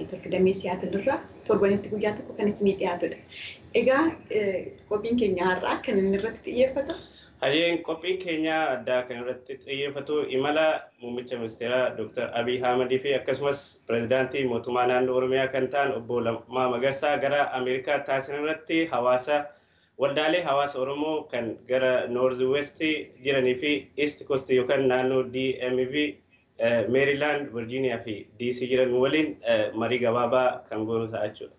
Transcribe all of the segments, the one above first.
Network damee Siyaatil irraa torbanitti guyyaa tokko kan isinii dhiyaatudha. Egaa qophiin keenya har'aa kan inni irratti xiyyeeffatu. Hayyeen qophiin keenya addaa kan irratti xiyyeeffatu imala muummicha ministeeraa Dr. Abiy Ahmadii fi akkasumas pirezidaantii mootummaa naannoo Oromiyaa kan ta'an obbo Lammaa Magarsaa gara Ameerikaa taasisan irratti hawaasa waldaalee hawaasa Oromoo kan gara North West jiranii fi East Coast yookaan naannoo DMV, Maryland, Virginia fi DC jiran waliin marii gabaabaa kan goonu ta'a jechuudha.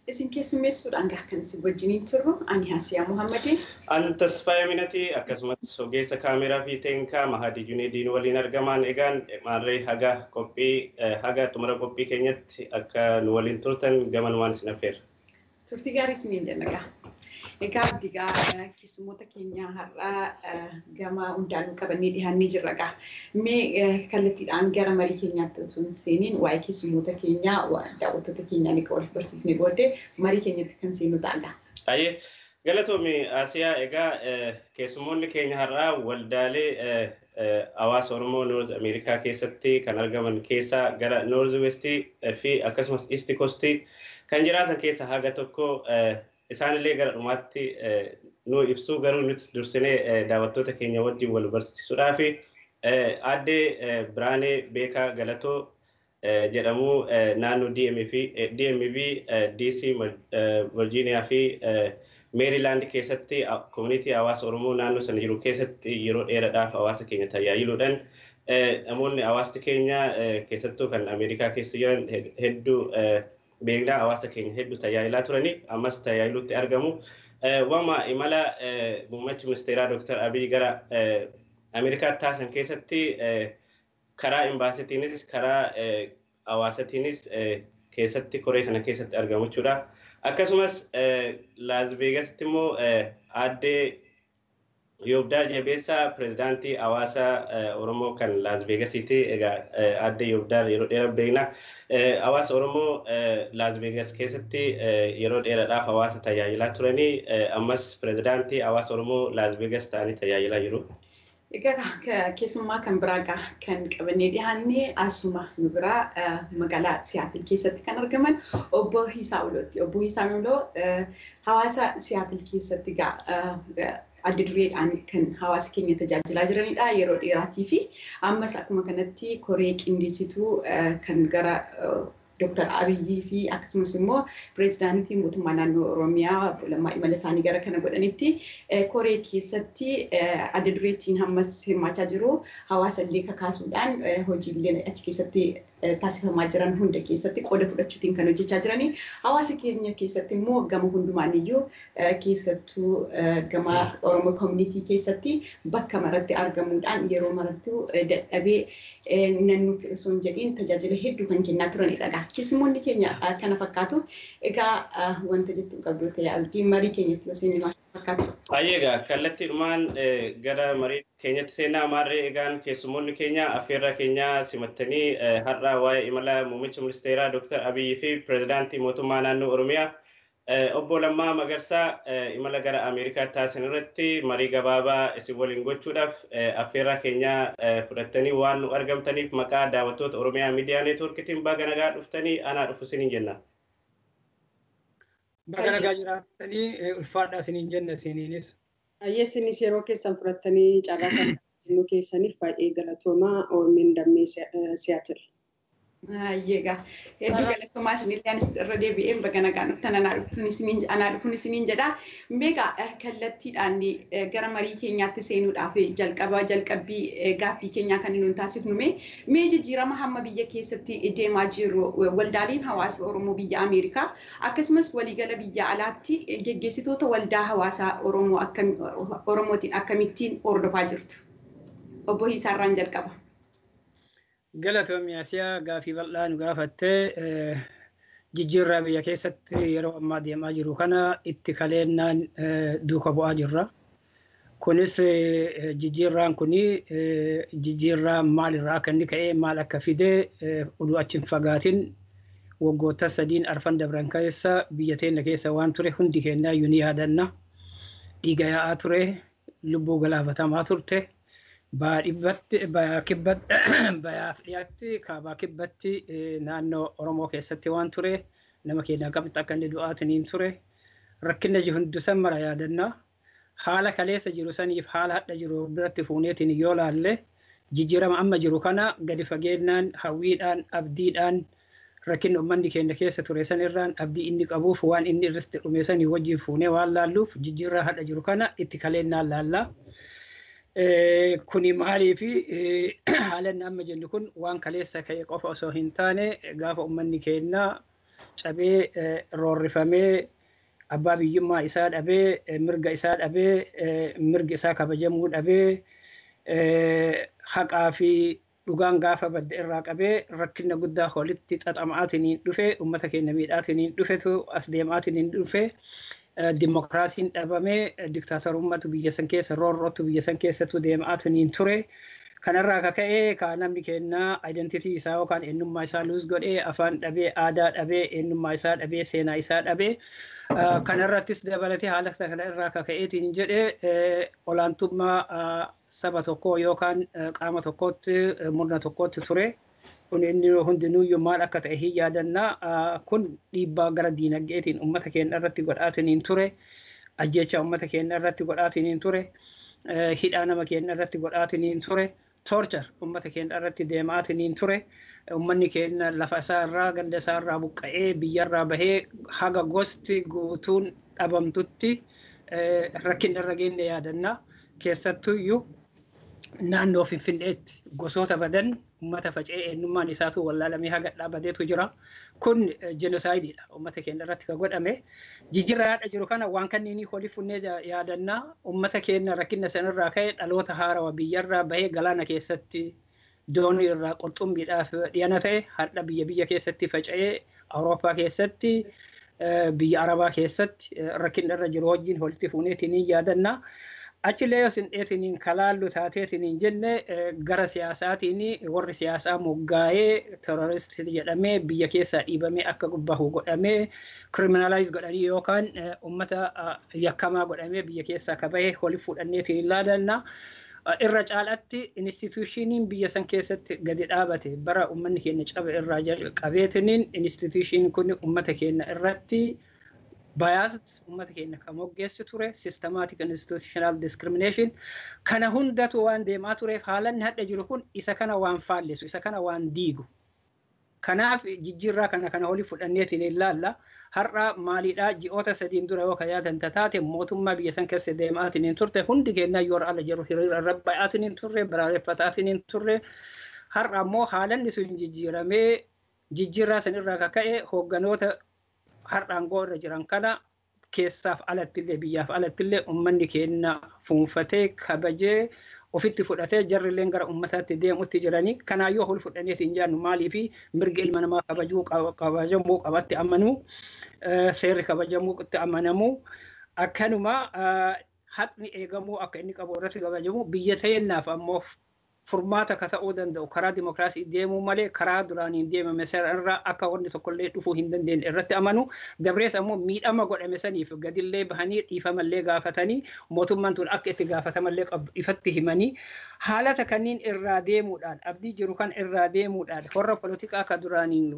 Isin keessummeessuudhaan gaa kan isin wajjiniin turru ani Hasiyaa Muhammadin. An Tasfaayee Minatii akkasumas ogeessa kaameraa fi teenkaa Mahadi Juneediin waliin argaman. Egaan maarree haga qophii haga xumura qophii keenyatti akka nu waliin turtan gamanumaan isin affeerra. Turtii gaarii isiniin jenna gaa. Egaa abdii gaa keessummoota keenya har'aa gama hundaan qabannee dhiyaannee jirra gaa. Mee kallattiidhaan gara marii keenyaatti osoo hin seeniin waa'ee keessummoota keenyaa daawwattoota keenyaa ni wal barsiifnee booddee marii keenyatti kan seenu ta'a gaa. Ayyee galatoomi Asiyaa. Egaa keessummoonni keenya har'aa waldaalee hawaasa Oromoo North Ameerikaa keessatti kan argaman keessaa gara North West fi akkasumas East Coast kan jiraatan keessa haga tokko isaanillee gara dhumaatti nu ibsuu, garuu nuti dursinee daawwattoota keenya wajjin wal barsiisuudhaaf aaddee Biraanee Beekaa Galatoo jedhamu naannoo DMV, DC, Virginia fi Maryland keessatti community hawaasa Oromoo naannoo sana jiru keessatti yeroo dheeraadhaaf hawaasa keenya tajaajiluudhaan namoonni hawaasti keenya keessattuu kan Ameerikaa keessa jiran hedduu beeknaa, hawaasa keenya hedduu tajaajilaa turanii ammas tajaajiluutti argamu. Wama imala muummichi ministeeraa Dr. Abiy gara Ameerikaatti taasisan keessatti karaa imbaasitiinis karaa hawaasatiinis keessatti koree kana keessatti argamu jechuudha. Akkasumas Laas Veegasitti immoo aaddee Yoobdaa Jabeessaa pirezidaantii hawaasa Oromoo kan Laas Veegasiiti. Egaa aaddee Yoobdaa yeroo dheeraa beekna. Hawaasa Oromoo Laas Veegas keessatti yeroo dheeraadhaaf hawaasa tajaajilaa turanii ammas pirezidaantii hawaasa Oromoo Laas Veegas ta'anii tajaajilaa jiru. Egaa keessummaa kan biraa gaa kan qabannee dhiyaanne asuma nu biraa magaalaa Siyaatil keessatti kan argaman obbo Hiisaa Ulooti. Obbo Hiisaa Uloo hawaasa Siyaatil keessatti gaa adda dureedhaan kan hawaasa keenya tajaajilaa jiranidha yeroo dheeraatii fi ammas akkuma kanatti koree qindeessituu kan gara Dr. Abiyyi fi akkasumas immoo pireezidaantii mootummaa naannoo Oromiyaa obbo Lammaa imala isaanii gara kana godhanitti koree keessatti adda dureetiin ammas hirmaachaa jiru. Hawaasa illee kakaasuudhaan hojiilee achi keessatti taasifamaa jiran hunda keessatti qooda fudhachuutiin kan hojjechaa jiranii. Hawaasa keenya keessatti immoo gama hundumaaniyyuu keessattuu gama Oromoo community keessatti bakka maratti argamuudhaan yeroo marattuu dadhabee nannuuf osoo hin jedhiin tajaajila hedduu kan kennaa turanidha. Keessummoonni keenya kana fakkaatu. Egaa wanta jettu qabdu ta'e abdii marii keenyatti yoo seenu maal fakkaatu? Baay'ee egaa kallattiidhumaan gara marii keenyatti seenaa. Maarree egaan keessummoonni keenya affeerraa keenya simattanii har'a waa'ee imala muummicha ministeeraa Dr. Abiyyi fi pirezidaantii mootummaa naannoo Oromiyaa obbo Lammaa Magarsaa imala gara Ameerikaa taasisan irratti marii gabaabaa isin waliin gochuudhaaf affeerraa keenya fudhattanii waan nu argamtaniif maqaa daawwattoota Oromiyaa Miidiyaa Neetwoorkiitiin baga nagaa dhuftanii anaa dhufu isiniin jenna. Baga nagaa jiraattanii, ulfaadhaa isiniin jenna isiniinis. Baay'ee isinis yeroo keessan fudhattanii carraa kana kennuu keessaniif baay'ee galatoomaa OMN damee Siyaatil. Egaa hedduu galatoomaa isinillee, anis irra deebi'een baga nagaan dhuftan anaa dhufuun isiniin jedha. Meegaa kallattiidhaan gara marii keenyaatti seenuudhaaf jalqaba jalqabbii gaaffii keenyaa kan nuun taasifnu mee jijjiirama hamma biyya keessatti deemaa jiru waldaaleen hawaasa Oromoo biyya Ameerikaa akkasumas waliigala biyya alaatti geggeessitoota waldaa hawaasaa Oromoo Oromootiin akkamittiin hordofaa jirtu? Obbo Hiisaarraan jalqaba. Galatoomi Asiyaa, gaafii bal'aa nu gaafattee. Jijjiirraa biyya keessatti yeroo ammaa deemaa jiru kana itti kaleennaan duuka bu'aa jirra. Kunis jijjiirraan kuni jijjiirraa maalirraa akka inni ka'ee maal akka fide oduu achi hin fagaatin waggoota sadiin arfan dabran keessa biyya teenya keessa waan ture hundi keenyaa iyyuu ni yaadanna. Dhiiga yaa'aa ture, lubbuu galaafatamaa turte, Baadhibbatti bayaaf dhiyaatti kaabaa kibbatti naannoo Oromoo keessatti waan ture nama keenya akkamitti akka inni du'aatiniin ture rakkinna hundusan mara yaadannaa haala kaleessa jiru saniif haala hadha jiru biratti fuuneetiin yoo laalle jijjiirama amma jiru kana gadi fageennaan hawwiidhaan abdiidhaan rakkinna uummanni keenya keessa ture san irraan abdii inni qabuuf waan inni irratti dhume sanii wajjin fuunee waan laalluuf jijjiirraa hadha jiru kana itti kaleennaan laallaa. Kuni maaliifi haala inni amma jennu kun waan kaleessa ka'e qofa osoo hin taane gaafa uummanni keenya cabee roorrifamee abbaa biyyummaa isaa dhabee mirga isaa dhabee mirgi isaa kabajamuu dhabee haqaa fi dhugaan gaafa badde irraa qabee rakkina guddaa walitti xaxamaatiin dhufe uummata keenya miidhaatiin dhufetu as deemaatiin dhufe dimokiraasiin dhabamee diktaatorummaatu biyya san keessa roorrootu biyya san keessattu deemaatiin ture. Kanarraa akka ka'e ka namni keenya identitii isaa yookaan eenyummaa isaa luus godhee afaan dhabee aadaa dhabee eenyummaa isaa dhabee seenaa isaa dhabee kanarrattis dabalatee haala kana irraa akka ka'eetiin jedhee olaantummaa saba tokkoo yookaan qaama tokkootti murna tokkootti ture. Kun inni hundinuuyyuu maal akka ta'e hin yaadannaa. Kun dhiibbaa gara diinagdeetiin uummata keenya irratti godhaatiin ture. Ajjeechaa uummata keenya irratti godhaatiin ture. Hidhaa nama keenya irratti godhaatiin ture. Torture uummata keenya irratti deemaatiin ture. Uummanni keenya lafa isaa irraa ganda isaa irraa buqqa'ee biyya irraa bahee haga gosti guutuun dhabamtutti rakkinni irra geenye yaadannaa. Keessattuyyuu naannoo Finfinneetti gosoota badan uummata faca'ee eenyummaan isaatu wallaalamee haga dhaabateetu jira. Kun jenosaayidiidha uummata keenya irratti kan godhame. Jijjiirraa jiru kana waan kanneenii waliif funnee yaadannaa uummata keenya rakkina sanarraa ka'e dhaloota haarawaa biyyarraa bahee galaana keessatti doonii irraa qurxummiidhaaf dhiyana ta'e har'a biyya biyya keessatti faca'ee Awurooppaa keessatti biyya Arabaa keessatti rakkinni irra jiru wajjin walitti fuuneetiin yaadannaa. Achillee yoo sinxeetiniin kalaallu taateetiniin jenne gara siyaasaatiin warri siyaasaa moggaa'ee terroristii jedhamee biyya keessaa dhiibamee akka bahu godhamee kiriminaalaayiz godhanii yookaan uummata yakkamaa godhamee biyya keessaa ka bahe waliif fudhanneetiin ilaalanna. Irra caalatti instituushiniin biyya san keessatti gadi dhaabate bara uummanni keenya cabe irraa qabeetiniin instituushiniin kun uummata keenya irratti biased uummata keenya kan moggeessu ture systematic institutional discrimination kana hundatu waan deemaa tureef haalanni hadha jiru kun isa kana waan faallesu isa kana waan diigu. Kanaaf jijjiirraa kana kana olii fudhanneetiin ilaalla. Har'a maaliidhaa ji'oota sadiin dura yoo kan yaadan taate mootummaa biyya san keessa deemaatiin hin turte hundi keenya yoo ala jiru hiriira irra ba'aatiin hin turre baraaleffataatiin hin turre. Har'a ammoo haalanni sun jijjiiramee jijjiirraa san irraa kaka'e hoogganoota har'a aangoo irra jiran kana keessaaf alattillee biyyaaf alattillee uummanni keenya fuunfatee kabajee ofitti fudhatee jarrilleen gara uummataatti deemutti jiranii kanaayyuu ol fudhanneetiin jaannu maalii fi mirgi ilma namaa kabajuu kabajamuu qabatti amanuu seerri kabajamuutti amanamuu akkanuma haqni eegamuu akka inni qabu irratti kabajamu biyya teenyaaf ammoo furmaata ka ta'uu danda'u karaa dimokiraasii deemuu malee karaa duraaniin deemame seera irraa akka wanni tokkollee dhufuu hin dandeenye irratti amanu dabrees ammoo miidhama godhame saniif gadillee bahanii dhiifamallee gaafatanii mootummaan tun akka itti gaafatamallee qabdu ifatti himanii haalata kanniin irraa deemuudhaan abdii jiru kan irraa deemuudhaan warra polotikaa ka duraaniin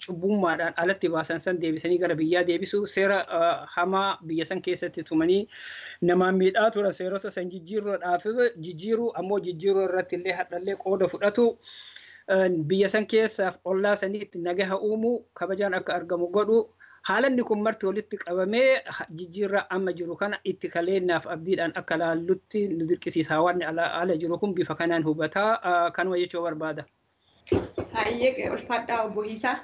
cubbummaadhaan alatti baasan san deebisanii gara biyyaa deebisu seera hamaa biyya san keessatti tumanii namaan miidhaa tura seerota san jijjiiruudhaaf jijjiiruu ammoo jijjiiruu irratti illee hadhallee qooda fudhatu biyya san keessaaf ollaa saniitti nagaha uumuu kabajaan akka argamu godhu haalanni kun marti walitti qabamee jijjiirraa amma jiru kana itti kaleennaaf abdiidhaan akka laallutti nu dirqisiisa waan ala jiru kun bifa kanaan hubataa kanuma jechuu barbaada. Hayyee ulfaadhaa obbo Hiisaa.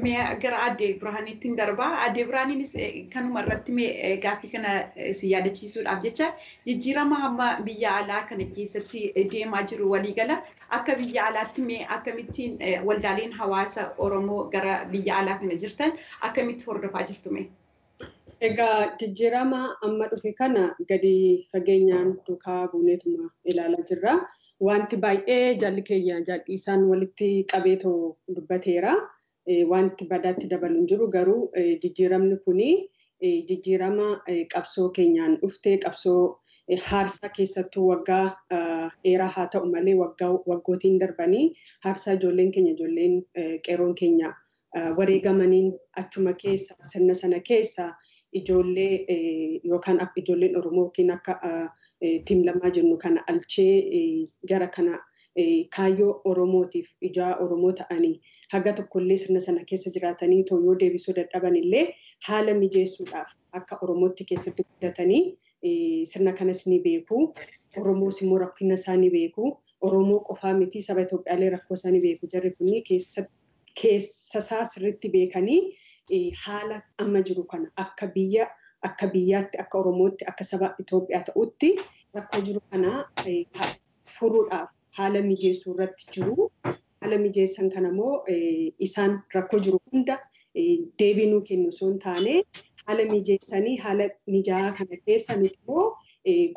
Mee gara Aadde Birhaaniitti darbaa. Aadde Birhaaniinis kanuma irratti mee gaaffii kana si yaadachiisuudhaaf jecha jijjiirama hamma biyya alaa kana keessatti deemaa jiru waliigala akka biyya alaatti mee akkamittiin waldaaleen hawaasa Oromoo gara biyya alaa kana jirtan akkamitti hordofaa jirtu mee? Egaa jijjiirama amma dhufe kana gadi fageenyaan duukaa buuneetuma ilaalaa jirra. Wanti baay'ee jaalli keenya jaalli isaan walitti qabeetoo dubbateera. Wanti badaatti dabalu hin jiru garuu jijjiiramni kuni jijjiirama qabsoo keenyaan dhuftee qabsoo Haarsaa keessattuu waggaa dheeraa haa ta'u malee waggootiin darbanii haarsaa ijoolleen keenya ijoolleen qeerroon keenya wareegamaniin achuma keessa sirna sana keessa ijoollee yookaan ijoolleen Oromoo yookiin akka tiim lamaa jennu kana alchee jara kana kaayyoo Oromootiif ijaa Oromoo ta'anii haga tokkollee sirna sana keessa jiraatanii too yoo deebisuu dadhaban illee haala mijeessuudhaaf akka Oromootti keessatti guddatanii sirna kanas ni beeku. Oromoos immoo rakkina isaa ni beeku. Oromoo qofaa miti saba Itoophiyaallee rakkoo isaa ni beeku. Jarri kun keessa isaa sirriitti beekanii haala amma jiru kana akka biyya akka biyyaatti akka Oromootti akka saba Itoophiyaa ta'utti rakkoo jiru kana furuudhaaf haala mijeessuu irratti jiru. Haala mijeessan kana immoo isaan rakkoo jiru hunda deebii nuu kennu osoo hin taane haala mijeessanii haala mijaa'aa kana keessa nuti immoo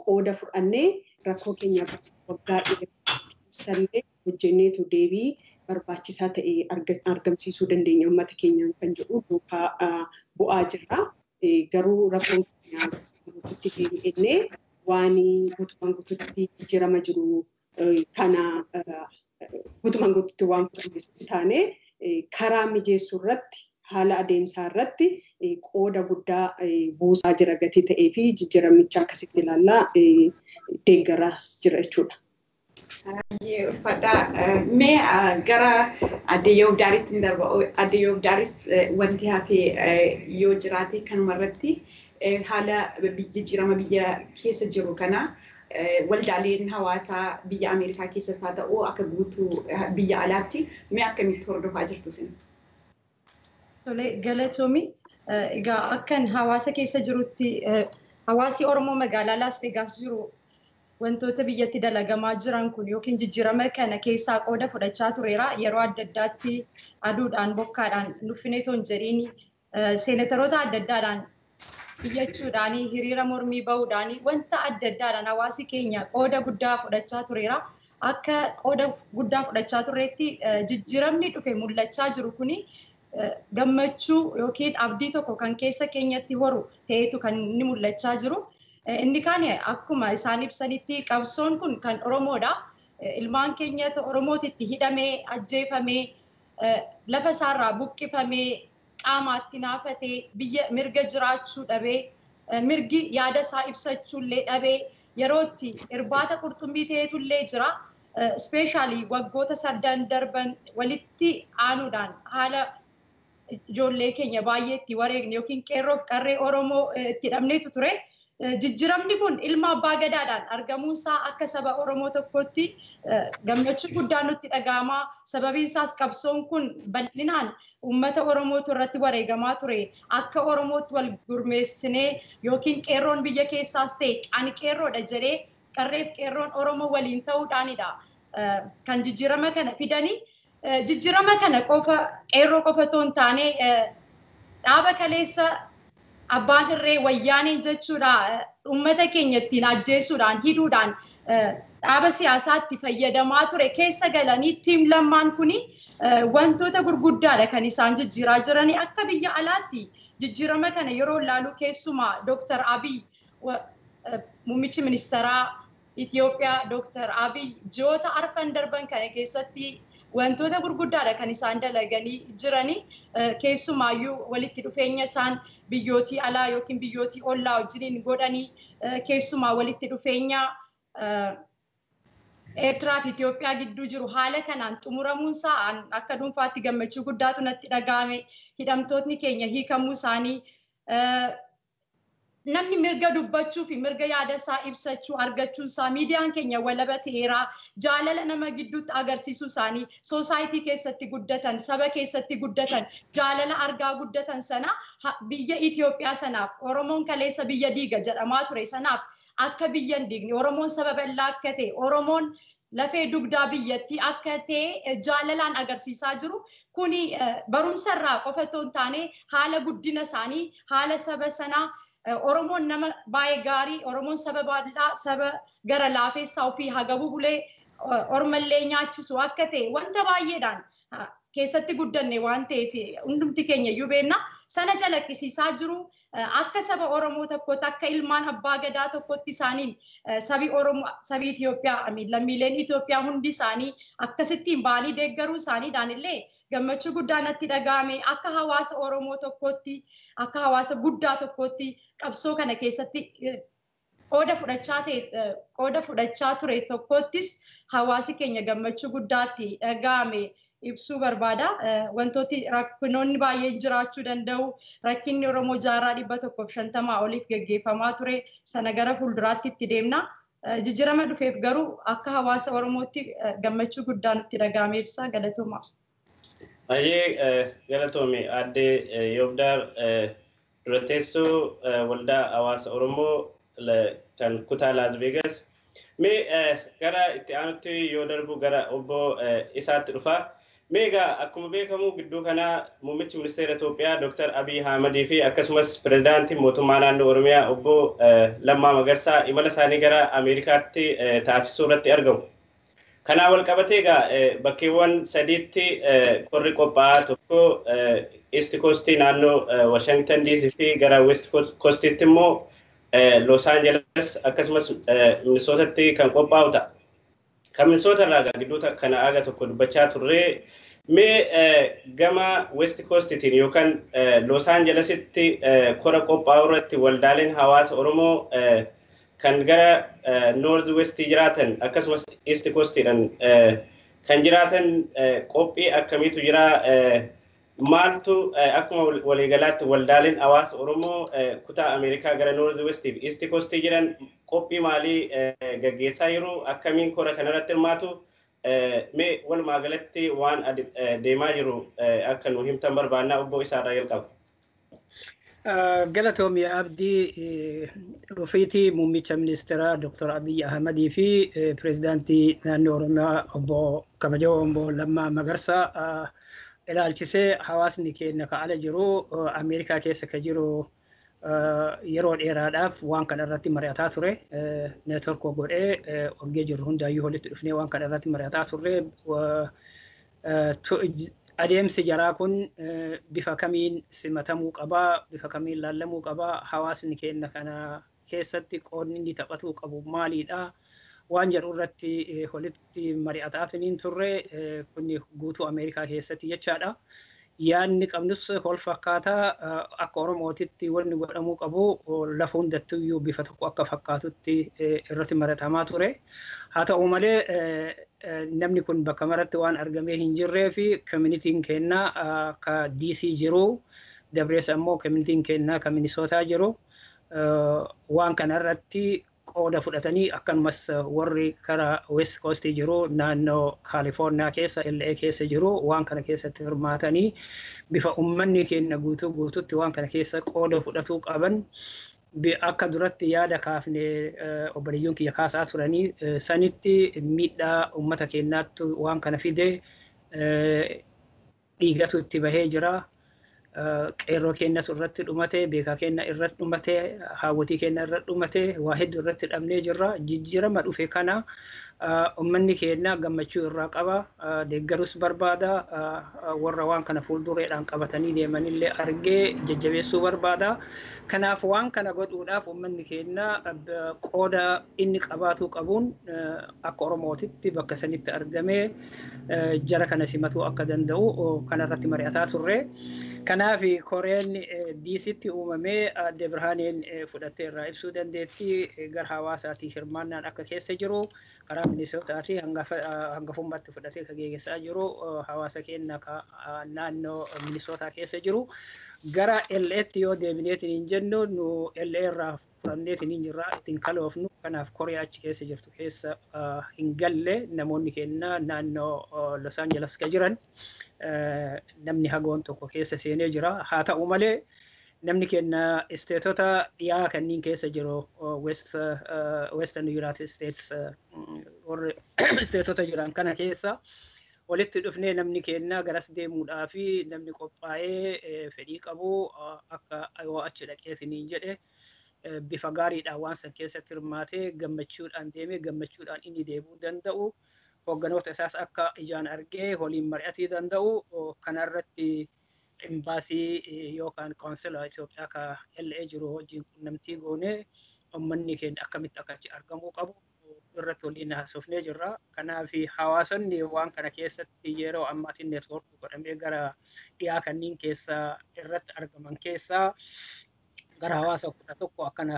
qooda fudhannee rakkoo keenya waggaa dheeraa keessallee hojjenneetu deebii barbaachisaa ta'e argamsiisuu dandeenya uummata keenyaan kan jedhu duukaa bu'aa jirra. Garuu rakkoon keenya guututti deebi'ennee waan guutumaan guututti jijjiirama jiru kana guutumaan guututti waan fudhanne taane karaa mijeessuu irratti haala adeemsaa irratti qooda guddaa buusaa jira gatii ta'ee fi jijjiiramicha akkasitti ilaallaa deeggaraas jira jechuudha. Uffadhaa mee gara Aadde Yoobdaaritti hin darba. Aadde Yoobdaaris wanti hafe yoo jiraate kanuma irratti haala jijjiirama biyya keessa jiru kana waldaaleen hawaasaa biyya Ameerikaa keessas haa ta'u akka guutuu biyya alaatti mee akkamitti hordofaa jirtu isin? Tole galatoomi. Egaa akkan hawaasa keessa jirutti hawaasi Oromoo magaalaa Laas Vegaas jiru wantoota biyyatti dalagamaa jiran kun yookiin jijjiirama kana keessaa qooda fudhachaa tureera. Yeroo adda addaatti aduudhaan bokkaadhaan nuffinee otoo hin jedhiin seenataroota adda addaadhaan iyyachuudhaan hiriira mormii bahuudhaan wanta adda addaadhaan hawaasi keenya qooda guddaa fudhachaa tureera. Akka qooda guddaa fudhachaa turreetti jijjiiramni dhufe mul'achaa jiru kuni gammachuu yookiin abdii tokko kan keessa keenyatti horu ta'etu kan inni mul'achaa jiru. Inni kaan akkuma isaan ibsanitti qabsoon kun kan Oromoodha. Ilmaan keenyatu Oromootitti hidhamee, ajjeefamee, lafa isaarraa buqqifamee, qaamaatti naafatee, biyya mirga jiraachuu dhabee, mirgi yaada isaa ibsachuullee dhabee yerootti irbaata qurxummii ta'etullee jira. Ispeeshaalii waggoota sadan darban walitti aanuudhaan haala ijoollee keenya baay'ee itti wareegne yookiin qeerroof qarree Oromoo itti dhabneetu ture. Jijjiiramni kun ilma abbaa gadaadhaan argamuunsaa akka saba Oromoo tokkootti gammachuu guddaa nutti dhaga'ama. Sababiin isaas qabsoon kun bal'inaan uummata Oromootu irratti wareegamaa ture. Akka Oromootti wal gurmeessinee yookiin qeerroon biyya keessaas ta'e ani qeerroodha jedhee qarreef qeerroon Oromoo waliin ta'uudhaanidha kan jijjiirama kana fidanii. Jijjiirama kana qofa qeerroo qofa otoo hin taane dhaaba kaleessa abbaan irree wayyaanee jechuudha uummata keenya ittiin ajjeesuudhaan hidhuudhaan dhaaba siyaasaatti fayyadamaa ture keessa galanii tiim lammaan kuni wantoota gurguddaadha kan isaan jijjiiraa jiranii akka biyya alaatti jijjiirama kana yeroo ilaalu keessumaa Dr. Abiy muummichi ministeeraa Itoophiyaa Dr. Abiy ji'oota arfan darban kana keessatti wantoota gurguddaadha kan isaan dalaganii jiranii keessumaayyuu walitti dhufeenya isaan biyyootii alaa yookiin biyyootii ollaa wajjiniin godhanii keessumaa walitti dhufeenya Eertiraa fi Itoophiyaa gidduu jiru haala kanaan xumuramuunsaa akka dhuunfaatti gammachuu guddaatu natti dhaga'ame. Hidhamtootni keenya hiikamuu isaanii namni mirga dubbachuu fi mirga yaada isaa ibsachuu argachuu isaa miidiyaan keenya walaba ta'eera jaalala nama gidduutti agarsiisuu isaanii soosaayitii keessatti guddatan saba keessatti guddatan jaalala argaa guddatan sana biyya Itoophiyaa sanaaf Oromoon kaleessa biyya diiga jedhamaa ture sanaaf akka biyya hin diigne Oromoon saba bal'aa akka ta'e Oromoon lafee dugdaa biyyattii akka ta'e jaalalaan agarsiisaa jiru. Kuni barumsa irraa qofa otoo hin taane haala guddina isaanii haala saba sanaa Oromoon nama baay'ee gaarii, Oromoon saba bal'aa, saba gara laafessaa ofii hagabuu bulee ormallee nyaachisu akka ta'e wanta baay'eedhaan Keessatti guddanne waan ta'eef hundumti keenya iyyuu beekna. Sana calaqqisiisaa jiru. Akka saba Oromoo tokkootti, akka ilmaan abbaa gadaa tokkotti isaaniin sabi Oromoo, sabi Itoophiyaa, lammiileen Itoophiyaa hundi isaanii akkasittiin ba'anii deeggaruu isaaniidhaan illee gammachuu guddaa natti dhaga'ame. Akka hawaasa Oromoo tokkootti, akka hawaasa guddaa tokkootti qabsoo kana keessatti qooda fudhachaa ta'e, qooda fudhachaa ture tokkottis hawaasi keenya gammachuu guddaatti dhaga'ame ibsuu barbaada. Wantooti rakkinoonni baay'een jiraachuu danda'u. Rakkinni Oromoo jaarraa 150 oliif geggeeffamaa ture. Sana gara fuulduraatti itti deemna. Jijjiirama dhufeef garuu akka hawaasa Oromootti gammachuu guddaa nutti dhaga'ame ibsa. Galatooma. Baay'ee galatoomi, Aadde Yoobdaar, dura teessuu Waldaa Hawaasa Oromoo kan kutaa Laas Veegas. Mee gara itti aanutti yoo darbu gara obbo Isaatti dhufa. Mee egaa akkuma beekamu gidduu kana muummichi ministeera Itoophiyaa Dr. Abiy Ahmadii fi akkasumas pirezidaantii mootummaa naannoo Oromiyaa obbo Lammaa Magarsaa imala isaanii gara Ameerikaatti taasisuu irratti argamu. Kanaa wal qabatee egaa bakkeewwan sadiitti korri qophaa'aa, tokko East Coast naannoo Washington DC fi gara West Coastitti immoo Los Angeles akkasumas Minnesotatti kan qophaa'u ta'a. Kan Minnesota irraa gidduu kana aga tokko dubbachaa turre, mee gama West Coastitiin yookaan Los Angelesitti kora qophaa'u irratti waldaaleen hawaasa Oromoo kan gara North West jiraatan akkasumas East Coastidhaan kan jiraatan qophii akkamiitu jira? Maaltu akkuma waliigalaatti waldaaleen hawaasa Oromoo kutaa Ameerikaa gara North West fi East Coast jiran qophii maalii gaggeessaa jiru? Akkamiin kora kanarratti hirmaatu? Mee walumaa galatti waan deemaa jiru akka nu himtan barbaannaa. Obbo Isaarraa jalqaba. Galatoomi, Abdii. Dhufiitii muummicha ministeeraa Dr. Abiy Ahmadii fi pirezidaantii naannoo Oromiyaa obbo kabajamoo obbo Lammaa Magarsaa ilaalchisee hawaasni keenya ka ala jiru, Ameerikaa keessa ka jiru, yeroo dheeraadhaaf waan kana irratti mari'ataa ture. Network godhee orgee jirru hundaayyuu walitti dhufnee waan kana irratti mari'ataa turre. Adeemsi jaraa kun bifa kamiin simatamuu qabaa, bifa kamiin laallamuu qabaa, hawaasni keenya kana keessatti qoodni inni taphatuu qabu maalidha waan jedhu irratti walitti mari'ataatiniin turre. Kun guutuu Ameerikaa keessatti jechaadha. Yaadni qabnus wal fakkaataa. Akka Oromootitti wanni godhamuu qabu lafa hundattuyyuu bifa tokko akka fakkaatutti irratti mari'atamaa ture. Haa ta'u malee, namni kun bakka maratti waan argamee hin jirree fi communityn keenna ka DC jiru, dabrees ammoo communityn keenna ka Minisootaa jiru waan kana irratti qooda fudhatanii, akkanumas warri karaa West Coast jiru, naannoo Kaalifoorniyaa keessa, LA keessa jiru, waan kana keessatti hirmaatanii bifa ummanni keenya guutuu guututti waan kana keessa qooda fudhatuu qaban akka duratti yaada kaafne obboleeyyoon kiyya kaasaa turanii sanitti miidhaa ummata keenyaatti waan kana fide, dhiigatu itti bahee jira. Qeerroo keenyatu irratti dhumate, beekaa keenya irratti dhumate, haawwotii keenya irratti dhumate, waa hedduu irratti dhabnee jirra. Jijjiirama dhufe kana uummanni keenya gammachuu irraa qaba, deeggarus barbaada, warra waan kana fuuldureedhaan qabatanii deemanillee argee jajjabeessuu barbaada. Kanaaf waan kana godhuudhaaf uummanni keenya qooda inni qabaatuu qabuun akka Oromootitti bakka sanitti argamee jara kana simatuu akka danda'u kanarratti mari'ataa turre. Kanaaf koreen DCtti uumamee Aadde Birhaaneen fudhattee irraa ibsuu dandeetti, gara hawaasaatii hirmaannaan akka keessa jiru, karaa Minisootaatii hangafummaatti fudhatee kan geggeessaa jiru hawaasa keenya naannoo Minisootaa keessa jiru. Gara LA'tti yoo deebineetiin hin jennu, nu LA irraa furanneetiin hin jirra, ittiin kaloofnu. Kanaaf koree achi keessa jirtu keessa hin galle. Namoonni keenya naannoo Los Angeles ka jiran namni hagoon tokko keessa seenee jira. Haa ta'u malee, namni keenya isteetota dhiyaa kanneen keessa jiru, Western United States, warri isteetota jiran kana keessa walitti dhufnee namni keenya garas deemuudhaa fi namni qophaa'ee fedhii qabu akka yoo achi dhaqee isiniin jedhe bifa gaariidhaan waan san keessatti hirmaatee gammachuudhaan deemee gammachuudhaan inni deebi'uu danda'u. Hoogganoota isaas akka ijaan argee waliin mari'atii danda'u kanarratti imbaasii yookaan koonsila Itoophiyaa ka LA jiru wajjin qunnamtii goonee uummanni keenya akkamitti akka achi argamuu qabu irratti waliin haasofnee jirra. Kanaaf hawaasonni waan kana keessatti yeroo ammaatiin neetwoorkii godhamee gara dhiyaa kanneen keessa irratti argaman keessaa gara hawaasa 11 akkana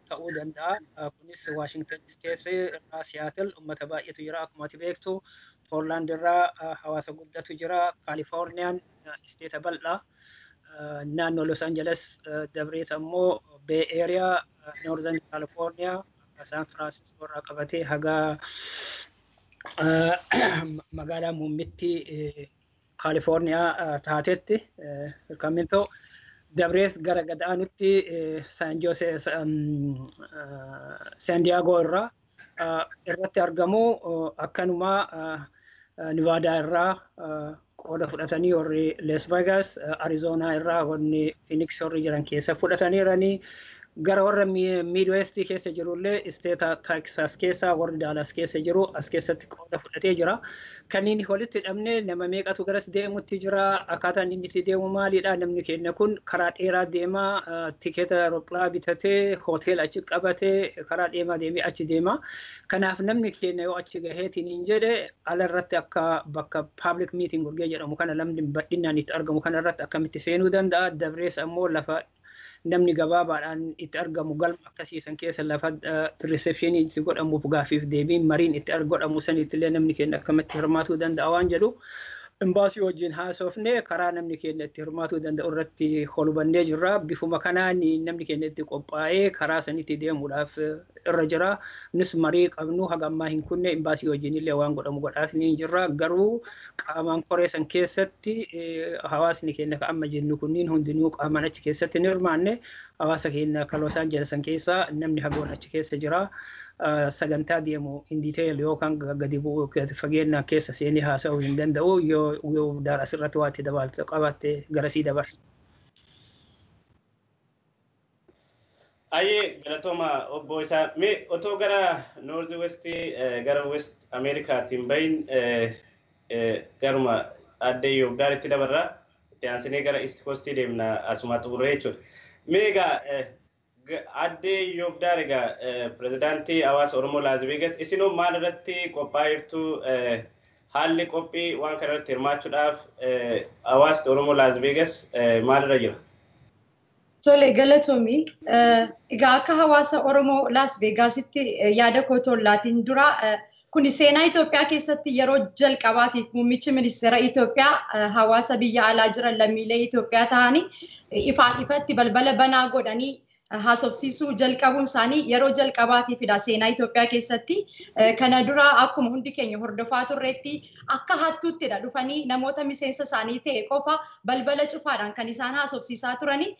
ta'uu danda'a. Kunis Washington State irraa Seattle uummata baay'eetu jira akkuma ati beektu. Portland irraa hawaasa guddatu jira. Kaalifoorniyaan isteeta bal'aa. Naannoo Los Angeles dabreet ammoo Bay Area, Northern California, San Francisco irraa qabatee haga magaalaa muummitti Kaalifoorniyaa taatetti Sacramento. Dabrees gara gadaanutti San Jose, San Diego irraa irratti argamu. Akkanuma Nevada irraa qooda fudhatanii warri Las Vegas, Arizona irraa warri Phoenix warri jiran keessa fudhataniiranii, gara warra Midwest keessa jirullee isteeta Texas keessa warri Dallas keessa jiru as keessatti qooda fudhatee jira. Kanneen walitti hidhamne nama meeqatu garas deemutti jira? Akkaataan inni itti deemu maalidha? Namni keenya kun karaa dheeraa deema, tikeeta aeroopilaa bitatee, hoteela achi qabatee, karaa deemaa deemee achi deema. Kanaaf namni keenya yoo achi gaheetiin hin jedhe ala irratti akka bakka public meeting gurgee jedhamu kana namni bal'inaan itti argamu kana irratti akkamitti seenuu danda'a? Dabrees ammoo lafa namni gabaabaadhaan itti argamu galma akkasiisan keessa lafa receptionii itti godhamuuf gaafiif deebiin mariin itti godhamu sanitti illee namni keenya akkamitti hirmaatuu danda'a waan jedhu imbaasii wajjin haasofne karaa namni keenya itti hirmaatuu danda'u irratti holubannee jirra. Bifuma kanaan namni keenya itti qophaa'ee karaa sanitti deemuudhaaf irra jira. Nus marii qabnu haga ammaa hin kunne, imbaasii wajjin illee waan godhamu godhaas ni jirra. Garuu qaamaan koree san keessatti hawaasni keenya ka amma jennu kunniin hundinuu qaamaan achi keessatti hin hirmaanne. Hawaasa keenya ka Los Angeles san keessa namni hagoon achi keessa jira. Sagantaa deemu in detail yookaan gadi bu'uu gadi fageenyaan keessa seenee haasa'uu hin danda'u. Yoo daar asirratti waa itti dabaltu qabaatte garasii dabarsa. Ayyee, galatooma obbo isaa. Mee otoo gara North West, gara West Ameerikaatiin bahin garuma addee Yoobdaaritti dabarra, itti aansinee gara East Coast deemna asuma xumuree jechuudha. Mee egaa addee Yoobdaar, egaa pirezidaantii hawaasa Oromoo Laas Veegas, isinoo maal irratti qophaa'eertu? Haalli qophii waan kana irratti hirmaachuudhaaf hawaasni Oromoo Laas Veegas maalirra jira? Tole, galatoomi. Egaa akka hawaasa Oromoo Laas Veegaasitti yaada koo tollaatiin dura, kuni seenaa Itoophiyaa keessatti yeroo jalqabaatiif muummichi ministeera Itoophiyaa hawaasa biyya alaa jiran lammiilee Itoophiyaa ta'anii ifaan ifatti balbala banaa godhanii haasofsiisuu jalqabuun isaanii yeroo jalqabaatiifidha seenaa Itoophiyaa keessatti. Kana dura akkuma hundi keenya hordofaa turreetti akka hattuuttidha dhufanii namoota miseensa isaanii ta'e qofa balbala cufaadhaan kan isaan haasofsiisaa turani.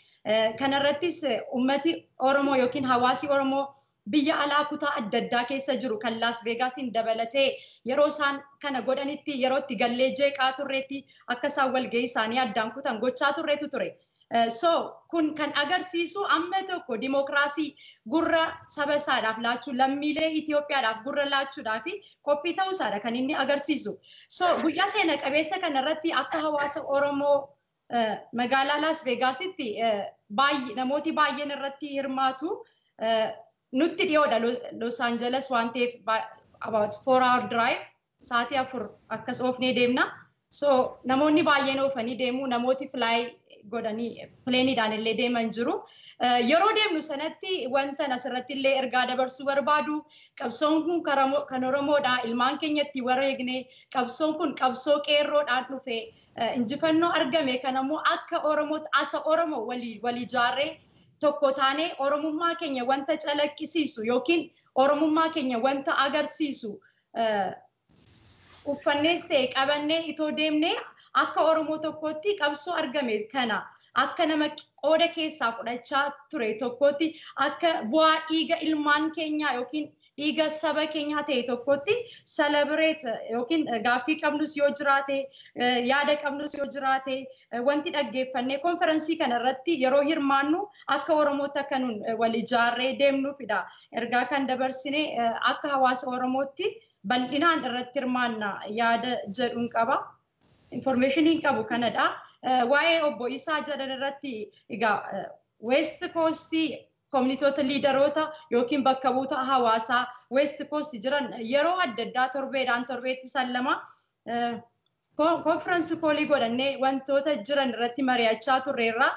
Kanarrattis ummati Oromoo yookiin hawaasi Oromoo biyya alaa kutaa adda addaa keessa jiru kan Laas Veegaasiin dabalatee yeroo isaan kana godhanitti yeroo itti gallee jeeqaa turreetti akka isaan walgahii isaanii addaan kutan gochaa turreetu ture. So kun kan agarsiisu amma tokko dimookiraasii gurra saba isaadhaaf laachuu, lammiilee Itoophiyaadhaaf gurra laachuudhaaf qophii ta'uu isaadha kan inni agarsiisu. So guyyaa seena qabeessa kanarratti akka hawaasa Oromoo magaalaa Laas Veegaasitti namooti baay'een irratti hirmaatu. Nutti dhiyoodha Los Angeles waan ta'eef, about 4 hour drive, sa'aatii 4 akkas oofnee deemna. So namoonni baay'een oofanii deemu, namooti fly godhanii pileeniidhaan illee deeman jiru. Yeroo deemnu sanatti wanta asirratti illee ergaa dabarsuu barbaadu, qabsoon kun kan Oromoodha. Ilmaan keenyatti wareegne. Qabsoon kun qabsoo qeerroodhaan dhufe, injifannoo argame kanammoo akka Oromootti asa Oromoo walii ijaarree tokko taanee Oromummaa keenya wanta calaqqisiisu yookiin Oromummaa keenya wanta agarsiisu uffannees ta'e qabannee itoo deemnee akka Oromoo tokkootti qabsoo argame kana akka nama qooda keessaa fudhachaa ture tokkootti, akka bu'aa dhiiga ilmaan keenyaa yookiin dhiiga saba keenyaa ta'e tokkotti celebrate yookiin gaaffii qabnus yoo jiraate, yaada qabnus yoo jiraate, wanti dhaggeeffannee konferensii kana irratti yeroo hirmaannu akka Oromootti akka nun wal ijaarree deemnuufidha. Ergaa kan dabarsine akka hawaasa Oromootti Bal'inaan irratti hirmaanna yaada jedhuun qaba. Informationiin qabu kanadha. Waa'ee obbo Isaa jedhan irratti egaa West Coast koominiitoota liidaroota yookiin bakka buutota hawaasaa West Coast jiran yeroo adda addaa torbeedhaan torbeetti isaan lama conference callii godhannee wantoota jiran irratti mari'achaa turreerra.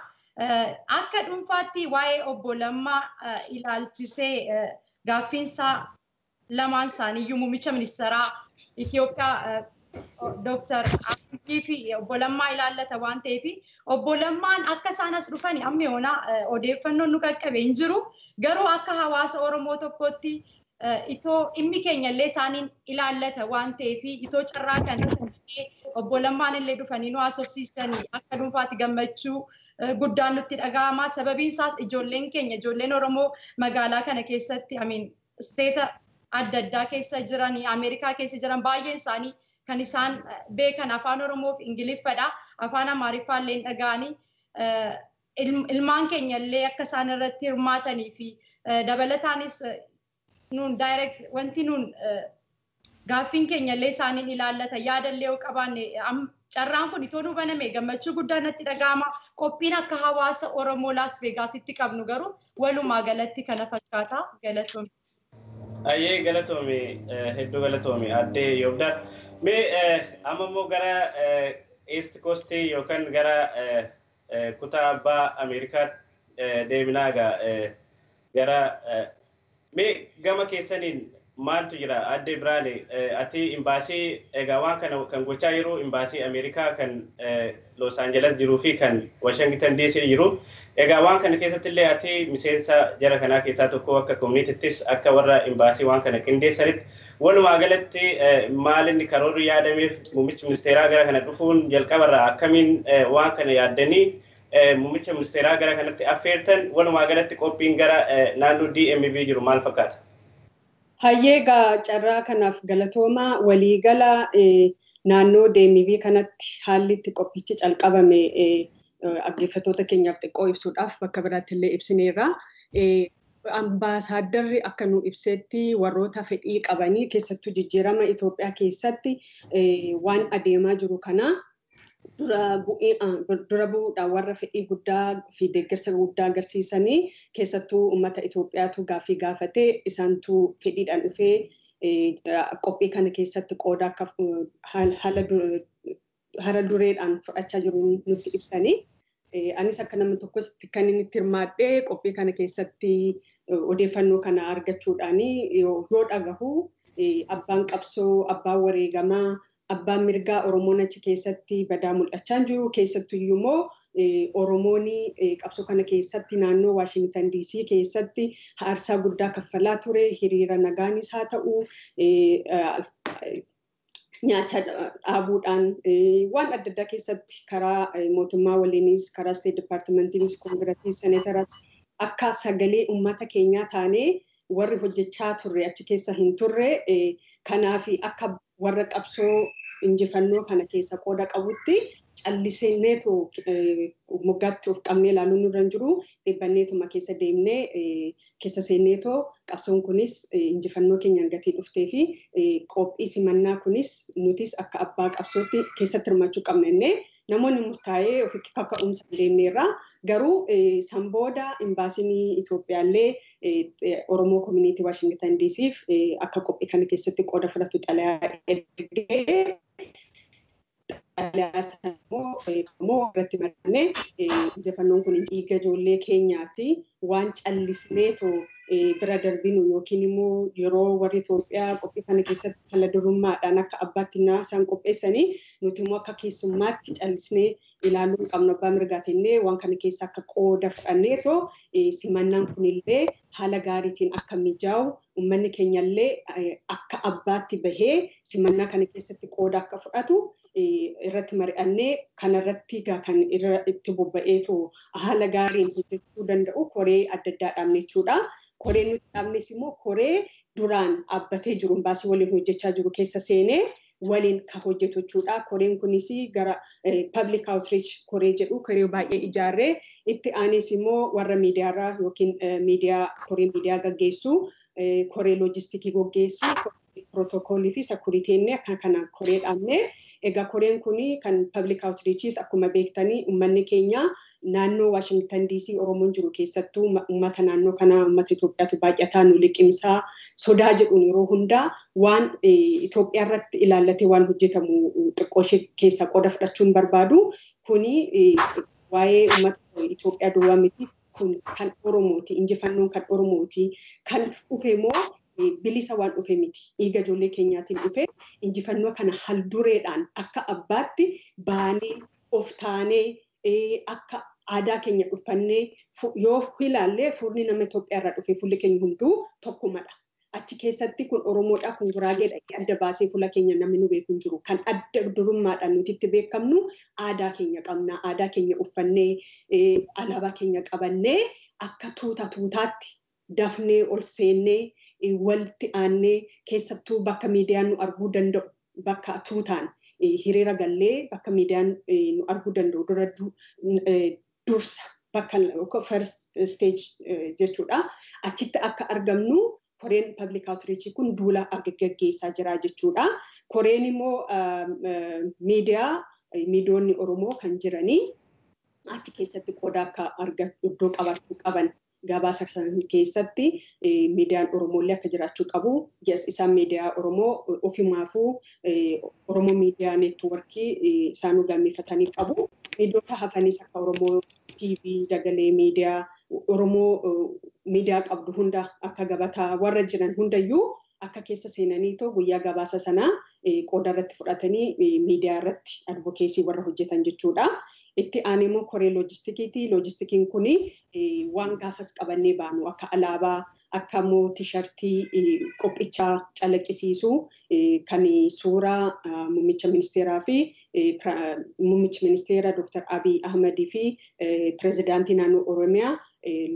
Akka dhuunfaatti waa'ee obbo Lammaa ilaalchisee gaaffiinsaa lamaan isaaniiyyuu muummicha ministeeraa Itoophiyaa Dr. Abiyyi fi obbo Lammaa ilaallata waan ta'eef, obbo Lammaan akka isaan as dhufan amma yoonaa odeeffannoon nu qaqqabe hin jiru. Garuu akka hawaasa Oromoo tokkootti itoo dhimmi keenya illee isaaniin ilaallata waan ta'eef, itoo carraa kana obbo Lammaan illee dhufanii nu haasofsiisanii akka dhuunfaatti gammachuu guddaan nutti dhaga'ama. Sababiin isaas ijoolleen keenya, ijoolleen Oromoo magaalaa kana keessatti, amiin, isteeta adda addaa keessa jiran, Ameerikaa keessa jiran, baay'een isaanii kan isaan beekan afaan Oromoo fi Ingiliffadha. Afaan Amaariffaa illee dhaga'anii ilmaan keenya illee akka isaan irratti hirmaatanii fi dabalataanis nuun direct wanti nuun gaaffiin keenya illee isaaniin ilaallata, yaada illee yoo qabaanne carraan kun itoo nu baname gammachuu guddaa natti dhaga'ama. Qophiin akka hawaasa Oromoo Las Vegaasitti qabnu garuu walumaa galatti kana fakkaata. Galatoomii. Ayyee, galatoomi, hedduu galatoomi, addee Yoobdaa. Mee amma immoo gara East Coast yookaan gara kutaa abbaa Ameerikaa deeminaa egaa gara mee gama keessaniin maaltu jira? Addee Biraane, ati imbaasii egaa waan kana kan gochaa jiru imbaasii Ameerikaa kan Los Angeles jiruu fi kan Washington DC jiru. Egaa waan kana keessatti illee ati miseensa jara kanaa keessaa tokko, akka communityttis akka warra imbaasii waan kana qindeessanitti, walumaa galatti maal inni karoorri yaadameef muummichi ministeeraa gara kana dhufuun jalqabarraa akkamiin waan kana yaaddanii muummicha ministeeraa gara kanatti affeertan? Walumaa galatti qophiin gara naannoo DMV jiru maal fakkaata? Hayyee, egaa carraa kanaaf galatoomaa. Waliigala naannoo DMV kanatti haalli itti qophichi calqabame dhaggeeffattoota keenyaaf xiqqoo ibsuudhaaf bakka biraatti illee ibsineerra. Ambaasaaddarri akka nu ibsetti, warroota fedhii qabanii keessattuu jijjiirama Itoophiyaa keessatti waan adeemaa jiru kana dura bu'uudhaan warra fedhii guddaa fi deeggarsa guddaa agarsiisanii, keessattuu uummata Itoophiyaatu gaaffii gaafatee isaantu fedhiidhaan dhufee qophii kana keessatti qooda akka haala dureedhaan fudhachaa jiru nutti ibsanii. Anis akka nama tokkotti kan inni itti hirmaadhee qophii kana keessatti odeeffannoo kana argachuudhaan yoo dhagahu, abbaan qabsoo, abbaan wareegamaa, abbaan mirgaa Oromoon achi keessatti badaa mul'achaa jiru, keessattuu immoo Oromoon qabsoo kana keessatti naannoo Waashingtan DC keessatti aarsaa guddaa kaffalaa ture, hiriira nagaanis haa ta'u, nyaata dhaabuudhaan, waan adda addaa keessatti karaa mootummaa waliinis, karaa State Departmentiinis, koongirasii, seneetaraas akka sagalee uummata keenyaa taanee warri hojjechaa turre achi keessa hin turre. Kanaaf akka warra qabsoo injifannoo kana keessa qooda qabutti calliseneetu moggaatti of qabnee ilaaluun nurra hin jiru. Dhibbanneetuma keessa deemnee keessa seenneetoo qabsoon kunis injifannoo keenyaan gatii dhuftee fi qophii simannaa kunis nutis akka abbaa qabsootti keessatti hirmaachuu qabna jennee namoonni murtaa'ee ofitti kaka'umsa deemneerra. Garuu san booda imbaasiin Itoophiyaallee Oromoo Community Waashingtan DCf akka qophii kana keessatti qooda fudhatu xalayaa ergee, xalayaa sana immoo irratti marannee, injifannoon kun dhiiga ijoollee keenyaati, waan callisneetoo bira darbinu yookiin immoo yeroo warri Itoophiyaa qophii kana keessatti haala durummaadhaan akka abbaatti isaan qopheessanii nuti immoo akka keessummaatti callisnee ilaaluu hin qabnu, abbaa mirgaatinnee waan kana keessa akka qooda fudhanneetoo simannaan kunillee haala gaariitiin akka mijaa'u, uummanni keenyallee akka abbaatti bahee simannaa kana keessatti qooda akka fudhatu irratti mari'annee, kanarratti kan itti bobba'eetu haala gaariin hojjechuu danda'u koree adda addaa dhaabne jechuudha. Koreen nuti dhaabnes immoo koree duraan dhaabbatee jiru, imbaasii waliin hojjechaa jiru keessa seenee waliin kan hojjetu jechuudha. Koreen kunis gara public outreach koree jedhu koree baay'ee ijaarree, itti aanes immoo warra miidiyaarraa yookiin miidiyaa, koree miidiyaa gaggeessu, koree loojistikii gaggeessu, Pirootokoolii fi sakuritiin akka kana koree dhaabne. Egaa koreen kun kan public outreaches akkuma beektanii uummanni keenya naannoo Washington DC Oromoon jiru keessattuu uummata naannoo kanaa uummata Itoophiyaatu baay'ataa nu liqimsaa sodaa jedhuun yeroo hundaa waan Itoophiyaa irratti ilaallatee waan hojjetamu xiqqoo ishee keessaa qooda fudhachuun barbaadu. Kuni waa'ee uummata Itoophiyaa duwwaa miti, kun kan Oromooti, injifannoon kan Oromooti, kan dhufe immoo bilisa waan dhufe miti. Dhiiga ijoollee keenyaatiin dhufe injifannoo kana haldureedhaan akka abbaatti baanee of taanee akka aadaa keenya dhuffannee yoo ilaalle fuulli nama Itoophiyaa irraa dhufe fuulli keenya hunduu tokkumadha. Achi keessatti kun Oromoodha, kun Guraageedha, adda baasee fuula keenya namni nu beeku hin jiru. Kan adda durummaadhaan nuti itti beekamnu aadaa keenya qabna. Aadaa keenya uffannee, alaabaa keenya qabannee akka tuuta tuutaatti dafnee ol seennee walitti aannee keessattuu bakka miidiyaan nu arguu danda'u bakka tuutaan hiriira gallee bakka miidiyaan nu arguu danda'u dura dursa bakka first stage jechuudha. Achitti akka argamnu koreen public outreach kun duula gaggeessaa jira jechuudha. Koreen immoo miidiyaa miidiyoonni Oromoo kan jiranii achi keessatti qooda akka argatu iddoo qabaachuu qaban gabaasa kana keessatti miidiyaan Oromooillee akka jiraachuu qabu. Yes, isaan miidiyaa Oromoo ofimaafuu Oromoo miidiyaa neetwoorkii isaanuu galmeeffatanii qabu. Miidiyoota hafanis akka Oromoo TV, Dagalee miidiyaa, Oromoo miidiyaa qabdu hunda akka gabataa warra jiran hundayyuu akka keessa seenanii too guyyaa gabaasa sanaa qooda irratti fudhatanii miidiyaa irratti advokeesii warra hojjetan jechuudha. Itti aanee immoo koree loojistikiiti. Loojistikiin kun waan gaafas qabannee baanu akka alaabaa, akka immoo tishartii qophichaa calaqqisiisu kan suuraa muummicha ministeeraa fi muummicha ministeera Dr. Abiy Ahmadii fi pirezidaantii naannoo Oromiyaa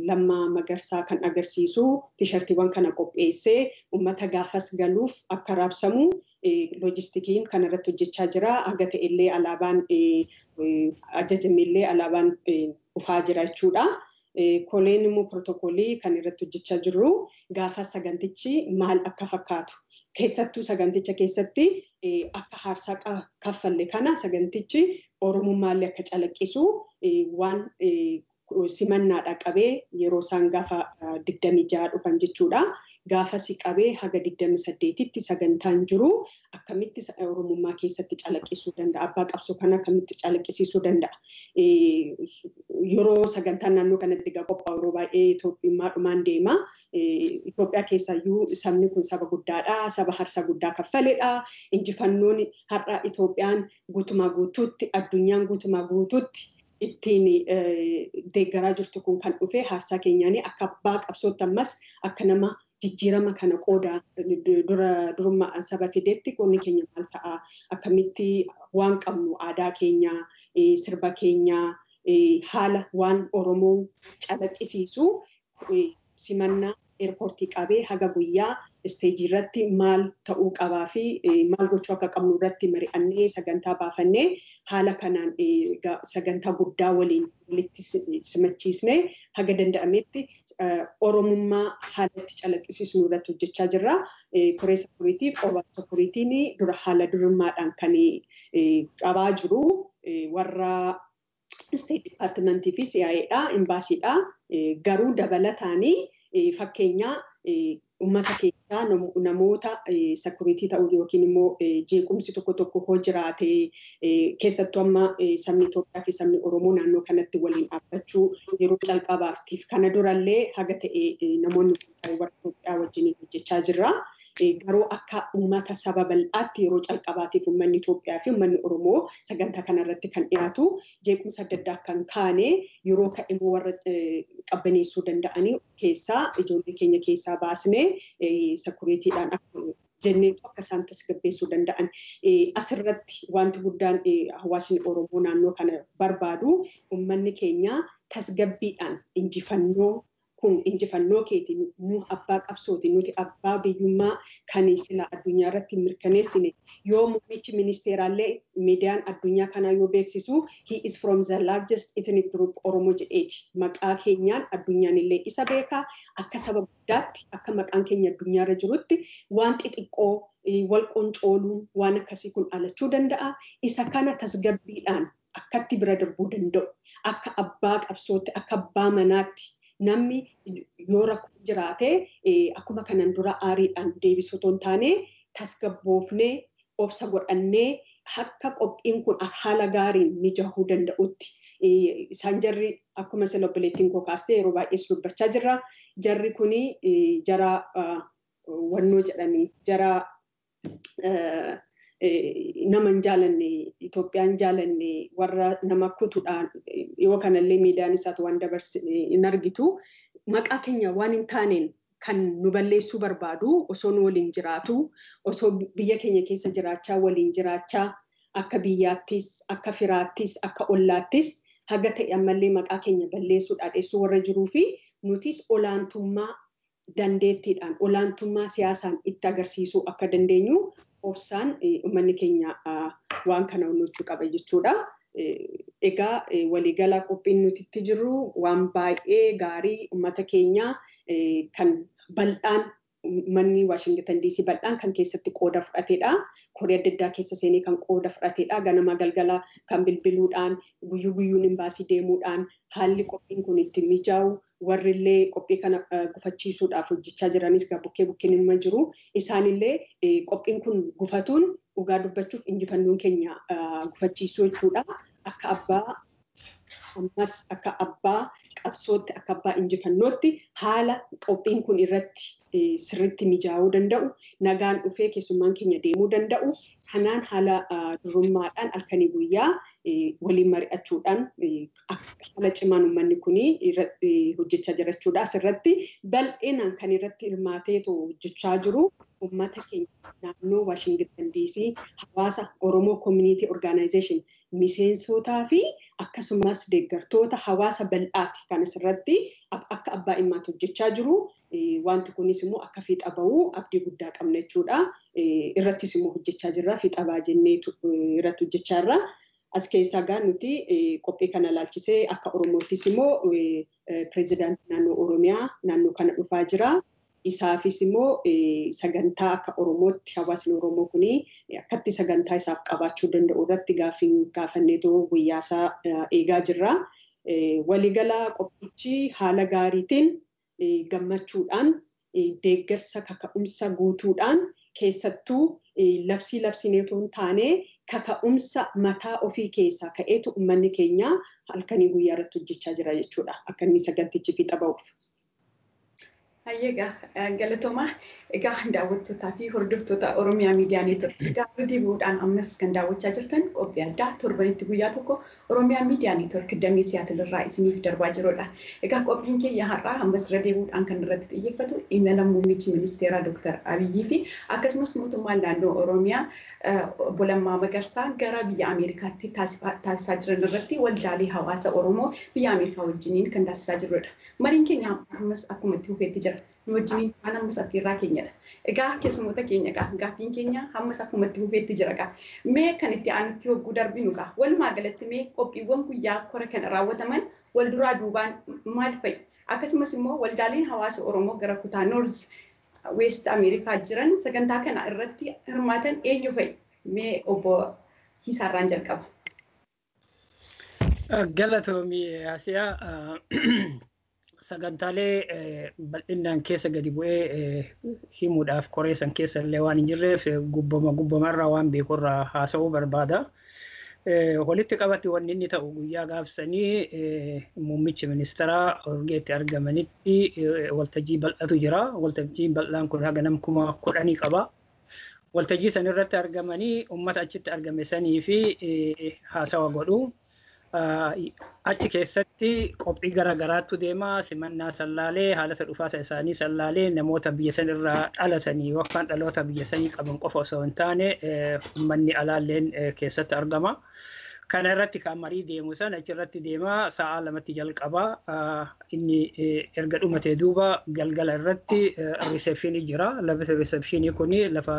Lammaa Magarsaa kan agarsiisu tishartiiwwan kana qopheessee uummata gaafas galuuf akka raabsamu loojistikiin kan irratti hojjechaa jira. Haga ta'ellee alaabaan ajajamillee alaabaan dhufaa jira jechuudha. Koleen immoo pirootokoolii kan irratti hojjechaa jirru gaafa sagantichi maal akka fakkaatu. Keessattuu saganticha keessatti akka haarsaa kaffalle kana sagantichi Oromummaallee akka calaqqisu waan simannaadha qabee yeroo isaan gaafa 26 dhufan jechuudha. Gaafa si qabee haga 28tti sagantaan jiru akkamitti Oromummaa keessatti calaqqisuu danda'a? Abbaa qabsoo kana akkamitti calaqqisiisuu danda'a? Yeroo sagantaan naannoo kanatti egaa qophaa'u yeroo baay'ee Itoophiyummaadhumaan deema. Itoophiyaa keessaayyuu sabni kun saba guddaadha. Saba harsa guddaa kaffaledha. Injifannoon har'a Itoophiyaan guutumaa guutuutti addunyaan guutumaa guutuutti ittiin deeggaraa jirtu kun kan dhufe haarsaa keenyaanii akka abbaa qabsootti ammas akka nama jijjiirama kana qooda dura durummaadhaan saba fidetti qoonni keenya maal ta'a akkamitti waan qabnu aadaa keenya sirba keenya haala waan Oromoo calaqqisiisu simannaa eerpoortii qabee haga guyyaa isteejii irratti maal ta'uu qabaa fi maal gochuu akka qabnu irratti mari'annee sagantaa baafannee haala kanaan sagantaa guddaa waliin walitti simachiisnee haga danda'ametti Oromummaa haala itti calaqqisiisnu irratti hojjechaa jirra. Koree sakuriitii qoba sakuriitiin dura haala durummaadhaan kan qabaa jiru warra State Departmentii fi CIAdha, imbaasiidha. Garuu dabalataanii fakkeenya uummata keessaa namoota sakuriitii ta'uu yookiin immoo jeequmsi tokko tokko hoo jiraate keessattuu amma sabni Itoophiyaa fi sabni Oromoo naannoo kanatti waliin dhaabbachuu yeroo calqabaatiif kana durallee haga ta'e namoonni warra Itoophiyaa wajjin hojjechaa jirra. Garuu akka uummata saba bal'aatti yeroo calqabaatiif uummanni Itoophiyaa fi uummanni Oromoo sagantaa kanarratti kan dhiyaatu jeequmsa adda addaa kan kaane yeroo ka'immoo warra qabbaneessuu danda'anii keessaa ijoollee keenya keessaa baasnee sakuriitiidhaan akka jenneetu akka isaan tasgabbeessuu danda'an. Asirratti wanti guddaan hawaasni Oromoo naannoo kana barbaadu uummanni keenya tasgabbiidhaan injifannoo Kun injifannoo keeti, nu abbaa qabsooti, nuti abbaa biyyummaa kan sila addunyaa irratti mirkaneessine. Yoo muummichi ministeeraallee miidiyaan addunyaa kanaa yoo beeksisu, "He is from the largest ethnic group Oromo" jedheeti. Maqaa keenyaan addunyaan illee isa beekaa. Akka saba guddaatti akka maqaan keenya addunyaa irra jirutti waan xixiqqoo wal qoncooluun waan akkasii kun dhalachuu danda'a. Isa kana tasgabbiidhaan akkatti bira darbuu danda'u. Akka abbaa qabsootti, akka abbaa manaatti namni yoo rakkoo jiraate akkuma kanan dura aariidhaan deebisuu otoo hin taane, tasgabboofnee, obsa godhannee, akka qophiin kun haala gaariin mijahuu danda'utti. Isaan jarri akkuma sila obboleettiin koo kaastee yeroo baay'ees dubbachaa jirra. Jarri kuni jara wannoo jedhanii, jara nama hin jaalanne, Itoophiyaan jaalanne, warra nama kutuudhaan yoo kanallee miidiyaan isaatu waan dabarse hin argitu. Maqaa keenya waan hin taaneen kan nu balleessuu barbaadu, osoo nu waliin jiraatu, osoo biyya keenya keessa jiraachaa, waliin jiraachaa, akka biyyaattis, akka firaattis, akka ollaattis haga ta'e ammallee maqaa keenya balleessuu dhaadheessuu warra jiruu fi nutis olaantummaa dandeettiidhaan, olaantummaa siyaasaan itti agarsiisuu akka dandeenyu obsaan uummanni keenya waan kana hojjechuu qaba jechuudha. Egaa waliigala qophiin nuti itti jirru waan baay'ee gaarii, uummata keenya kan bal'aan, manni Waashingtan DC bal'aan kan keessatti qooda fudhatedha. Koree adda addaa keessa seenee kan qooda fudhatedha. Ganama galgala kan bilbiluudhaan, guyyuu guyyuun imbaasii deemuudhaan haalli qophiin kun itti mijaa'u, warri illee qophii kana gufachiisuudhaaf hojjechaa jiranis bukkee bukkeen ilma jiru. Isaanillee qophiin kun gufatuun dhugaa dubbachuuf injifannoon keenya gufachiisuu jechuudha. Akka abbaa, ammas akka abbaa qabsootti, akka abbaa injifannootti haala qophiin kun irratti sirriitti mijaa'uu danda'u, nagaan dhufee keessummaan keenya deemuu danda'u, kanaan haala durummaadhaan halkanii guyyaa waliin mari'achuudhaan haala cimaan uummanni kun hojjechaa jira jechuudha. Asirratti bal'inaan kan irratti hirmaateetu hojjechaa jiru uummata keenya naannoo Waashingtan DC, hawaasa Oromoo Community Organization miseensotaa fi akkasumas deeggartoota hawaasa bal'aati kan asirratti akka abbaa dhimmaatti hojjechaa jiru. Wanti kunis immoo akka fiixa bahuu abdii guddaa qabna jechuudha. Irrattis immoo hojjechaa jirra. Fiixa baha jennee irratti hojjechaa jirra. As keessaa gaa nuti qophii kana ilaalchisee akka Oromoottis immoo pireezidaantii naannoo Oromiyaa naannoo kana dhufaa jira. Isaafis immoo sagantaa akka Oromootti hawaasni Oromoo kuni akkatti sagantaa isaaf qabaachuu danda'u irratti gaaffii gaafanneetoo guyyaasaa eegaa jirra. Waliigala qophichi haala gaariitiin, gammachuudhaan, deeggarsa kaka'umsa guutuudhaan, keessattuu labsii labsineetoo hin taane kaka'umsa mataa ofii keessaa ka'eetu uummanni keenya halkanii guyyaa irratti hojjechaa jira jechuudha. Akka inni sagantichi fiixa ba'uuf. Hayyeegaa, galatoomaa. Egaa daawwattootaa fi hordoftoota Oromiyaa Miidiyaa Neetwork, egaa irra deebi'uudhaan ammas kan daawwachaa jirtan qophii addaa torbanitti guyyaa tokko Oromiyaa Miidiyaa Neetwork damee Siyaatil irraa isiniif darbaa jirudha. Egaa qophiin keenya har'aa ammas irra deebi'uudhaan kan irratti xiyyeeffatu imala muummichi ministeeraa Dr. Abiyyii fi akkasumas mootummaan naannoo Oromiyaa obbo Lammaa Magarsaa gara biyya Ameerikaatti taasisaa jiran irratti waldaalee hawaasa Oromoo biyya Ameerikaa wajjiniin kan taasisaa jirudha. Mariin keenya ammas akkuma itti fufeetti jira. Nu wajjiniin waan ammas affeerraa keenyadha. Egaa keessummoota keenya egaa gaaffiin keenya ammas akkuma itti fufeetti jira egaa. Mee kan itti aanutti hogguu darbinu egaa walumaa galatti mee qophiiwwan guyyaa kora kana raawwataman wal duraa duubaan maal fa'i? Akkasumas immoo waldaaleen hawaasa Oromoo gara kutaa North West Ameerikaa jiran sagantaa kana irratti hirmaatan eenyu fa'i? Mee obbo Hiisaarraan jalqaba. Galatoomii Asiyaa. Sagantaalee bal'inaan keessa gadi bu'ee himuudhaaf koree san keessa illee waan hin jirreef gubbama gubbamarraa waan beekurraa haasa'uu barbaada. Walitti qabatti wanni inni ta'u guyyaa gaafsanii muummichi ministeeraa Orgeetti argamanitti waltajjii bal'atu jira. Waltajjiin bal'aan kun haga nam 10,000 qaba. Waltajjii san irratti argamanii uummata achitti argame sanii fi haasawa godhu. Achi keessatti qophii garaagaraatu deema. Simannaa sallaalee, haalata dhufaasa isaanii sallaalee, namoota biyya san irraa dhalatanii yookaan dhaloota biyya sanii qaban qofa osoo hin taane uummanni alaalleen keessatti argama. Kana irratti kan marii deemu sana achirratti deema sa'a 2tti jalqaba. Inni erga dhumatee duuba galgala irratti receptionii jira. Lafa receptionii kuni lafa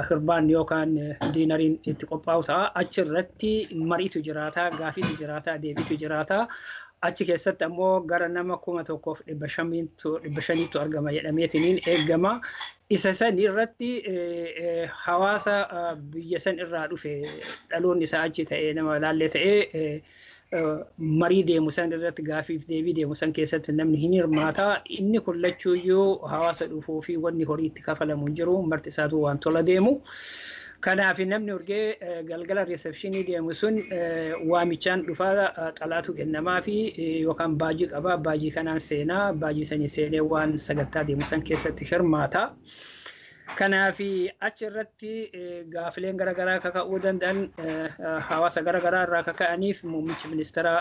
hirbaan yookaan diinariin itti qophaa'u ta'a. Achirratti mariitu jiraata, gaafiitu jiraata, deebiitu jiraata. Achi keessatti ammoo gara nama 1500 argama jedhameetiniin eegama. Isa san irratti hawaasa biyya san irraa dhufe dhaloonni isaa achi ta'ee nama laallee ta'ee marii deemu san irratti gaafiif deebii deemu san keessatti namni hin hirmaata. Inni kun lachuuyyuu hawaasa dhufuu fi wanni horii itti kafalamu hin jiru. Marti isaatu waan tola deemu. Kanaaf namni urgee galgala receptionii deemu sun waamichaan dhufaa xalaatu kennamaa fi yookaan baajii qaba. Baajii kanaan seenaa, baajii sanii seenee waan sagantaa deemu san keessatti hirmaata. Kanaaf achirratti gaafileen garaagaraa kaka'uu danda'an hawaasa garaagaraa irraa kaka'aniif muummichi ministeera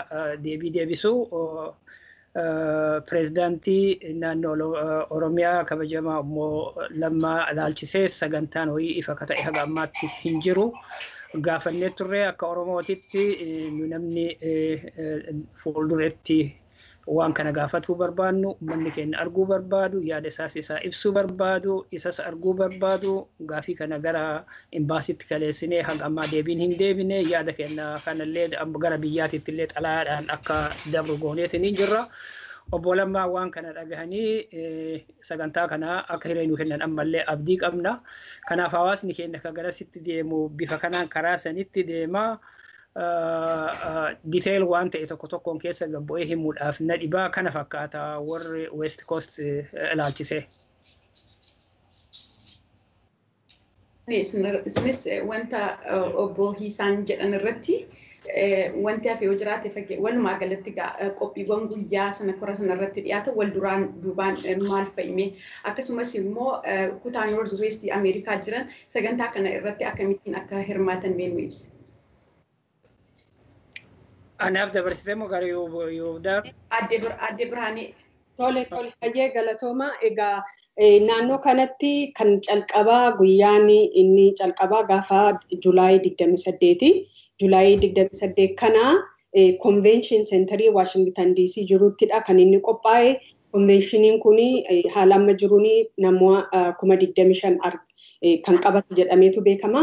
deebii deebisu. Pireezidaantii naannoo Oromiyaa kabajamaa obbo Lammaa ilaalchisee sagantaan ho'ii ifa akka ta'e haga ammaatti hin jiru. Gaafannee turre akka Oromootitti namni fuulduretti waan kana gaafatuu barbaannu, uummanni keenya arguu barbaadu, yaada isaas isaa ibsuu barbaadu, isas arguu barbaadu, gaafii kana gara imbaasitti kaleessinee haga ammaa deebiin hin deebine, yaada keenya kanallee gara biyyaatitti illee xalayaadhaan akka dabru gooneetiin hin jirra. Obbo Lammaa waan kana dhagahanii sagantaa kana akka hiree nuu kennan ammallee abdii qabna. Kanaaf hawaasni keenya kan garasitti deemu bifa kanaan karaa sanitti deema. Detail waan ta'e tokko tokkoon keessa gabbu'ee himuudhaaf na dhibaa kana fakkaata warri West Coast ilaalchise. Isinis wanta obbo Hiisaan jedhan irratti wanti hafe yoo jiraate walumaa galatti qophiiwwan guyyaa sana kora sana irratti dhiyaatan wal duraan duubaan maal fa'ime akkasumas immoo kutaa North West Ameerikaa jiran sagantaa kana irratti akkamittiin akka hirmaatan mee nu ibsa. Anaaf dabarsitee moo gara Yoobdaaf? Aadde Birhaanee. Tole tole baay'ee galatooma. Egaa naannoo kanatti kan calqabaa guyyaan inni calqabaa gaafa Julaayii 28. Julaayii 28 kana konvenshin seenterii Waashingtan DC jiruttidha kan inni qophaa'e. Konvenshiniin kun haala amma jiruun nama 25,000 kan qabatu jedhameetu beekama.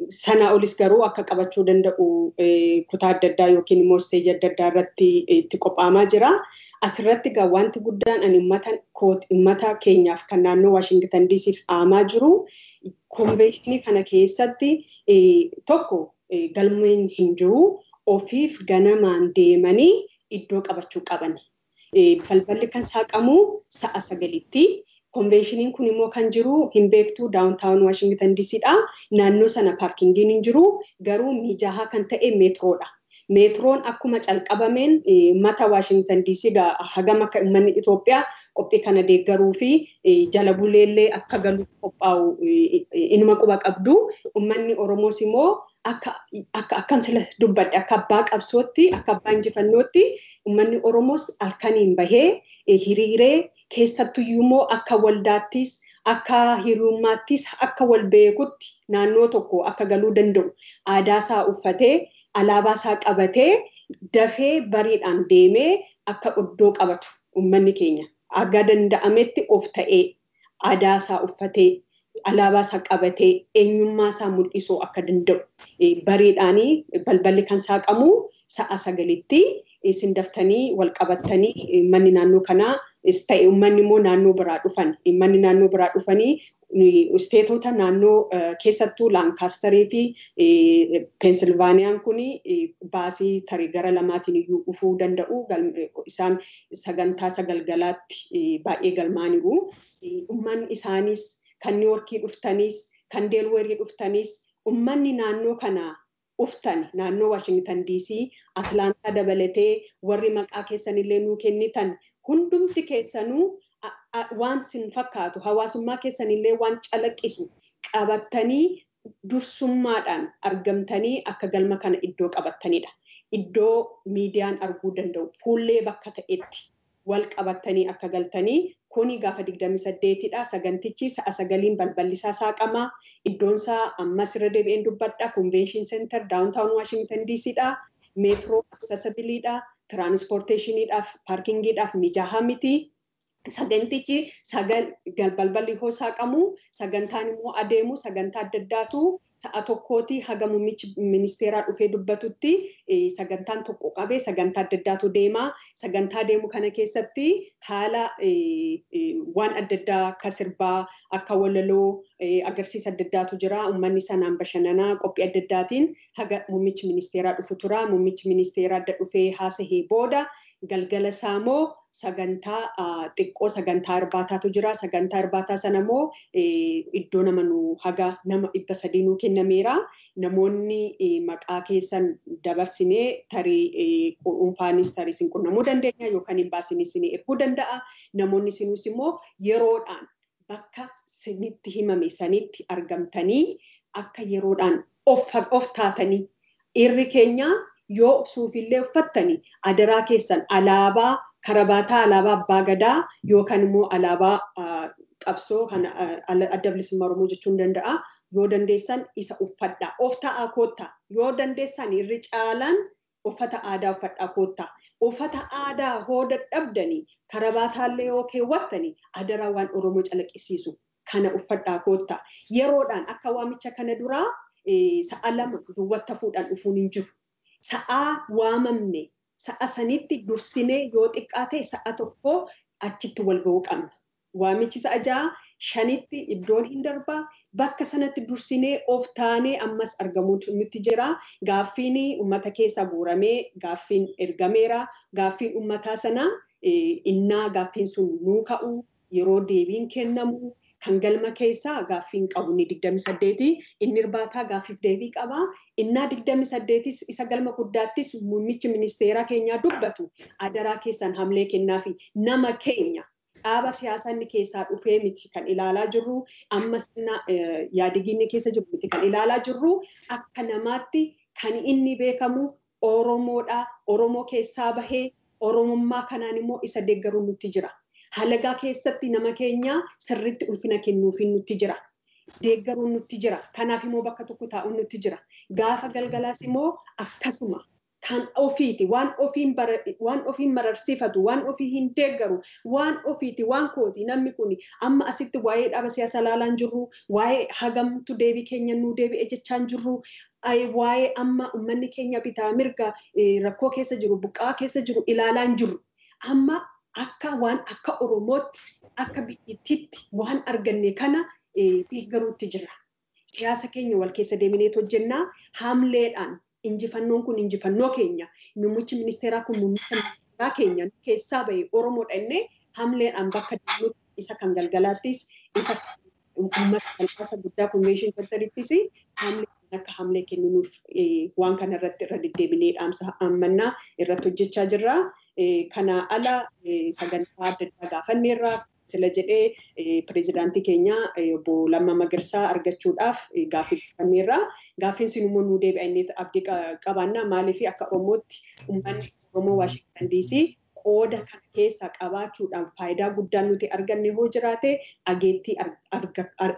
Sana olis garuu akka qabachuu danda'u kutaa adda addaa yookiin immoo isteejii adda addaa irratti itti qophaa'amaa jira. Asirratti egaa wanti guddaan ani uummata keenyaaf kan naannoo Waashingtan DCf dhaamaa jiru konvenshinii kana keessatti tokko galmeen hin jiru ofiif ganamaan deemanii iddoo qabachuu qaban. Balballi kan saaqamu sa'a 9tti. Konvenshiniin kun immoo kan jiru hin beektu daawuntaawun Waashingtan DCdha. Naannoo sana paarkingiin hin jiru garuu mijaa'aa kan ta'e meetroodha. Meetroon akkuma calqabameen mata Waashingtan DC hagam akka uummanni Itoophiyaa qophii kana deeggaruu fi jala buleellee akka galuuf qophaa'u inuma quba qabdu. Uummanni Oromoos immoo akka akkan sila dubbadhe akka abbaa qabsootti akka abbaa injifannootti uummanni Oromoos halkaniin bahee hiriiree keessattuyyuu immoo akka waldaattis akka hiriyummaattis akka wal beekutti naannoo tokko akka galuu danda'u aadaa isaa uffatee alaabaa isaa qabatee dafee bariidhaan deemee akka iddoo qabatu uummanni keenya akka danda'ametti of ta'ee aadaa isaa uffatee alaabaa isaa qabatee eenyummaa isaa mul'isuu akka danda'u bariidhaanii balballi kan saaqamu sa'a 9tti isin daftanii wal qabattanii manni naannoo kanaa ta'e uummanni immoo naannoo biraa dhufan manni naannoo biraa dhufanii isteetota naannoo keessattuu Laankaasterii fi Peensilvaaniyaan kun baasii tarii gara lamaatiin iyyuu dhufuu danda'u isaan sagantaa sagalgalaatti baay'ee galmaaniiru. Uummanni isaanis kan Niiwoorkii dhuftaniis kan Deelweerii dhuftaniis uummanni naannoo kanaa dhuftan naannoo Waashingtan DC Atlaantaa dabalatee warri maqaa keessanillee nuu kennitan hundumti keessanuu waan sin fakkaatu hawaasummaa keessanillee waan calaqqisu qabattanii dursummaadhaan argamtanii akka galma kana iddoo qabattanidha. Iddoo miidiyaan arguu danda'u fuullee bakka ta'etti wal qabattanii akka galtanii kuni gaafa 28dha. Sagantichi sa'a 9 balballisaa saaqama. Iddoon isaa ammas irra deebi'een dubbadha. Convention Center Downtown Washington DCdha. Meetroo accessibiliidha. Transportationidhaaf parkingiidhaaf mijaa'aa miti. Sagantichi balballi hoo saaqamu sagantaan immoo adeemu sagantaa adda addaatu sa'a 1 haga muummichi ministeeraa dhufee dubbatutti sagantaan tokko qabee sagantaa adda addaatu deema. Sagantaa deemu kana keessatti haala waan adda addaa akka sirbaa, akka walaloo agarsiisa adda addaatu jira. Uummanni sanaan bashannanaa qophii adda addaatiin haga muummichi ministeeraa dhufu tura. Muummichi ministeeraa adda dhufee haasahee booda galgala isaa sagantaa xiqqoo sagantaa irbaataatu jira. Sagantaa irbaataa sana immoo iddoo nama nu haga nama 300 nuu kennameera. Namoonni maqaa keessan dabarsinee tarii dhuunfaanis tarii isin qunnamuu dandeenya yookaan hin baasinis isin erguu danda'a. Namoonni isinis immoo yeroodhaan bakka isinitti himame sanitti argamtanii akka yeroodhaan of taatanii irri keenya yoo suufillee uffattanii adaraa keessan alaabaa karabaataa alaabaa abbaa gadaa yookaan immoo alaabaa qabsoo kan adda bilisummaa Oromoo jechuun danda'a. Yoo dandeessan isa uffadhaa. Of taa'aa koottaa. Yoo dandeessan irri caalaan uffata aadaa uffadhaa koottaa. Uffata aadaa hoo dadhabdanii karabaataallee yoo keewwattanii adaraa waan Oromoo calaqqisiisu kana uffadhaa koottaa. Yeroodhaan akka waamicha kana duraa sa'a 2 duwwatta fuudhaan dhufuun hin jiru. Sa'a waamamne sa'a sanitti dursinee yoo xiqqaa ta'e sa'a 1 achitti wal ga'uu qabna. Waamichi sa'a 6 5tti iddoon hin darbaa. Bakka sanatti dursinee of taanee ammas argamuutu nutti jira. Gaaffiin uummata keessa guuramee gaaffiin ergameera. Gaaffiin uummataa sana innaa gaaffiin sun nuu ka'u yeroo deebiin kennamu kan galma keessaa gaaffiin qabu ni 28 inni irbaataa gaaffiif deebii qaba. Innaa 28 isa galma guddaattis muummichi ministeeraa keenyaa dubbatu adaraa keessan hamlee kennaafi nama keenya dhaaba siyaasaa inni keessaa dhufee miti kan ilaalaa jirru amma sirna yaadiginni keessa jiru miti kan ilaalaa jirru akka namaatti kan inni beekamu Oromoodha. Oromoo keessaa bahee Oromummaa kanaan immoo isa deeggaruun nutti jira. Halagaa keessatti nama keenya sirriitti ulfina kennuufiin nutti jira. Deeggaruun nutti jira. Kanaaf immoo bakka tokko taa'uun nutti jira. Gaafa galgalaas immoo akkasuma kan ofiiti waan ofiin mararsiifatu waan ofii hin deeggaru waan ofiiti waan kooti namni kun amma asitti waa'ee dhaaba siyaasaa ilaalaa hin jirru waa'ee hagamtu deebii keenya nuu deebi'e jechaa hin jirru waa'ee amma uummanni keenya bitaa mirga rakkoo keessa jiru buqqaa keessa jiru ilaalaa hin jirru amma akka waan akka Oromootti akka biyyattiitti waan arganne kana deeggaruutti jira. Siyaasa keenya wal keessa deemineet hojjennaa haamleedhaan injifannoon kun injifannoo keenya muummichi ministeeraa kun muummicha ministeeraa keenya keessaa bahe Oromoodha innee haamleedhaan bakka deemnutti isa kan galgalaattis isa uummata galgaasa guddaa konveeshin senterittis haamleedhaan akka haamlee kenninuuf waan kana irratti irra deddeebinee dhaamsa ammannaa irratti hojjechaa jirra. Kana ala sagantaa adda addaa gaafanneerra sila jedhee pireezidaantii keenya obbo Lammaa Magarsaa argachuudhaaf gaaffii gaafanneerra. Gaaffiin sun immoo nuu deebi'a inni abdii qabaanna. Maaliif akka Oromootti uummanni Oromoo Waashintan DC qooda kana keessa qabaachuudhaan faayidaa guddaa nuti arganne hoo jiraate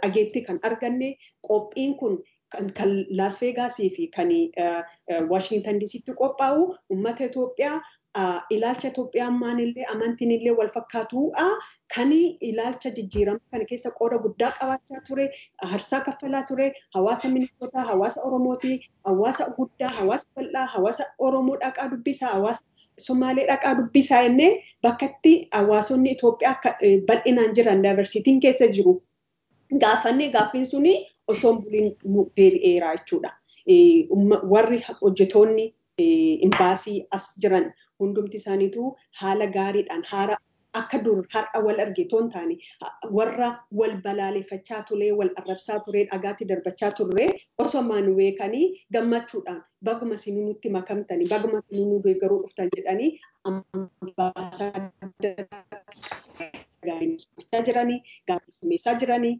ageettii kan arganne qophiin kun kan Las Vegasii fi kan Waashintan DCtti qophaa'u uummata Itoophiyaa ilaalcha Itoophiyaan illee amantiin illee wal fakkaatuudha. Kan ilaalcha jijjiirama kana keessa qooda guddaa qabaachaa ture, harsaa kaffalaa ture, hawaasa Minisootaa, hawaasa Oromooti, hawaasa guddaa, hawaasa bal'aa, hawaasa Oromoo dhaqaa dubbisaa, hawaasa Somaalee dhaqaa dubbisaa jennee bakka itti hawaasonni Itoophiyaa akka bal'inaan jiran daayivarsiitiin keessa jiru. Gaafannee gaaffiin suni osoo hin buliin deebi'eera jechuudha. Warri hojjetoonni imbaasii as jiran hundumti isaaniitu haala gaariidhaan haara akka dur har'a wal arge otoo hin taane warra wal balaaleffachaa ture wal arrabsaa ture dhagaatti darbachaa turre osoo ammaan beekanii gammachuudhaan baguma isinuu nutti makamtanii baguma isinuu nu deeggaruu dhuftan jedhanii gaarii nuuf jiranii, gaarii jiranii.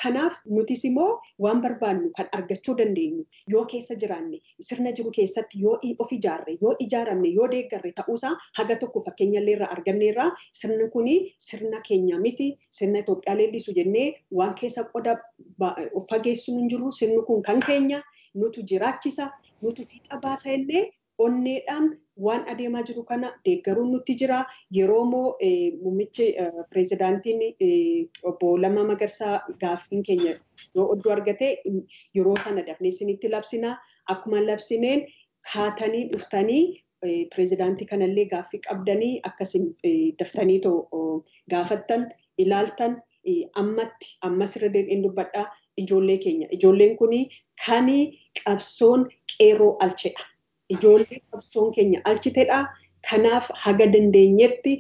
Kanaaf nutis immoo waan barbaannu kan argachuu dandeenyu yoo keessa jiraanne, sirna jiru keessatti yoo of ijaarre, yoo ijaaramne, yoo deeggarre ta'uusaa haga tokko fakkeenyallee irraa arganneerraa. Sirni kuni sirna keenya miti, sirna Itoophiyaa leellisu jennee waan keessa qoda of fageessinu hin jiru. Sirni kun kan keenya, nutu jiraachisa, nutu fiixa baasa jennee onneedhaan waan adeemaa jiru kana deeggaruun nutti jira. Yeroo immoo muummichi pireezidaantiin obbo Lammaa Magarsaa gaaffiin keenya yoo oddoo argate, yeroo sana dafnee isinitti labsina. Akkuma labsineen kaatanii dhuftanii pireezidaantii kanallee gaaffii qabdanii akkasin daftanii gaafattan ilaaltan. Ammatti ammas irra deebi'een dubbadhaa, ijoollee keenya. Ijoolleen kuni kan qabsoon qeerroo alchedha. Ijoollee qabsoon keenya alchitedha. Kanaaf haga dandeenyetti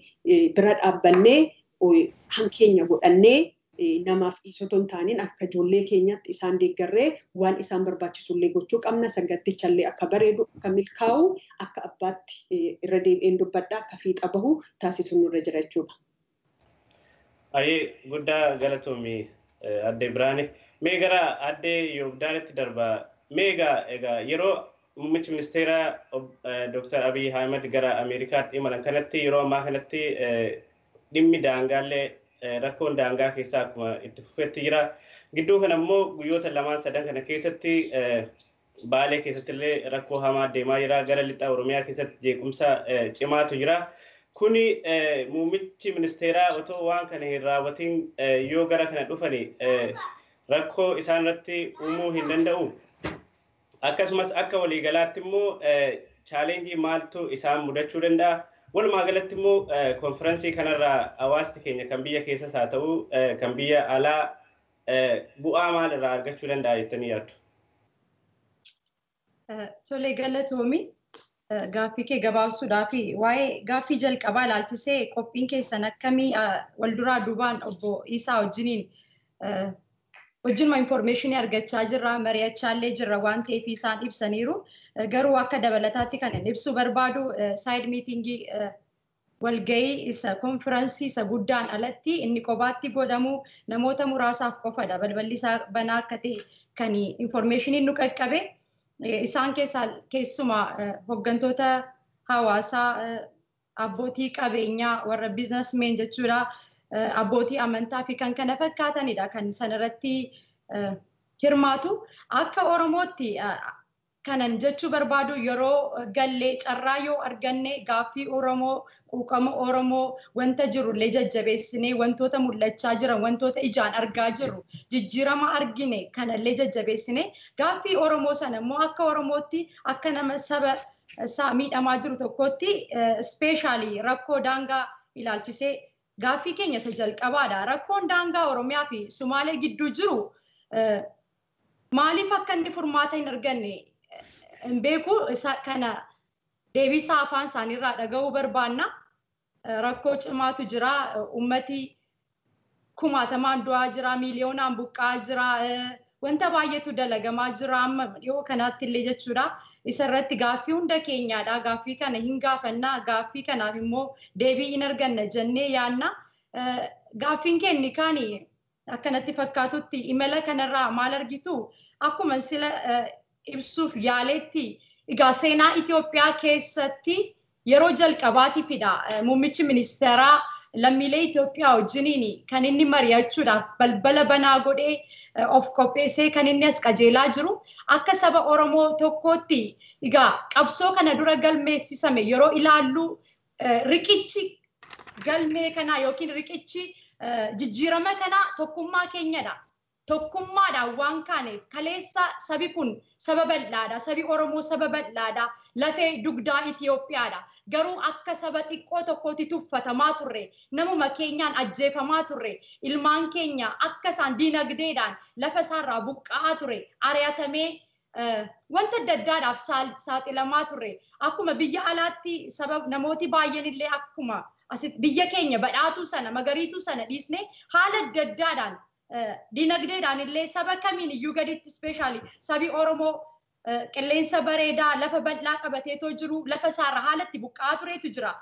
bira dhaabbannee, kan keenya godhannee, namaaf dhiisotoo hin taaniin akka ijoollee keenyaatti isaan deeggarree waan isaan barbaachisullee gochuu qabna. Sagantichallee akka bareedu, akka milkaa'u, akka abbaatti irra deebi'een dubbadhaa, akka fiixa bahu taasisuun nurra jira jechuudha. Ayyee, guddaa galatoomi, Addee Biraane. Mee gara Addee Yoobdaanitti darba. Mee egaa yeroo muummichi ministeeraa Dr. Abiy Ahmed gara Ameerikaatti imalan kanatti, yeroo ammaa kanatti dhimmi daangaallee, rakkoon daangaa keessaa akkuma itti fufetti jira. Gidduu kana immoo guyyoota lamaan sadan kana keessatti Baalee keessatti illee rakkoo hamaa deemaa jira. Gara lixa Oromiyaa keessatti jeequmsa cimaatu jira. Kuni muummichi ministeeraa otoo waan kana hin raawwatin yoo gara kana dhufani rakkoo isaan irratti uumuu hin danda'u? Akkasumas akka waliigalaatti immoo challenge maaltu isaan mudachuu danda'a? Walumaa galatti immoo konfiraansii kanarraa hawaasni keenya kan biyya keessas haa ta'u kan biyya alaa bu'aa maal irraa argachuu danda'a jettanii yaaddu? Tole, galatoomi. Gaaffii kee gabaabsuudhaa fi waa'ee gaaffii jalqabaa ilaalchisee qophiin keessan akkamii, wal duraa duubaan obbo Isaa wajjiniin wajjinuma information argachaa jirra, mari'achaa illee jirra waan ta'eef isaan ibsaniiru. Garuu akka dabalataatti kan inni ibsuu barbaadu, side meeting, walgahii isa konfiraansii isa guddaan alatti inni kophaatti godhamu namoota muraasaaf qofadha. Balballi isaa banaa akka ta'e kan informationiin nu qaqqabe. Isaan keessaa keessumaa hooggantoota hawaasaa, abbootii qabeenyaa, warra businessmen jechuudha, abbootii amantaa fi kan kana fakkaatanidha kan sanarratti hirmaatu. Akka Oromootti kanan jechuu barbaadu, yeroo gallee carraa yoo arganne gaaffii Oromoo, quuqama Oromoo, wanta jirullee jajjabeessinee, wantoota mul'achaa jiran, wantoota ijaan argaa jirru, jijjiirama argine kanallee jajjabeessinee, gaaffii Oromoo sana immoo akka Oromootti, akka nama saba isaa miidhamaa jiru tokkotti, especially rakkoo daangaa ilaalchisee gaaffii keenya isa jalqabaadha. Rakkoon daangaa Oromiyaa fi Sumaalee gidduu jiru maaliif akka inni furmaata hin arganne hin beeku. Kana deebisaa afaan isaaniirraa dhaga'uu barbaanna. Rakkoo cimaatu jira. Uummati kumaatamaan du'aa jira. Miiliyoonaan buqqa'aa jira. Wanta baay'eetu dalagamaa jira amma dhiyoo kanaatti illee jechuudha. Isa irratti gaaffii hunda keenyaadha. Gaaffii kana hin gaafannaa. Gaaffii kanaaf immoo deebii hin arganna jennee yaanna. Gaaffiin kenni kaani akkanatti fakkaatutti imala kanarraa maal argitu? Akkuma sila ibsuuf yaaletti, egaa seenaa Itoophiyaa keessatti yeroo jalqabaatiifidha muummichi ministeeraa lammiilee Itoophiyaa wajjiniin kan inni mari'achuudhaaf balbala banaa godhee of qopheessee kan inni as qajeelaa jiru. Akka saba Oromoo tokkootti egaa qabsoo kana dura galmeessisame yeroo ilaallu, riqichi galmee kanaa yookiin riqichi jijjiirama kanaa tokkummaa keenyadha. Tokkummaadhaan waan kaaneef, kaleessa sabi kun saba bal'aadha. Sabi Oromoo saba bal'aadha. Lafee dugdaa Itoophiyaadha. Garuu akka saba xiqqoo tokkootti tuffatamaa turre. Namuma keenyaan ajjeefamaa turre. Ilmaan keenya akka isaan diinagdeedhaan lafa isaarraa buqqa'aa ture. Ari'atamee wanta adda addaadhaaf saaxilamaa turre. Akkuma biyya alaatti saba namooti baay'een illee akkuma biyya keenya badhaatuu sana, magariituu sana dhiisne, haala adda addaadhaan diinagdeedhaan illee saba kamiin iyyuu gaditti, especially sabi Oromoo qilleensa bareedaa, lafa bal'aa qabateetoo jiru lafa isaarra haalatti buqqa'aa tureetu jira.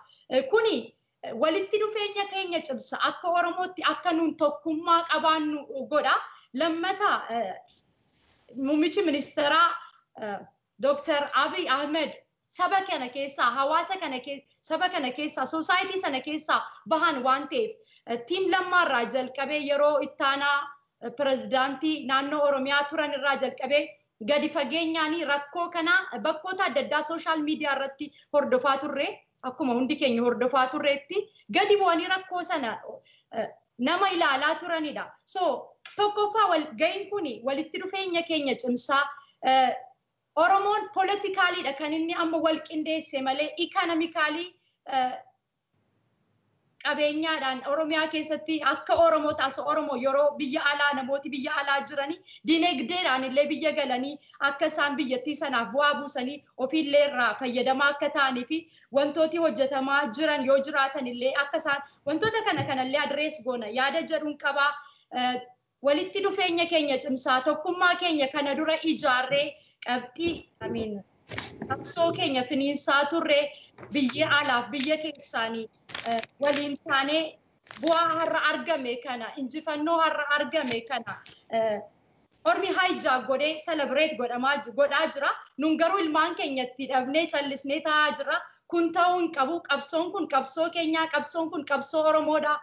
Kuni Walitti dhufeenya keenya cimsa akka Oromootti akka nuun tokkummaa qabaannu godha. Lammata muummichi ministeeraa Dr. Abiy Ahmed saba kana keessaa hawaasa kana saba kana keessaa soosaayitii sana keessaa bahan waan ta'eef tiim lammaarraa jalqabee yeroo ittaanaa pirezidaantii naannoo Oromiyaa turan irraa jalqabee gadi fageenyaan rakkoo kana bakkoota adda addaa sooshaal miidiyaa irratti hordofaa turre akkuma hundi keenya hordofaa turreetti gadi bu'anii rakkoo sana nama ilaalaa turanidha. So tokkoffaa walga'iin kun walitti dhufeenya keenya cimsaa Oromoon poolitikaaliidha kan inni amma wal qindeesse malee ikonomikaalii qabeenyaadhaan Oromiyaa keessatti akka Oromoo taasisa Oromoo yeroo biyya alaa namooti biyya alaa jiranii dinagdeedhaan illee biyya galanii akka isaan biyyattii sanaaf bu'aa buusanii ofiillee irraa fayyadamaa akka ta'anii fi wantooti hojjetamaa jiran yoo jiraatan illee akka isaan wantoota kana kanallee adrees goona yaada jedhuun qabaa. Walitti dhufeenya keenya cimsaa tokkummaa keenya kana dura ijaarree qabxii qabsoo keenya finiinsaa turre biyya alaaf biyya keessaanii waliin taanee bu'aa har'a argame kana injifannoo har'a argame kana ormi hijack godhee celebrate godhaa jira. Nun garuu ilmaan keenyatti dhabnee callisnee taa'aa jira. Kun ta'uu hin qabu. Qabsoon kun qabsoo keenyaa, qabsoon kun qabsoo Oromoodha.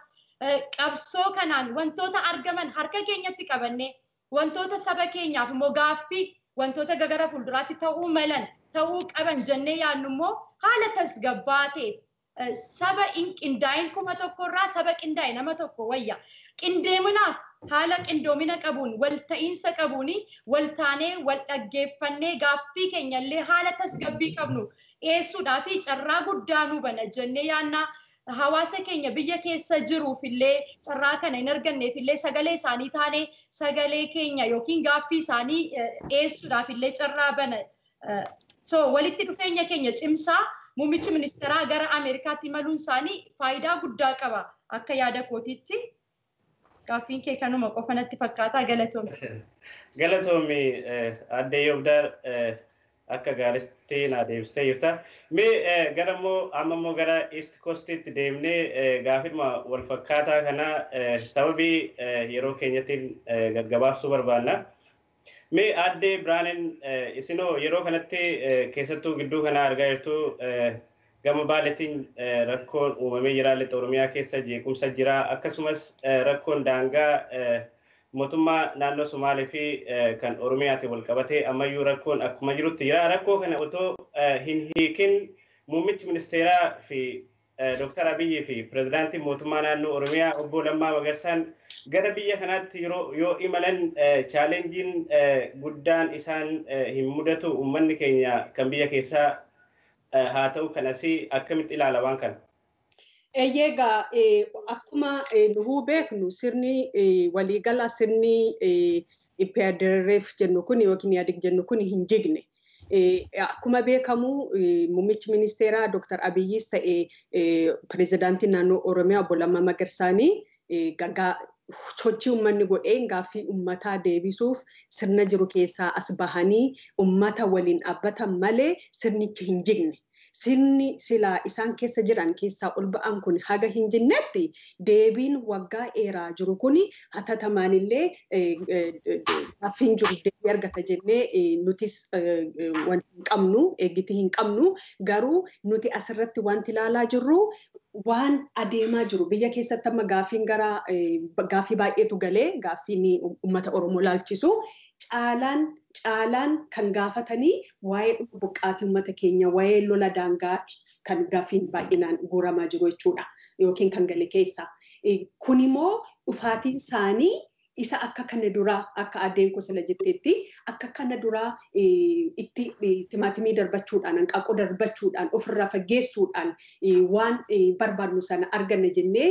Qabsoo kanaan wantoota argaman harka keenyatti qabannee wantoota saba keenyaaf immoo gaaffii wantoota gara fuulduraatti ta'uu malan ta'uu qaban jennee yaadnu immoo haala tasgabbaa ta'e saba hin qindaa'in 1000 irraa saba qindaa'e nama tokko wayya. Qindeeminaaf haala qindoomina qabuun walta'iinsa qabuun waltaanee wal dhaggeeffannee gaaffii keenyallee haala tasgabbii qabnu dhiyeessuudhaa fi carraa guddaa nu bana jennee yaadna. Hawaasa keenya biyya keessa jiruuf illee carraa kana hin arganneef illee sagalee isaanii taanee sagalee keenya yookiin gaaffii isaanii dhiyeessuudhaaf illee carraa bana. So walitti dhufeenya keenya cimsaa muummichi ministeeraa gara Ameerikaatti imaluun isaanii faayidaa guddaa qaba akka yaada kootiitti. Gaaffiin kee kanuma qofa natti fakkaata. Galatoomi. Galatoomi Aadde Yoobdaar akka gaariitti na deebistee jirta. Mee gara immoo amma immoo gara East Coastitti deemnee gaaffiidhuma wal fakkaataa kana sababii yeroo keenyattiin gaggabaabsuu barbaanna. Mee Aadde Biraanen isinoo yeroo kanatti keessattuu gidduu kana argaa jirtu gama Baaleetiin rakkoon uumamee jira lixa Oromiyaa keessa jeequmsa jira akkasumas rakkoon daangaa mootummaa naannoo Somaalee fi kan Oromiyaatiin wal qabatee ammayyuu rakkoon akkuma jirutti jira. Rakkoo kana otoo hin hiikin muummichi ministeeraa fi Dr. Abiyyi fi pirezidaantiin mootummaa naannoo Oromiyaa obbo Lammaa Magarsaan gara biyya kanaatti yeroo yoo imalan chaalenjiin guddaan isaan hin mudatu uummanni keenya kan biyya keessaa haa ta'u kanasii akkamitti ilaala waan kana? Egaa akkuma nuhuu beeknu sirni waliigala sirni EPRDF jennu kun yookiin YADIG jennu kun hin jigne. Akkuma beekamu muummichi ministeeraa Dr. Abiyyis ta'e pirezidaantiin naannoo Oromiyaa obbo Lammaa Magarsaanii sochii uummanni godheen gaaffii uummataa deebisuuf sirna jiru keessaa as bahanii uummata waliin dhaabbatan malee sirnichi hin jigne. Sirni silaa isaan keessa jiran keessaa ol ba'an kun haga hin jinnetti deebiin waggaa dheeraa jiru kun hatatamaan illee gaaffiin jiru deebii argata jennee nutis wanti hin qabnu eeggitii hin qabnu garuu nuti asirratti wanti ilaalaa jirru waan adeemaa jiru biyya keessatti amma gaaffiin gara gaaffii baay'eetu galee gaaffiin uummata Oromoo laalchisu caalaan kan gaafatanii waa'ee buqqaatii uummata keenya waa'ee lola daangaati kan gaaffiin baay'inaan guuramaa jiru jechuudha yookiin kan gale keessa. Kun immoo dhufaatiin isaanii isa akka kana duraa akka addeen kosala jetteetti akka kana duraa itti timaatimii darbachuudhaan hanqaaquu darbachuudhaan ofirraa fageessuudhaan waan barbaadnu sana arganna jennee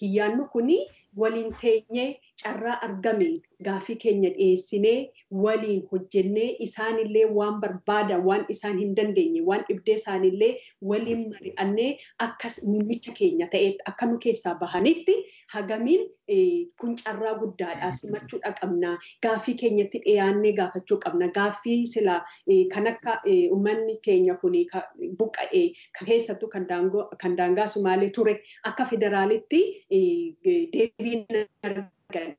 hiyyaannu kuni Waliin teenyee carraa argame gaafii keenya dhiyeessinee waliin hojjennee isaanillee waan barbaadan waan isaan hin dandeenye waan dhibdee isaanillee waliin mari'annee akka muummicha keenya ta'etti akka nu keessaa bahanitti hagamiin kun carraa guddaadha simachuudha qabna gaafii keenyatti dhiyaannee gaafachuu qabna gaafii sila kan akka uummanni keenya kun buqqa'ee keessattuu kan daangaa Sumaalee ture akka federaalitti deebiin argan.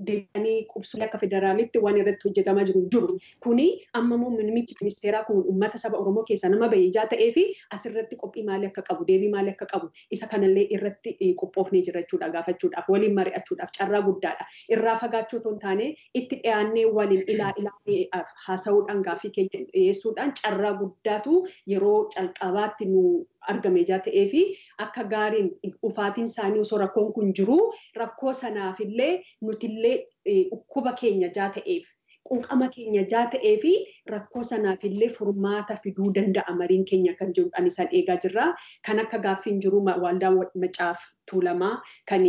Deebi'anii qubsuu akka federaalitti waan irratti hojjetamaa jiru jiru. Kuni amma immoo muummichi ministeeraa kun uummata saba Oromoo keessaa nama bahee ijaa ta'ee fi asirratti qophii maalii akka qabu deebii maalii akka qabu isa kanallee irratti qophoofnee jira jechuudha gaafachuudhaaf waliin mari'achuudhaaf carraa guddaadha. Irraa fagaachuu otoo hin taane itti dhiyaannee waliin ilaa haasa'uudhaan gaaffii keenya dhiyeessuudhaan carraa guddaatu yeroo calqabaatti nu argame ijaa ta'ee fi akka gaariin dhufaatiin isaanii osoo rakkoon kun jiru rakkoo sanaafillee nutillee dhukkuba keenya ijaa ta'eef quuqama keenya ijaa ta'ee fi rakkoo sanaafillee furmaata fiduu danda'a mariin keenya kan jedhudhaan isaan eegaa jirra. Kan akka gaaffiin jiru waldaa Macaaf Tuulamaa kan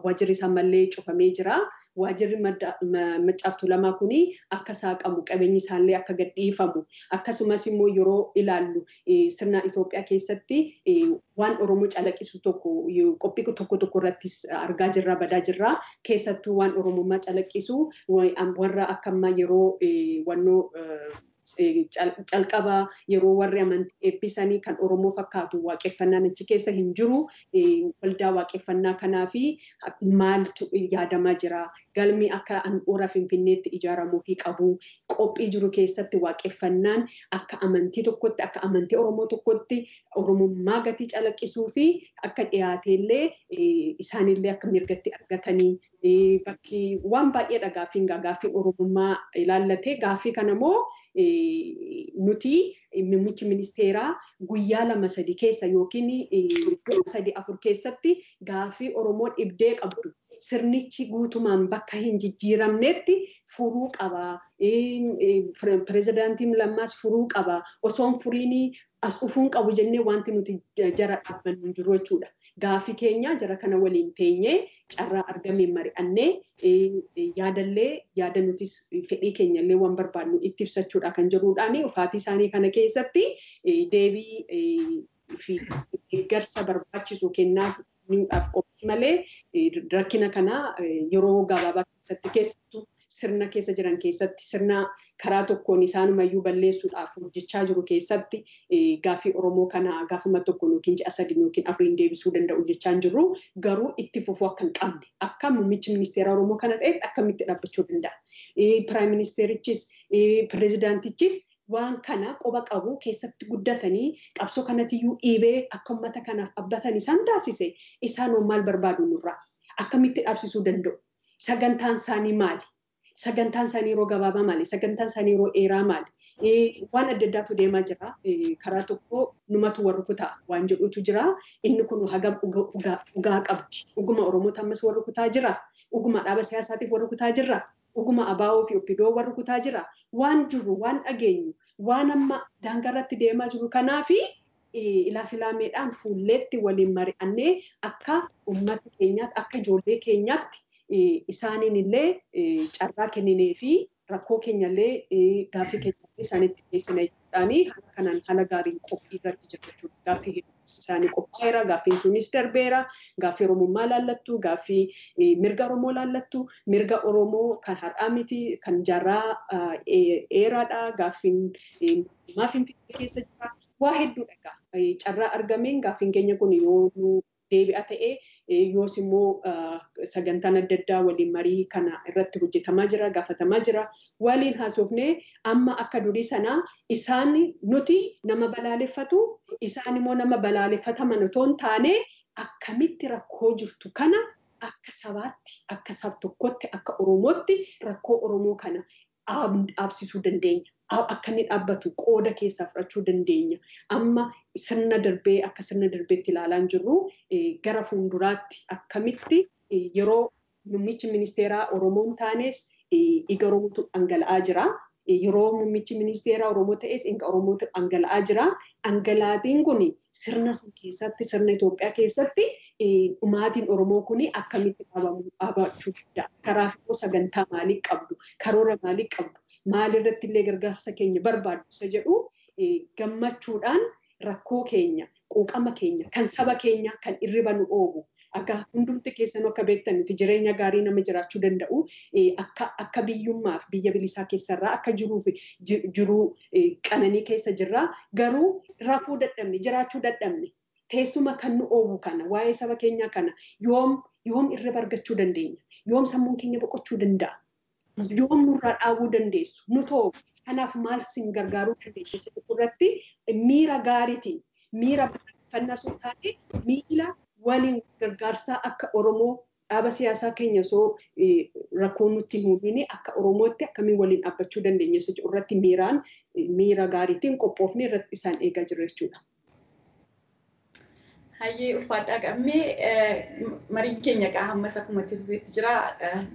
waajjirri isaa mallee cufamee jira. Waajjirri Macaaf Tuulamaa kun akka saaqamu qabeenyi isaallee akka gadhiifamu akkasumas immoo yeroo ilaallu sirna Itoophiyaa keessatti waan Oromoo calaqqisu tokko qophii tokko tokko irrattis argaa jirra badaa jirra keessattuu waan Oromummaa calaqqisu warra akka ammaa yeroo wannoo calqaba yeroo warri amantii eebbisanii kan Oromoo fakkaatu waaqeffannaan achi keessa hin jiru. Waldaa waaqeffannaa kanaa fi maaltu yaadamaa jira. Galmi akka handhuura Finfinneetti ijaaramuu fi qabu. Qophii jiru keessatti waaqeffannaan akka amantii tokkotti akka amantii Oromoo tokkotti Oromummaa gatii calaqqisuu fi akka dhiyaateellee isaanillee akka mirgatti argatanii bakki waan baay'eedha gaaffiin gaaffiin Oromummaa ilaallatee gaaffii kanammoo nuti muummichi ministeeraa guyyaa 2-3 keessa yookiin 3-4 keessatti gaaffii Oromoon dhibdee qabdu sirnichi guutumaan bakka hin jijjiiramnetti furuu qaba. Pireezidaantiin Lammaas furuu qaba. Osoon furiin as dhufuun qabu jennee wanti nuti jara dhaabbannu hin jiru jechuudha. Gaaffii keenya jara kana waliin teenyee carraa argameen mari'annee yaadallee yaada nutis fedhii keenyallee waan barbaadnu itti ibsachuudha kan jedhuudhaan dhufaatii isaanii kana keessatti deebii fi deeggarsa barbaachisu kennaaf qophii malee rakkina kana yeroo gabaabaa keessatti keessattuu sirna keessa jiran keessatti sirna karaa tokkoon isaanumayyuu balleessuudhaaf hojjechaa jiru keessatti gaaffii Oromoo kana gaafuma tokkoon yookiin ji'a 3 yookiin 4 deebisuu danda'u jechaa hin jirru garuu itti fufuu akka hin qabne akka muummichi ministeera Oromoo kana ta'etti akkamitti dhaabbachuu danda'a. Piraayim ministeerichis pireezidaantichis waan kana qoba qabu keessatti guddatanii qabsoo kanatiyyuu dhiibee akka uummata kanaaf dhaabbatan isaan taasise isaanoo maal barbaadu nurraa akkamitti dhaabsisuu danda'u sagantaan isaanii maali? Sagantaan isaanii yeroo gabaabaa maali? Sagantaan isaanii yeroo dheeraa maali? Waan adda addaatu deemaa jira. Karaa tokko numatu warri kutaa waan jedhutu jira. Inni kun hagam dhugaa qabdi. Dhuguma Oromoota ammas warri kutaa jira. Dhuguma dhaaba siyaasaatiif warri kutaa jira. Dhuguma ABO fi OPDO warri kutaa jira. Waan jiru, waan dhageenyu, waan amma daangaarratti deemaa jiru kanaafi ilaafilaameedhaan fuulleetti waliin mari'annee akka uummata keenyaatti, akka ijoollee keenyaatti isaaniin illee carraa kenninee fi rakkoo keenyallee gaaffii keenyallee isaanitti dhiyeessina jechuudhaani haala kanaan haala gaariin qophii irratti jira jechuudha. Gaaffii isaanii qophaa'eera, gaaffiin sunis darbeera, gaaffii Oromummaa laallattu, gaaffii mirga Oromoo laallattu, mirga Oromoo kan har'aa miti, kan jaarraa dheeraadha, gaaffiin mootummaa Finfinnee keessa jira. Waa hedduudha. Carraa argameen gaaffiin keenya kun yoo nu deebi'a ta'ee yoos immoo sagantaan adda addaa waliin marii kana irratti hojjetamaa jira, gaafatamaa jira. Waliin haasofnee amma akka durii sanaa isaan nuti nama balaaleffatu, isaan immoo nama balaaleffataman otoo hin taane akkamitti rakkoo jirtu kana akka sabaatti, akka sab tokkotti, akka Oromootti rakkoo Oromoo kana dhaabsisuu dandeenya. Akka inni dhaabbatu qooda keessaa fudhachuu dandeenya. Amma sirna darbee akka sirna darbeetti ilaalaa hin jirru gara fuulduraatti akkamitti yeroo muummichi ministeeraa Oromoon taanes dhiiga Oromootu dhangala'aa jira. Yeroo muummichi ministeera Oromoo ta'es inka Oromoo dhangala'aa jira. Dhangalaatiin kun sirna san keessatti sirna Itoophiyaa keessatti dhumaatiin Oromoo kun akkamitti dhaabachuu danda'a? Karaa fi sagantaa maalii qabdu? Karoora maalii qabdu? Maalirratti illee gargaarsa keenya barbaaddu isa jedhu gammachuudhaan rakkoo keenya, quuqama keenya, kan saba keenya kan irriba nu oobu. Akka hundumti keessanuu akka beektan nuti jireenya gaarii nama jiraachuu danda'u akka biyyummaaf biyya bilisaa keessarraa akka jiruuf jiruu qananii keessa jirraa garuu rafuu dadhabne jiraachuu dadhabne teessuma kan nu oobu kana waa'ee saba keenyaa kana yoom yoom irriba argachuu dandeenya yoom sammuun keenya boqochuu danda'a yoom nurraa dhaabuu dandeessu nu too kanaaf maal sin gargaaruu dandeenya irratti miira gaariitiin miira barreeffannaa sun taate miila waliin gargaarsaa akka Oromoo dhaaba siyaasaa keenya osoo rakkoo nutti hin uumin akka Oromootti akkamiin waliin dhaabbachuu dandeenya isa jedhu irratti miiraan miira gaariitiin qophoofne irratti isaan eegaa jiru jechuudha. Hayyee ulfaadhaa qabnee mariin keenya gaa ammas akkuma itti fufeetti jira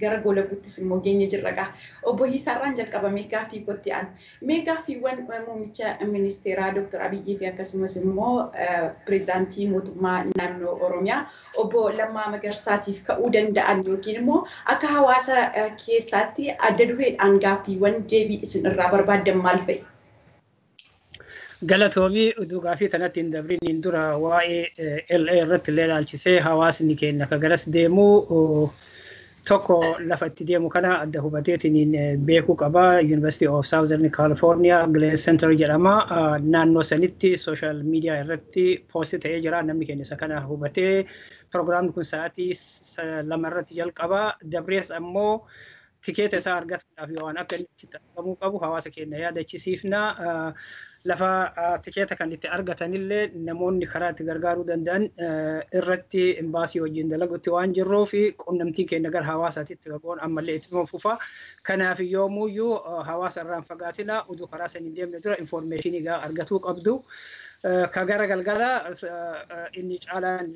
gara goolabuuttis immoo geenye jirra gaa. Obbo Hiisaarraan jalqabamee gaaffii kootti aan. Mee gaaffiiwwan muummicha ministeeraa Dr. Abiyyii fi akkasumas immoo pireezidaantii mootummaa naannoo Oromiyaa obbo Lammaa Magarsaatiif ka'uu danda'an yookiin immoo akka hawaasa keessaatti adda dureedhaan gaaffiiwwan deebii isin irraa barbaaddan maal fa'i? Galatoomii oduu gaafii tanatti hin dabriniin dura waa'ee LA irratti illee ilaalchisee hawaasni keenya akka garas deemu tokko lafa itti deemu kana adda hubateetiin beekuu qaba. University of Southern California Glass Center jedhama. Naannoo sanitti social media irratti post ta'ee jira. Namni keenya isa kana hubatee piroogiraamni kun sa'aatii 2 irratti jalqaba. Dabrees ammoo tikeeta isaa argatuudhaaf waan akka inni itti argamuu qabu hawaasa keenya yaadachiisiifna. Lafa tikeeta kan itti argatanillee namoonni karaa itti gargaaruu danda'an irratti imbaasii wajjin dalagutti waan jirruuf qunnamtiin keenya gara hawaasaatitti qabuun ammallee itti fufa. Kanaaf yoomuyyuu hawaasa irraa hin fagaatina oduu karaa san hin deemne dura infoormeeshinii gaa argatuu qabdu. Ka gara galgala inni caalaan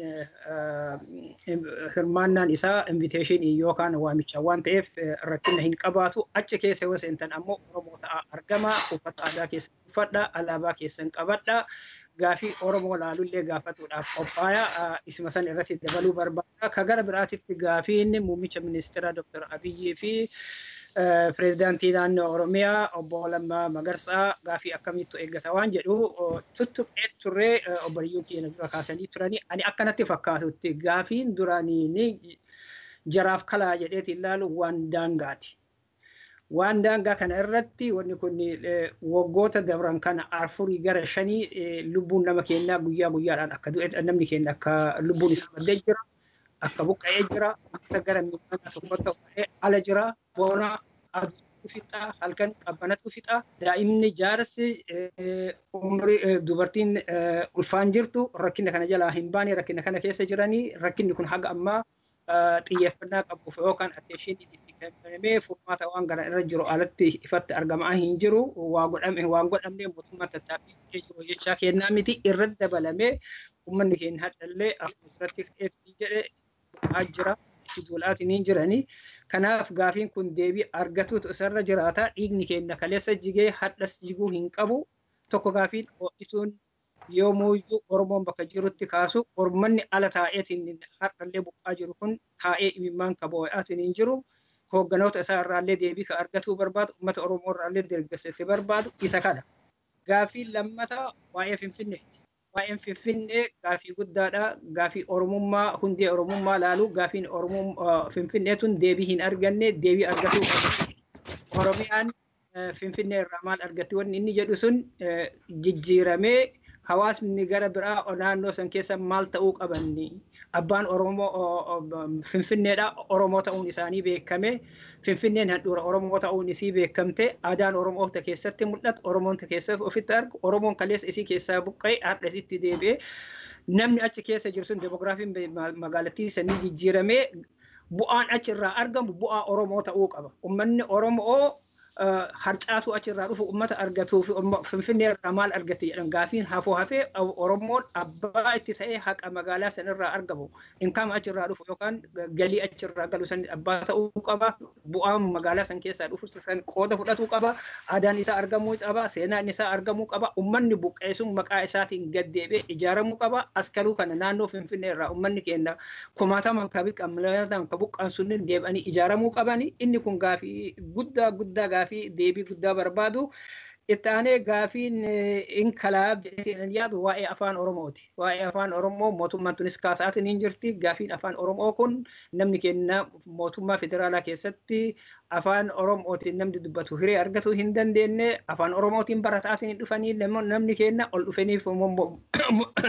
hirmaannaan isaa inviteeshinii yookaan waamicha waan ta'eef rakkina hin qabaatu. Achi keessa yoo seentan ammoo Oromoo ta'aa argama. Uffata aadaa keessan uffadha. Alaabaa keessan qabadha. Gaafii Oromoo laalullee gaafatuudhaaf qophaaya. Isuma san irratti dabaluu barbaada. Ka gara biraatitti gaafiin muummicha ministeera Dr. Abiyyii fi pireezidaantii naannoo Oromiyaa obbo Lammaa Magarsaa gaafii akkamittu eeggata waan jedhu tuttuqee turree obboleeyyiin keenya dura kaasanii turanii ani akkanatti fakkaatutti gaafiin duraanii jaraaf kalaa jedheeti ilaalu waan daangaati. Waan daangaa kana irratti wanni kun waggoota dabran kana 4 gara 5 lubbuun nama keenyaa guyyaa guyyaadhaan akka du'e namni keenya akka lubbuun isaa baddee jira. Akka buqqa'ee jira, akka gara miidhagaa tokko ta'e ala jira, bona aduu fixa, halkan qabbanatu fixa. Daa'imni jaarsi umrii dubartiin ulfaan jirtu rakkina kana jalaa hin baane rakkina kana keessa jiranii rakkinni kun haga ammaa xiyyeeffannaa qabuuf yookaan atteeshinii itti kennamee furmaata waan gara irra jiru alatti ifatti argamaa hin jiru. Waan godhamne mootummaan tattaaffii godhee jiru jechaa kennaa miti irratti dabalamee uummanni keenya hadhallee akkuma irratti ka'eetii jedhe bu'aa jira itti duulaatiin hin jirani. Kanaaf gaafiin kun deebii argatuutu isarra jiraata. Dhiigni keenya kaleessa jigee hadhas jiguu hin qabu. Tokko gaafiin ho'isuun yoomuyyuu Oromoon bakka jirutti kaasu ormanni ala taa'eetiin har'allee buqqaa jiru kun taa'ee imimmaan kaboo'aatiin hin jiru. Hoogganoota isaa irraallee deebii ka argatuu barbaadu uummata Oromoo irraallee deeggarsa itti barbaadu isa kana. Gaafiin lammataa waa'ee Finfinneeti. Waa'een Finfinnee gaafii guddaadha. Gaafii Oromummaa hundee Oromummaa laalu gaafiin Finfinnee tun deebii hin arganne deebii argatuu qabu. Oromiyaan Finfinnee irraa maal argatti wanni inni jedhu sun jijjiiramee hawaasni gara biraa naannoo san keessa maal ta'uu qabanni. Abbaan Oromoo Finfinneedha. Oromoo ta'uun isaanii beekame. Finfinneen handhuura Oromoo ta'uun isii beekamte. Aadaan Oromoota keessatti mul'atu. Oromoon keessatti ofitti argu. Oromoon kaleessa isii keessaa buqqa'e har'a isitti deebi'e. Namni achi keessa jiru sun demograafiin magaalattii sanii jijjiiramee bu'aan achi irraa argamu bu'aa Oromoo ta'uu qaba. Uummanni Oromoo Harcaatu achirraa dhufu uummata argatuu fi Finfinnee irraa maal argate jedhan gaafiin hafoo hafee Oromoon abbaa itti ta'ee haqa magaalaa sanirraa argamu inkaama achirraa dhufu yookaan galii achirraa galu san abbaa ta'uu qaba. Bu'aan magaalaa san keessaa dhufu san qooda fudhatuu qaba. Aadaan isaa argamuu qaba. Seenaan isaa argamuu qaba. Uummanni buqqee sun maqaa isaatiin gad deebi'ee ijaaramuu qaba. Askaluu kana naannoo Finfinnee irraa uummanni keenya kumaataman ka biqqaan ka buqqaan sunniin deebi'anii ijaaramuu qabani. Inni kun gaafii guddaa guddaa gaafii deebii guddaa barbaadu. Itti aanee gaafiin inkalaab jedhee yaadu waa'ee afaan Oromooti. Waa'ee afaan Oromoo mootummaan tunis kaasaatiin hin jirti. Gaafiin afaan Oromoo kun namni keenya mootummaa federaalaa keessatti afaan Oromootiin namni dubbatu hiree argatuu hin dandeenye. Afaan Oromootiin barataatiin hin dhufanii namni keenya ol dhufaniif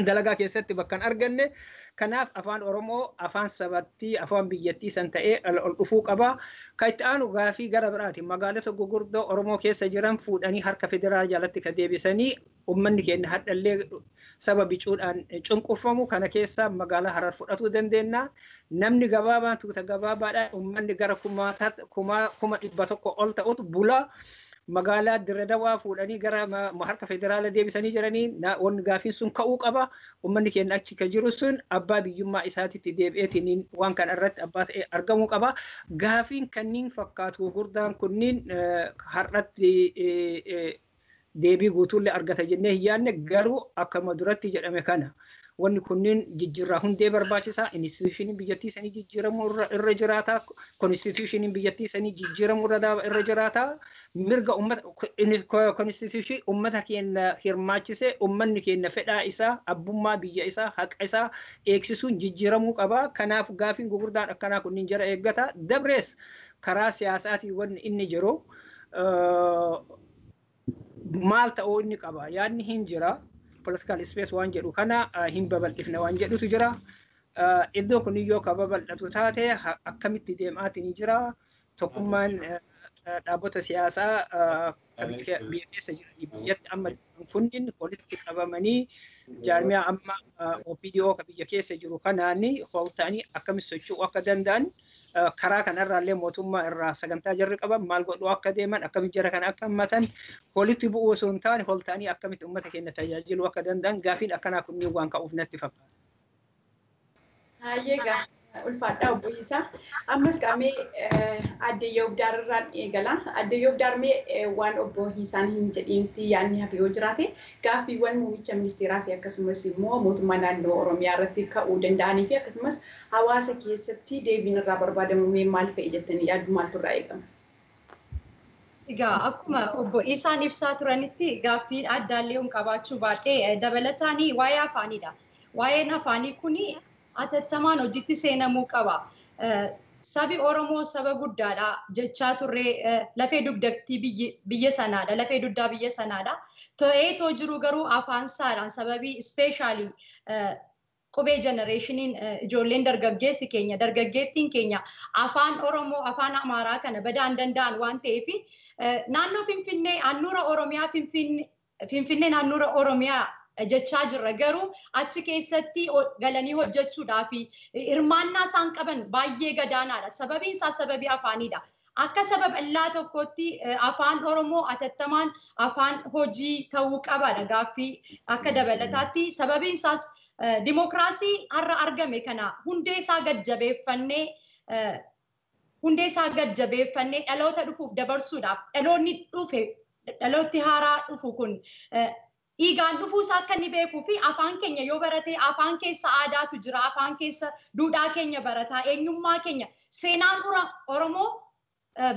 dalagaa keessatti bakka hin arganne. Kanaaf afaan Oromoo afaan sabattii afaan biyyattii san ta'ee ol dhufuu qaba. Kan itti aanu gaafii gara biraati. Magaalota gurguddoo Oromoo keessa jiran fuudhanii harka federaal jalatti ka deebisanii uummanni keenya hadhallee saba bicuudhaan cunqurfamu kana keessa magaalaa Harar fudhatuu dandeenya. Namni gabaabaan tuuta gabaabaadhaan uummanni gara 100,000 ol ta'utu bula. Magaalaa Dirre Dawaa fuudhanii gara harka federaala deebisanii jiranii wanni gaafiin sun ka'uu qaba. Uummanni keenya achi ka jiru sun abbaa biyyummaa isaatitti deebi'eetiin waan kana irratti abbaa ta'ee argamuu qaba. Gaafiin kanniin fakkaatu gurguddaan kunniin har'atti deebii guutuullee argata jennee hin yaadne garuu akkuma duratti jedhame kana. Wanni kunniin jijjiirraa hundee barbaachisaa. Institushiniin biyyattii sanii jijjiiramuu irra jiraata. Konstitushiniin biyyattii sanii jijjiiramuu irra jiraata. Mirga uummata konstitushinii uummata keenya hirmaachisee uummanni keenya fedhaa isaa abbummaa biyya isaa haqa isaa eegsisuun jijjiiramuu qaba. Kanaaf gaafiin gurguddaan akkanaa kunniin jara eeggata. Dabrees karaa siyaasaatiin wanni inni jiru maal ta'uu inni qaba. Yaadni hin jira. Political space waan jedhu kana hin babal'ifne waan jedhutu jira. Iddoon kun yoo ka babal'atu taate akkamitti deemaatiin jira. Tokkummaan dhaabbota siyaasaa biyya keessa jiran biyyatti amma kunniin walitti qabamanii jaarmiyaa amma OPDO ka biyya keessa jiru kanaan hooltanii akkamitti socho'uu akka danda'an karaa kanarraallee mootummaa irraa sagantaa jarri qaban maal godhuu akka deeman akkamitti jara kana akka hammatan walitti bu'uu osoo hin taane hooltanii akkamitti uummata keenya tajaajiluu akka danda'an gaafiin akkanaa kunniin waan ka'uuf natti fakkaata. Hayyee gaa ulfaadhaa obbo Hiisaa. Ammas qaamee Aadde Yoobdaar irraan eegala. Aadde Yoobdaar mee waan obbo Hiisaan hin jedhiinti yaadni hafe yoo jiraate gaaffiiwwan muummicha ministeeraa fi akkasumas immoo mootummaa naannoo Oromiyaa irratti ka'uu danda'anii fi akkasumas hawaasa keessatti deebiin irraa barbaadamu mee maal fa'i jettanii yaaddu maaltu irraa eegama? Egaa akkuma obbo Hiisaan ibsaa turanitti gaaffii addaallee hin qabaachuu baadhee dabalataan waa'ee afaaniidha. Waa'een afaanii kuni atattamaan hojiitti seenamuu qaba. Sabi Oromoo saba guddaadha jechaa turree lafee dugdatti biyya sanaadha. Lafee dugdaa biyya sanaadha. Ta'ee too jiru garuu afaan isaadhaan sababii ispeeshaalii qubee jenereeshiniin ijoolleen dargaggeessi keenya dargaggeettiin keenya afaan Oromoo afaan Amaaraa kana badaan danda'an waan ta'eef naannoo Finfinnee handhuura Oromiyaa Finfinnee handhuura Oromiyaa jechaa jirra garuu achi keessatti galanii hojjechuudhaa fi hirmaannaa isaan qaban baay'ee gadaanaadha. Sababiin isaa sababii afaaniidha. Akka saba bal'aa tokkotti afaan Oromoo atattamaan afaan hojii ta'uu qabaadha gaaffii akka dabalataatti. Sababiin isaas dimookiraasii har'a argame kana hundee isaa gad jabeeffannee dhaloota dhufuuf dabarsuudhaaf dhaloonni dhufe dhalooti haaraa dhufu kun dhiigaan dhufuu isaa akka inni beekuu fi afaan keenya yoo barate afaan keessa aadaatu jira afaan keessa duudhaa keenya barataa eenyummaa keenya seenaan Oromoo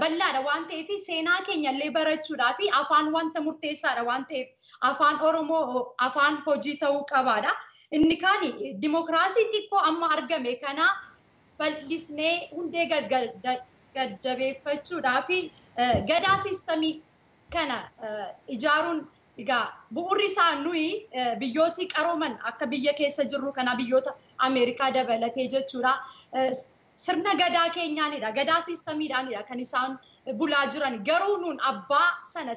bal'aadha waan ta'eef seenaa keenya illee barachuudhaa fi afaan wanta murteessaadha waan ta'eef afaan Oromoo afaan hojii ta'uu qabaadha. Inni kaan dimookiraasii xiqqoo amma argame kana bal'isnee hundee gad jabeeffachuudhaa fi gadaa siistamii kana ijaaruun egaa bu'uurri isaa nuyi biyyooti qarooman akka biyya keessa jirru kana biyyoota Ameerikaa dabalatee jechuudha. Sirna gadaa keenyaanidha. Gadaa siistamiidhaanidha kan isaan bulaa jiran. Garuu nuun abbaa sana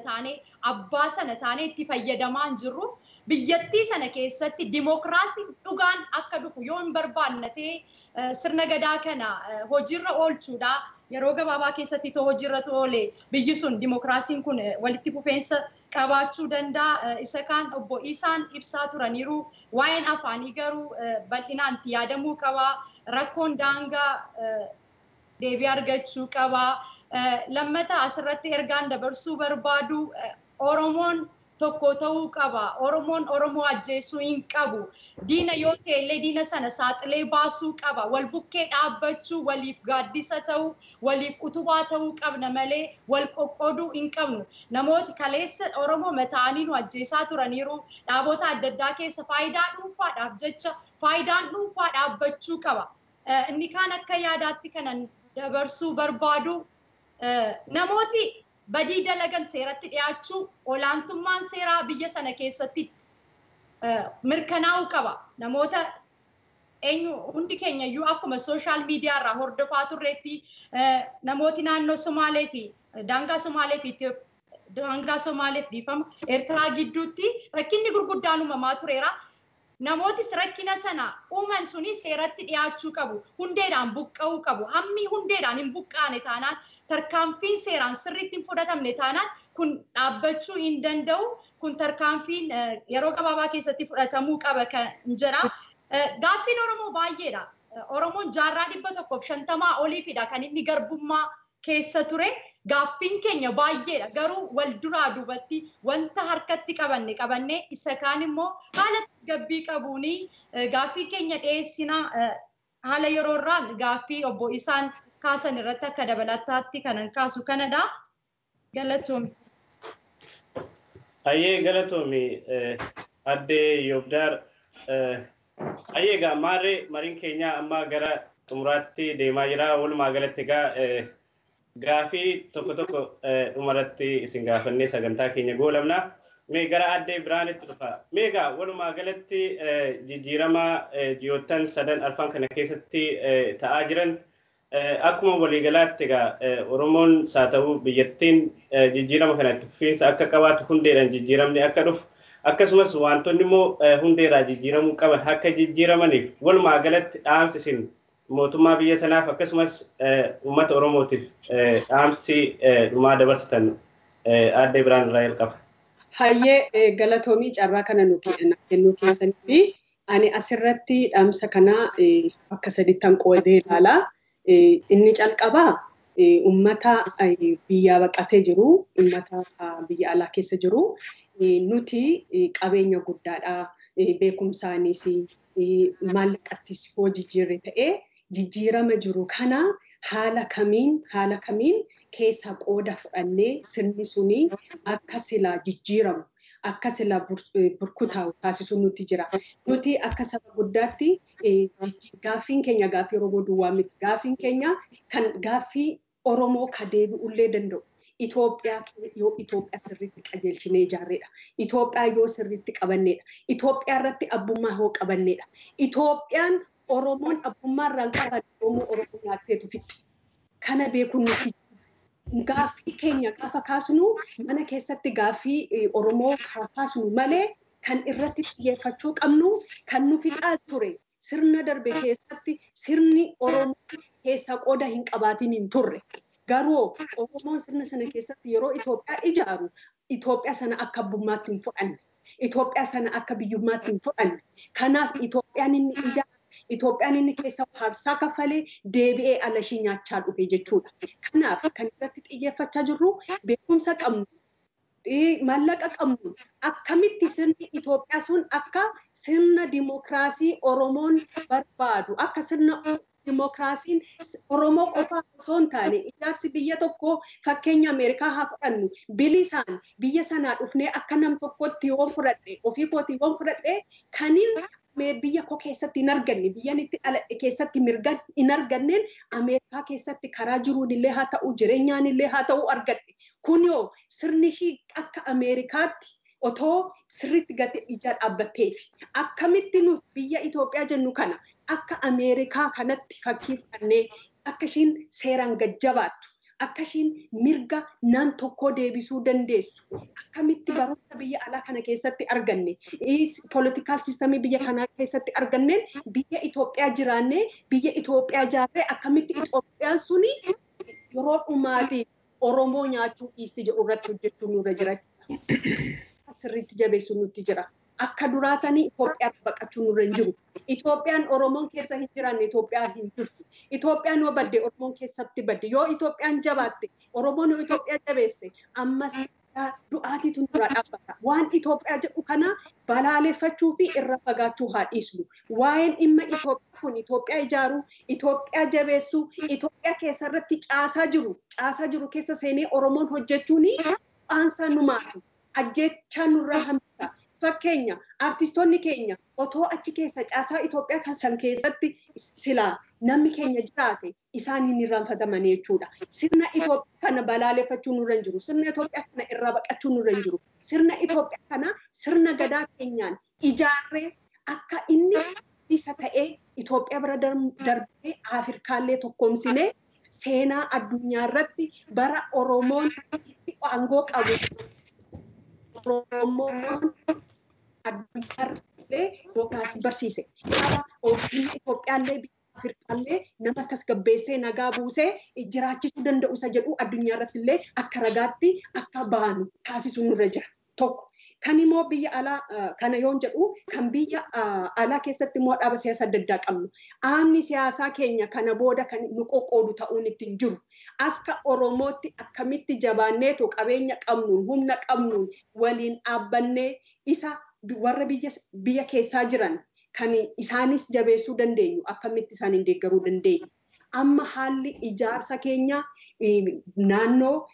taanee itti fayyadamaa hin jirru. Biyyattii sana keessatti dimookiraasiin dhugaan akka dhufu yoo hin barbaanne ta'e sirna gadaa kana hojiirra oolchuudha. Yeroo gabaabaa keessatti too hojiirra oole biyyi sun dimokiraasiin kun walitti fufeensa qabaachuu danda'a. Isa kaan obbo Isaan ibsaa turaniiru. Waa'een afaanii garuu bal'inaan itti yaadamuu qaba. Rakkoon daangaa deebii argachuu qaba. Lammata asirratti ergaan dabarsuu barbaadu Oromoon tokko ta'uu qaba. Oromoon Oromoo ajjeesuu hin qabu. Diina yoo ta'e illee diina sana saaxilee baasuu qaba. Wal bukkee dhaabbachuu, waliif gaaddisa ta'uu, waliif utubaa ta'uu qabna malee wal qoqqooduu hin qabnu. Namooti kaleessa Oromoo mataanii nu ajjeesaa turaniiru. Dhaabota adda addaa keessa faayidaa dhuunfaadhaaf jecha faayidaan dhuunfaa dhaabbachuu qaba. Inni kaan akka yaadaatti kanan dabarsuu barbaadu namooti badii dalagan seeratti dhiyaachuu olaantummaan seeraa biyya sana keessatti mirkanaa'uu qaba. Namoota eenyu hundi keenya iyyuu akkuma sooshaal miidiyaa irraa hordofaa turreetti namooti naannoo Somaalee fi daangaa Somaalee fi daangaa Somaalee fi dhiifama Eertiraa gidduutti rakkinni gurguddaan uumamaa tureera. Namootis rakkina sana uuman suni seeratti dhiyaachuu qabu. Hundeedhaan buqqa'uu qabu. Hammi hundeedhaan hin buqqaane taanaan tarkaanfiin seeraan sirriitti hin fudhatamne taanaan kun dhaabbachuu hin danda'u. Kun tarkaanfiin yeroo gabaabaa keessatti fudhatamuu qaba kan jedha. Gaaffiin Oromoo baay'eedha. Oromoon jaarraa 150 oliifidha kan inni garbummaa keessa ture. Gaaffiin keenya baay'eedha. Garuu wal duraa duubatti wanta harkatti qabanne isa kaan immoo haala tasgabbii qabuuni gaaffii keenya dhiyeessina haala yeroo irraan gaaffii obbo Isaan kaasan irratti akka dabalataatti kanan kaasu kanadha. Galatoomi. Hayyee galatoomi addee Yoobdaar. Hayyee egaa maarree mariin keenya amma gara xumuraatti deemaa jira. Walumaa galatti egaa gaafii tokko tokko dhumarratti isin gaafannee sagantaa keenya goolabna. Mee gara addee Biraanitti dhufa. Mee egaa walumaa galatti jijjiirama ji'oottan sadan arfan kana keessatti ta'aa jiran akkuma waliigalaatti egaa Oromoon haa ta'u biyyattiin jijjiirama kana itti fufiinsa akka qabaatu hundeedhaan jijjiiramni akka dhufu akkasumas wantoonni immoo hundeerraa jijjiiramuu qaban akka jijjiiramaniif walumaa galatti dhaamsi isin mootummaa biyya sanaaf akkasumas uummata Oromootiif dhaamsi dhumaa dabarsitan addee Biraan irraa jalqaba. Hayyee galatoomii carraa kana nu kennuu keessanii fi ani asirratti dhaamsa kana bakka sadittan qoodee ilaala. Inni calqabaa uummata biyyaa baqatee jiru, uummata biyya alaa keessa jiru nuti qabeenya guddaadha. Beekumsaanis maallaqattis hoo jijjiirre ta'ee jijjiirama jiru kana haala kamiin keessaa qooda fudhannee sirni suni akka silaa jijjiiramu akka silaa burkutaa'u taasisu nuti jira. Nuti akka saba guddaatti gaaffiin keenya gaaffii Oromoo duwwaa miti. Gaaffiin keenya kan gaaffii Oromoo ka deebi'ullee danda'u. Itoophiyaa yoo Itoophiyaa sirriitti qajeelchinee ijaarreedha. Itoophiyaa yoo sirriitti qabanneedha. Itoophiyaa irratti abbummaa yoo qabanneedha. Itoophiyaan Oromoon abbummaa irraan qaban Oromoo Oromoo nyaatteetu fixxi. Kana beekuun nuti gaaffii keenya gaafa kaasnu mana keessatti gaaffii Oromoo kaasnu malee kan irratti xiyyeeffachuu qabnu kan nu fixaa ture sirna darbe keessatti sirni Oromoo keessaa qooda hin qabaatiin hin turre. Garuu Oromoon sirna sana keessatti yeroo Itoophiyaa ijaaru Itoophiyaa sana akka abbummaatti hin fudhanne. Itoophiyaa sana akka biyyummaatti hin fudhanne. Kanaaf Itoophiyaan inni ijaaru Itoophiyaan inni keessa haarsaa kaffalee deebi'ee ala ishii nyaachaa dhufe jechuudha. Kanaaf kan irratti xiyyeeffachaa jirru beekumsa qabnu, maallaqa qabnu akkamitti sirni Itoophiyaa sun akka sirna dimookiraasii Oromoon barbaadu akka sirna dimookiraasiin Oromoo qofaa osoo hin taane ijaarsi biyya tokkoo fakkeenya Ameerikaa haa fudhannu bilisaan biyya sanaa dhufnee akka nam tokkotti yoo fudhadhe ofii kootii yoo fudhadhe kanin biyya koo keessatti hin arganne biyyan itti dhaladhe keessatti mirga hin arganneen Ameerikaa keessatti karaa jiruun illee haa ta'u jireenyaan illee haa ta'u argadhe. Kunoo sirni ishii akka Ameerikaatti otoo sirriitti gadi ija dhaabbatteef akkamitti nu biyya Itoophiyaa jennu kana akka Ameerikaa kanatti fakkii fudhannee akka ishiin seeraan gajjabaattu akka ishiin mirga nan tokkoo deebisuu dandeessu akkamitti barumsa biyya alaa kana keessatti arganne poolitikaal siistamii biyya kanaa keessatti arganneen biyya Itoophiyaa jiraannee biyya Itoophiyaa ijaarree akkamitti Itoophiyaan suni Yeroo dhumaatii Oromoo nyaachuu dhiisti jedhu irratti hojjechuun nurra jira. Sirriitti jabeessuun nutti jira. Akka duraa sanii Itoophiyaa baqachuun nurra hin jiru. Itoophiyaan Oromoon keessa hin jiraanne Itoophiyaan hin jirtu. Itoophiyaan yoo badde Oromoon keessatti badde. Yoo Itoophiyaan jabaatte Oromoon yoo Itoophiyaa jabeesse ammas du'aatiitu nurraa dhaabbata. Waan Itoophiyaa jedhu kana balaaleffachuu fi irra fagaachuu haa dhiisnu. Waa'een dhimma Itoophiyaa kun Itoophiyaa ijaaruu, Itoophiyaa jabeessuu, Itoophiyaa keessarratti caasaa jiru keessa seenee Oromoon hojjechuun dhaansaa numaati. Ajjechaa nurraa hambisa. Fakkeenya artistoonni keenya otoo achi keessa caasaa Itoophiyaa kan san keessatti silaa namni keenya jiraate isaan hin irraanfataman jechuudha. Sirna Itoophiyaa kana balaaleffachuu nurra hin jiru. Sirna Itoophiyaa kana irraa baqachuu nurra hin jiru. Sirna Itoophiyaa kana sirna gadaa keenyaan ijaarree akka inni isa ta'ee Itoophiyaa bira darbee Afrikaallee tokkoomsinee seenaa addunyaa irratti bara Oromoon itti aangoo qabu Oromoon addunyaarra yookaas barsiise. Biyya Itoophiyaallee biyya Afrikaallee nama tasgabbeessee nagaa buusee jiraachisuu danda'u isa jedhu addunyaa irratti illee akka ragaatti akka baanu taasisuu nurra jira. Tokko. Kan immoo biyya alaa kana yoon jedhu kan biyya alaa keessatti immoo dhaaba siyaasaa adda addaa qabnu. Aamni siyaasaa keenya kana booda kan nu qoqqoodu ta'uun ittiin jiru. Akka Oromootti akkamitti jabaanneetu qabeenya qabnuun humna qabnuun waliin dhaabbannee isa warra biyya keessaa jiran kan isaanis jabeessuu dandeenyu akkamitti isaaniin deeggaruu dandeenyu. Amma haalli ijaarsa keenya naannoo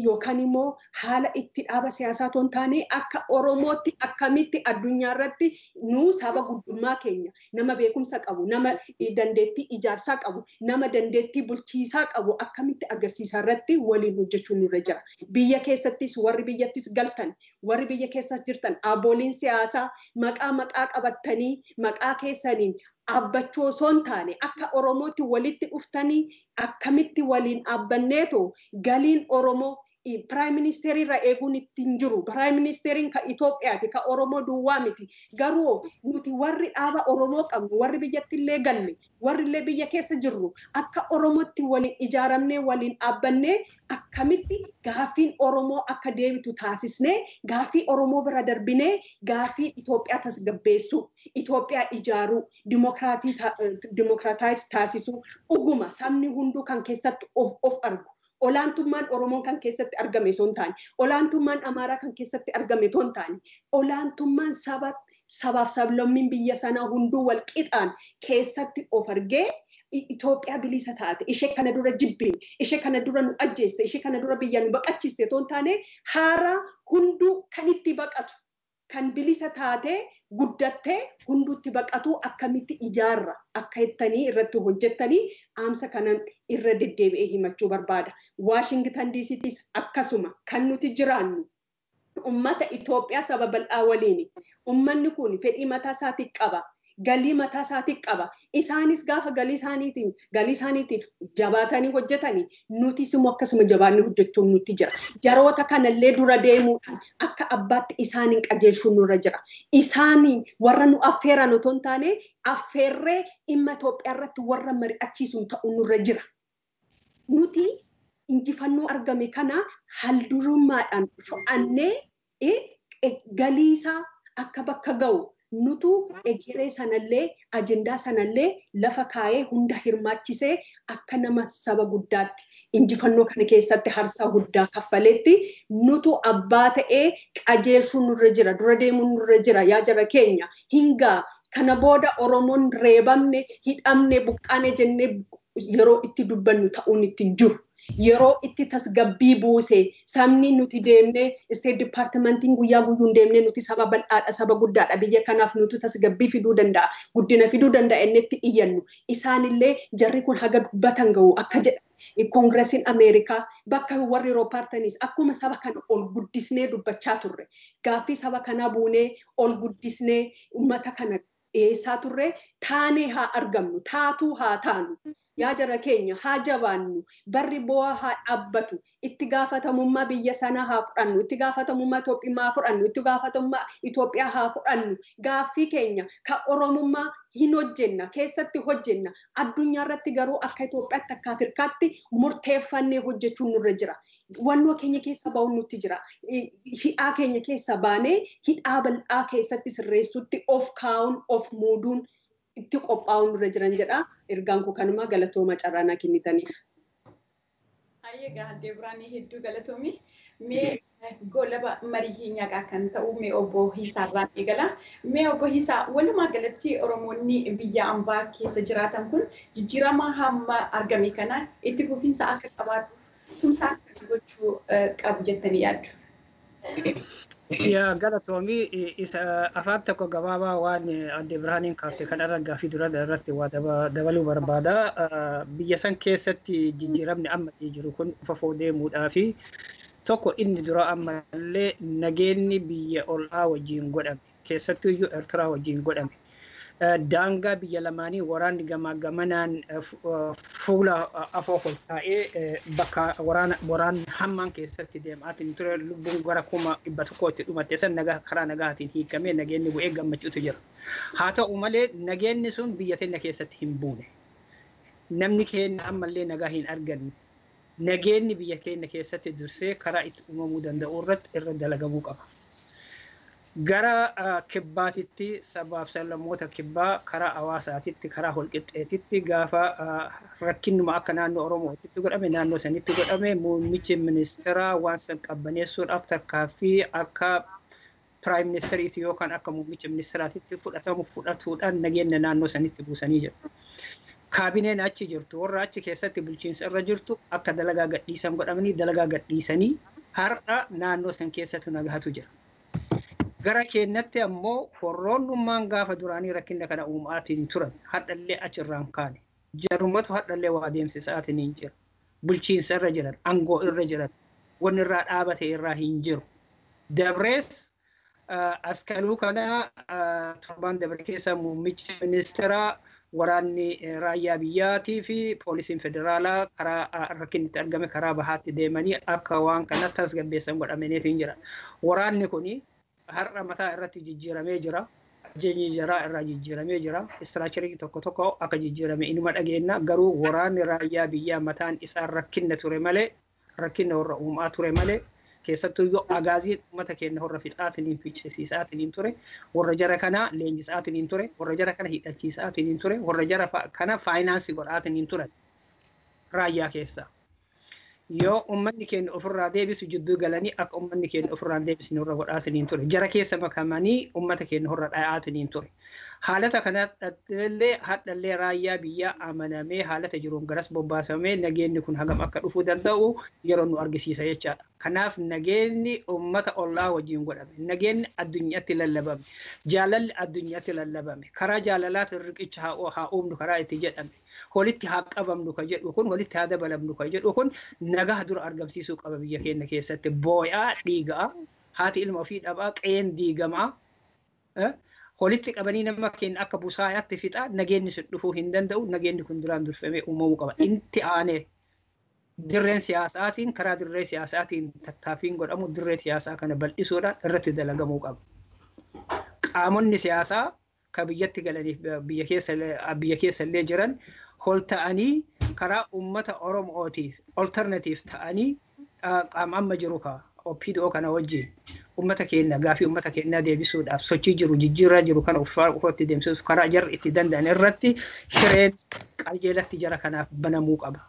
yookaan immoo haala itti dhaaba siyaasaa otoo hin taane akka Oromootti akkamitti addunyaa irratti nu saba guddummaa keenya nama beekumsa qabu, nama dandeettii ijaarsaa qabu, nama dandeettii bulchiisaa qabu akkamitti agarsiisaa irratti waliin hojjechuun nurra jira. Biyya keessattis warri biyyattis galtan, warri biyya keessas jirtan abbooliin siyaasaa maqaa maqaa qabattanii maqaa keessaniin dhaabbachuu osoo hin taane akka Oromootti walitti dhuftanii akkamitti waliin dhaabbanneetu galiin Oromoo Piraayim Ministeerii irraa eeguun ittiin jiru. Piraayim Ministeeriin kan Itoophiyaati, kan Oromoo duwwaa miti. Garuu nuti warri dhaaba Oromoo qabnu, warri biyyatti illee galle, warri illee biyya keessa jirru akka Oromootti waliin ijaaramnee waliin dhaabbannee akkamitti gaaffiin Oromoo akka deebitu taasisnee gaaffii Oromoo bira darbinee gaaffii Itoophiyaa tasgabbeessuu, Itoophiyaa ijaaruu, dimokiraataayis taasisuu dhuguma sabni hunduu kan keessatti of argu. Olaantummaan Oromoon kan keessatti argame osoo hin taane, olaantummaan Amaaraa kan keessatti argame osoo hin taane, olaantummaan sabaaf sablammiin biyya sanaa hunduu wal qixaan keessatti of argee Itoophiyaa bilisa taate, ishee kana dura jibbine, ishee kana dura nu ajjeeste, ishee kana dura biyya nu baqachiste osoo hin taane, haaraa hunduu kan itti baqatu, kan bilisa taate guddattee hunduutti baqatu akkamitti ijaarra akka jettanii irratti hojjettanii dhaamsa kanan irra deddeebi'ee himachuu barbaada. Waashingtan DCTs akkasuma kan nuti jiraannu ummata Itoophiyaa saba bal'aa waliini. Ummanni kun fedhii mataa isaatii qaba. Galii mataa isaatii qaba. Isaanis gaafa galii isaaniitiif jabaatanii hojjetanii nutis immoo akkasuma jabaannee hojjechuun nutti jira. Jaroota kanallee dura deemuudhaan akka abbaatti isaaniin qajeelchuun nurra jira. Isaaniin warra nu affeeran otoo hin taane affeerree dhimma Itoophiyaa irratti warra mari'achiisuun ta'uu nurra jira. Nuti injifannoo argame kana haldurummaadhaan fo'annee galiisaa akka bakka ga'u nutu egeree sanallee ajendaa sanallee lafa kaayee hunda hirmaachisee akka nama saba guddaatti injifannoo kana keessatti harsaa guddaa kaffaletti nutu abbaa ta'ee qajeelchuu nurra jira, dura deemuu nurra jira. Yaa jara keenya hingaa kana booda Oromoon reebamne, hidhamne, buqqaane jennee yeroo itti dubbannu ta'uun ittiin jiru. Yeroo itti tasgabbii buuse sabni nuti deemnee isteet dipaartimentiin guyyaa guyyuun deemnee nuti saba bal'aadha, saba guddaadha, biyya kanaaf nuti tasgabbii fiduu danda'a, guddina fiduu danda'a innitti iyyannu. Isaanillee jarri kun haga dubbatan ga'u akka jedhan koongiresiin Ameerikaa bakka warri Awuroopaartanis akkuma saba kana ol guddisnee dubbachaa turre. Gaaffii saba kanaa buunee ol guddisnee uummata kana dhiyeessaa turre taanee haa argamnu, taatuu haa taanu. Yaa jara keenya haa jabaannu, barri bu'aa haa dhaabbatu, itti gaafatamummaa biyya sanaa haa fudhannu, itti gaafatamummaa Itoophiyaa haa fudhannu, itti gaafatamummaa Itoophiyaa haa fudhannu. Gaaffii keenya kan Oromummaa hin hojjenna, keessatti hojjenna. Addunyaa irratti garuu akka Itoophiyaatti akka Afrikaatti murteeffannee hojjechuun nurra jira. Wannoo keenya keessa ba'uun nutti jira. Hidhaa keenya keessa baanee hidhaa bal'aa keessatti sirreessutti of kaa'uun, of muuduun itti qophaa'uun nurra jiran jedha. Ergaan koo kanuma, galatooma carraanaa kennitaniif. Hayyee gaaddee Biraanii, hedduu galatoomi. Mee golaba marii keenyaa kan ta'u mee obbo Hiisaarraan eegala. Mee obbo Hiisaa, walumaa galatti Oromoonni biyya ambaa keessa jiraatan kun jijjiirama hamma argame kana itti fufiinsa akka qabaatu tumsa akka gochuu qabu jettanii yaaddu? Yaa galatoomii, isa afaan tokko gabaabaa waan adde Birhaaniin kaafte kanarra gaaffii dura irratti waa dabaluu barbaada. Biyya san keessatti jijjiiramni amma jiru kun fafoo deemuudhaa fi tokko inni dura ammallee nageenyi biyya ol'aa wajjin godhame, keessattuu iyyuu Eertiraa wajjin godhame. Daangaa biyya lamaanii waraanni gamaa gamanaan fuula afoo ol taa'ee bakka waraanni hammaan keessatti deemaatiin ture, lubbuun gara 100,000tti dhumatte san nagaa karaa nagaatiin hiikamee nageenyi bu'ee gammachuutu jira. Haa ta'u malee nageenyi sun biyya teenya keessatti hin buune. Namni keenya ammallee nagaa hin arganne. Nageenyi biyya keenya keessatti dursee karaa itti uumamuu danda'u irratti irra dalagamuu qaba. Gara kibbaatitti, sabaaf sablammoota kibbaa, karaa hawaasaatitti, karaa holqixxeetitti gaafa rakkinnuma akka naannoo Oromootitti godhame naannoo sanitti godhame, muummichi ministeeraa waan san qabbaneessuudhaaf tarkaaffii akka prime ministeriiti yookaan akka muummicha ministeeraatitti fudhatamu fudhatuudhaan nageenya naannoo sanitti buusanii jiru. Kaabineen achi jirtu, warra achi keessatti bulchiinsa irra jirtu akka dalagaa gadhiisan godhamanii dalagaa gadhiisanii har'a naannoo san keessatti nagaatu jira. Gara keenyatti ammoo horroonnummaan gaafa duraanii rakkina kana uumaatiin turan hadhallee achirraan kaane. Jarumatu hadhallee waa deemsisaatiin hin jiru. Bulchiinsa irra jiran, aangoo irra jiran, wanni irraa dhaabate irraa hin jiru. Dabrees askaluu kana torban dabre keessa muummichi ministeeraa waraanni raayyaa biyyaatii fi poolisiin federaalaa karaa rakkinni itti argame karaa bahaatti deemanii akka waan kana tasgabbeessan godhamaniitiin jira. Waraanni kuni har'a mataa irratti jijjiiramee jira. Ajajni jaraa irraa jijjiiramee jira. Structurii tokko tokko akka jijjiirame inuma dhageenya. Garuu waraanni raayyaa biyyaa mataan isaa rakkinna ture malee, rakkinna warra uumaa ture malee, keessattuu yoo agaaziin uummata keenya warra fixaatiniin ficcisiisaatiin ture, warra jara kana leenjisaatiin ture, warra jara kana hidhachiisaatiin ture, warra jara kana faayinaansii godhaatiin turan raayyaa keessaa. Yoo uummanni keenya ofirraa deebisu jidduu galanii akka uummanni keenya ofirraa deebisne warra godhaatiniin ture. Jara keessa makamanii uummata keenya warra dhayaatiin ture. Haalata kanallee hadhallee raayyaa biyyaa amanamee haalata jiruun garas bobbaasamee nageenyi kun hagam akka dhufuu danda'u yeroo nu argisiisa jechaadha. Kanaaf nageenyi uummata ollaa wajjin godhame, nageenyi addunyaatti lallabame, jaalalli addunyaatti lallabame, karaa jaalalaatiin riqicha haa uumnu karaa itti jedhame, walitti haa qabamnu ka jedhu kun, walitti haa dabalamnu ka jedhu kun nagaa dura argamsiisuu qaba biyya keenya keessatti. Boo'aa dhiigaa, haati ilma ofii dhabaa, qe'een diigamaa, walitti qabanii nama keenya akka busaayaatti fixaa, nageenyi sun dhufuu hin danda'u. Nageenyi kun duraan durfamee uumamuu qaba. Inti aanee dirreen siyaasaatiin, karaa dirree siyaasaatiin tattaaffiin godhamu dirree siyaasaa kana bal'isuudhaan irratti dalagamuu qaba. Qaamonni siyaasaa ka biyyatti galaniif biyya keessa illee jiran hol ta'anii karaa uummata Oromootiif alternative ta'anii qaama amma jiru ka OPDO kana wajjin uummata keenya gaafii uummata keenyaa deebisuudhaaf sochii jiru, jijjiirraa jiru kana uffatti deemsisuuf karaa jarri itti danda'an irratti hireen qajeelatti jara kanaaf banamuu qaba.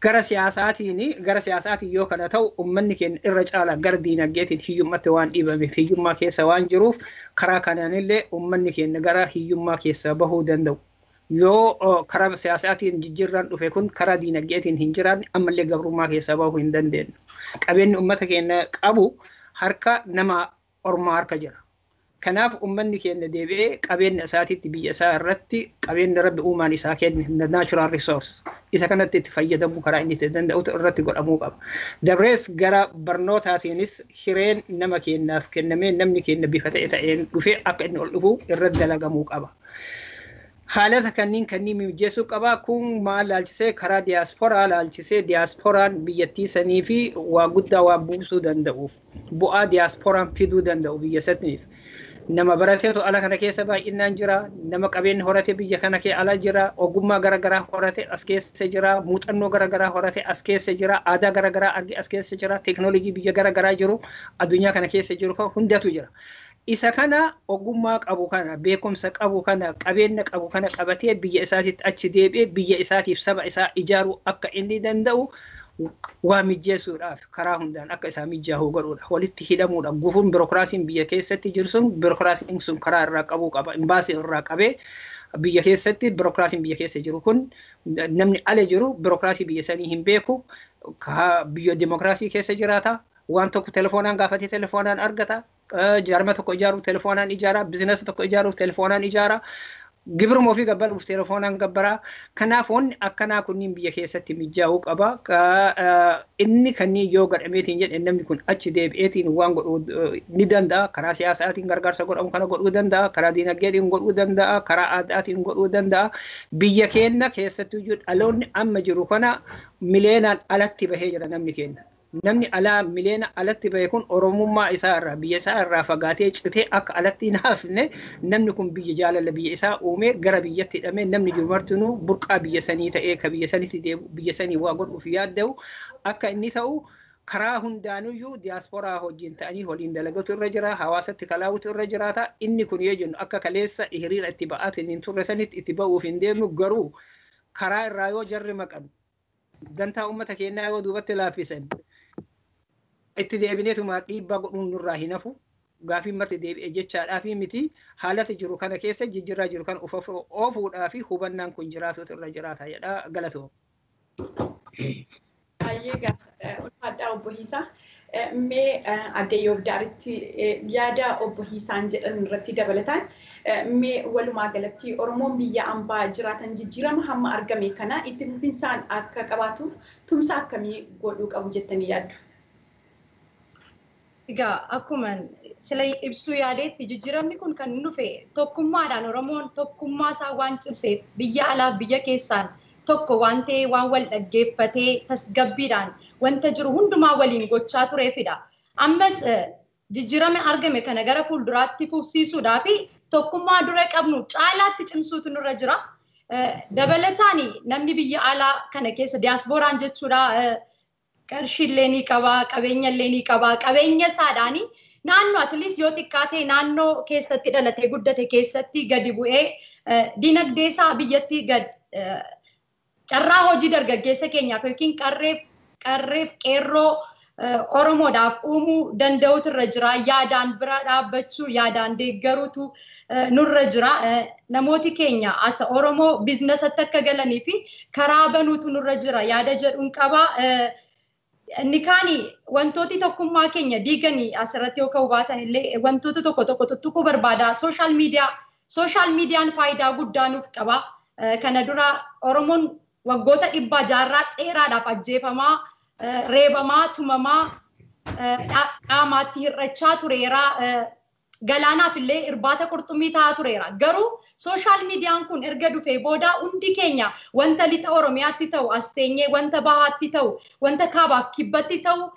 Gara siyaasaatiin yoo kana ta'u, uummanni keenya irra caala gara diinagdeetiin hiyyummaatti waan dhiibameef, hiyyummaa keessa waan jiruuf, karaa kanaanillee uummanni keenya gara hiyyummaa keessaa bahuu danda'u. Yoo karaa siyaasaatiin jijjiirraan dhufe kun karaa diinagdeetiin hin jiraanne, ammallee gabrummaa keessaa bahuu hin dandeenyu. Qabeenyi uummata keenya qabu harka nama ormaa harka jira. Kanaaf uummanni keenya deebi'ee qabeenya isaatiitti, biyya isaa irratti qabeenya rabbi uumaan isaa kenne, natural resource, isa kanatti itti fayyadamuu karaa inni itti danda'utu irratti godhamuu qaba. Dabrees gara barnootaatiinis hireen nama keenyaaf kennamee namni keenya bifa ta'e ta'een dhufee akka inni ol dhufu irratti dalagamuu qaba. Haalota kanneen mijeessuu qaba. Kun maal laalchisee karaa diyaasporaa laalchisee diyaaspooraan biyyattii sanii fi waa guddaa waan buusuu danda'uuf bu'aa diyaaspooraan fiduu danda'u biyya saniif. Nama barateetu ala kana keessa baay'inaan jira. Nama qabeenya horate biyya kana kee ala jira. Ogummaa garaagaraa horate as keessa jira. Muuxannoo garaagaraa horate as keessa jira. Aadaa garaagaraa arge as keessa jira. Teekinooloojii biyya garaagaraa jiru addunyaa kana keessa jiru hundatu jira. Isa kana ogummaa qabu kana beekumsa qabu kana qabeenya qabu kana qabatee biyya isaatitti achi deebi'ee biyya isaatiif saba isaa ijaaruu akka inni danda'u waa mijeessuudhaaf karaa hundaan akka isaa mijaa'uu godhuudha. Walitti hidhamuudha. Gufuun birookiraasiin biyya keessatti jiru sun birookiraasiin sun karaa irraa qabuu qaba. Imbaasii irraa qabee biyya keessatti birookiraasiin biyya keessa jiru kun namni ala jiru birookiraasii biyya sanii hin beeku. Biyya dimokiraasii keessa jiraata. Waan tokko telefoonaan gaafatee telefoonaan argata. Jaarma tokko ijaaruuf telefoonaan ijaara. Bizinasa tokko ijaaruuf telefoonaan ijaara. Gibiruma ofii gabbaruuf telefoonaan gabbaraa. Kanaaf wanni akkanaa kunniin biyya keessatti mijaa'uu qaba. Inni kanneen yoo godhameetiin jedhe namni kun achi deebi'eetiin waan godhuu ni danda'a. Karaa siyaasaatiin gargaarsa godhamu kana godhuu danda'a. Karaa diinagdeetiin godhuu danda'a. Karaa aadaatiin godhuu danda'a. Biyya keenya keessattuu dhaloonni amma jiru kana mileenaan alatti bahee jira namni keenya. Namni alaa mileena alatti bahe kun Oromummaa isaa irraa biyya isaa irraa fagaatee citee akka alatti hin hafne namni kun biyya jaalala biyya isaa uumee gara biyyatti hidhamee namni jiru martinuu burqaa biyya sanii ta'ee ka biyya sanitti deebi'u biyya sanii waa godhuuf yaadda'u akka inni ta'u karaa hundaanuyyuu diyaasporaa wajjin ta'anii waliin dalagatu irra jira hawaasatti kalaawutu irra jiraata. Inni kun yoo jennu akka kaleessa hiriira itti ba'aatiin hin turre sanitti itti ba'uuf hin deemnu garuu karaa irraa yoo jarri maqan dantaa uummata keenyaa yoo duubatti laaffisan itti deebineetuma dhiibbaa godhuun nurraa hin hafu. Gaafiin marti deebi'e jechaadhaa fi miti haalata jiru kana keessa jijjiirraa jiru kana oofuudhaa fi hubannaan kun jiraatutu irra jiraata jedha galatoo. Baay'ee ulfaadhaa obbo Hiisaa. Mee aadde Yoobdaaritti yaada obbo Hiisaan jedhan irratti dabalataan mee walumaa galatti Oromoon biyya ambaa jiraatan jijjiirama hamma argame kana itti fufinsaan akka qabaatuuf tumsa akkamii godhuu qabu jettanii yaaddu? Egaa akkuma sila ibsuu yaadeetti jijjiiramni kun kan dhufe tokkummaadhaan Oromoon tokkummaa isaa waan cimseef biyya alaaf biyya keessaan tokko waan ta'ee waan wal dhaggeeffatee tasgabbiidhaan wanta jiru hundumaa waliin gochaa tureefidha. Ammas jijjiirama argame kana gara fuulduraatti fufsiisuudhaa fi tokkummaa dura qabnu caalaatti cimsuutu nurra jira. Dabalataan namni biyya alaa kana keessa diyaaspooraan jechuudha qarshiillee ni qaba, qabeenyallee ni qaba. Qabeenya isaadhaani naannoo atleast yoo xiqqaate naannoo keessatti dhalatee guddate keessatti gadi bu'ee dinagdee isaa biyyatti gad carraa hojii dargaggeessa keenyaaf yookiin qarreef qeerroo Oromoodhaaf uumuu danda'utu irra jira. Yaadaan bira dhaabbachuu, yaadaan deeggaruutu nurra jira. Namooti keenya asa Oromoo biizinasatti akka galanii fi karaa banuutu nurra jira. Yaada jedhuun qaba. Inni kaani wantooti tokkummaa keenya diiganii asirratti yoo ka'u baatan illee wantoota tokko tokko tuttuquu barbaada. Sooshaal miidiyaan faayidaa guddaa nuuf qaba. Kana dura Oromoon waggoota 100 jaarraa dheeraadhaaf ajjeefamaa, reebamaa, tumamaa, qaamaatti hir'achaa tureera. Galaanaaf illee irbaata qurxummii ta'aa tureera. Garuu sooshaal miidiyaan kun erga dhufee booda hundi keenya wanta lixa Oromiyaatti ta'u as teenyee, wanta bahaatti ta'u, wanta kaabaaf kibbatti ta'u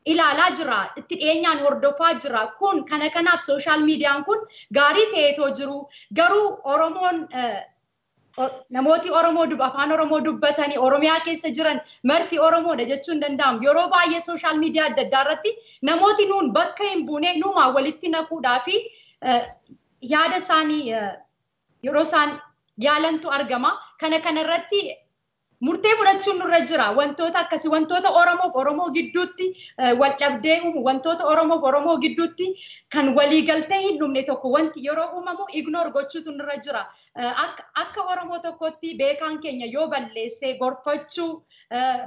ilaalaa jira. Itti dhiyeenyaan hordofaa jira. Kun kanaaf sooshaal miidiyaan kun gaarii ta'eetoo jiru. Garuu Oromoon namooti Oromoo afaan Oromoo dubbatanii Oromiyaa keessa jiran marti Oromoodha jechuun hin danda'amu. Yeroo baay'ee sooshaal miidiyaa adda addaa irratti namooti nuun bakka hin buune nuumaa walitti naquudhaa fi yaada isaanii yeroo isaan yaalantu argama. Kana irratti murtee fudhachuun nurra jira. Wantoota akkasii wantoota Oromoof Oromoo gidduutti wal dhabdee uumu, wantoota Oromoof Oromoo gidduutti kan waliigaltee hin dhumne tokko wanti yeroo uumamu ignore gochuutu nurra jira. Akka Oromoo tokkotti beekaan keenya yoo balleessee gorfachuu,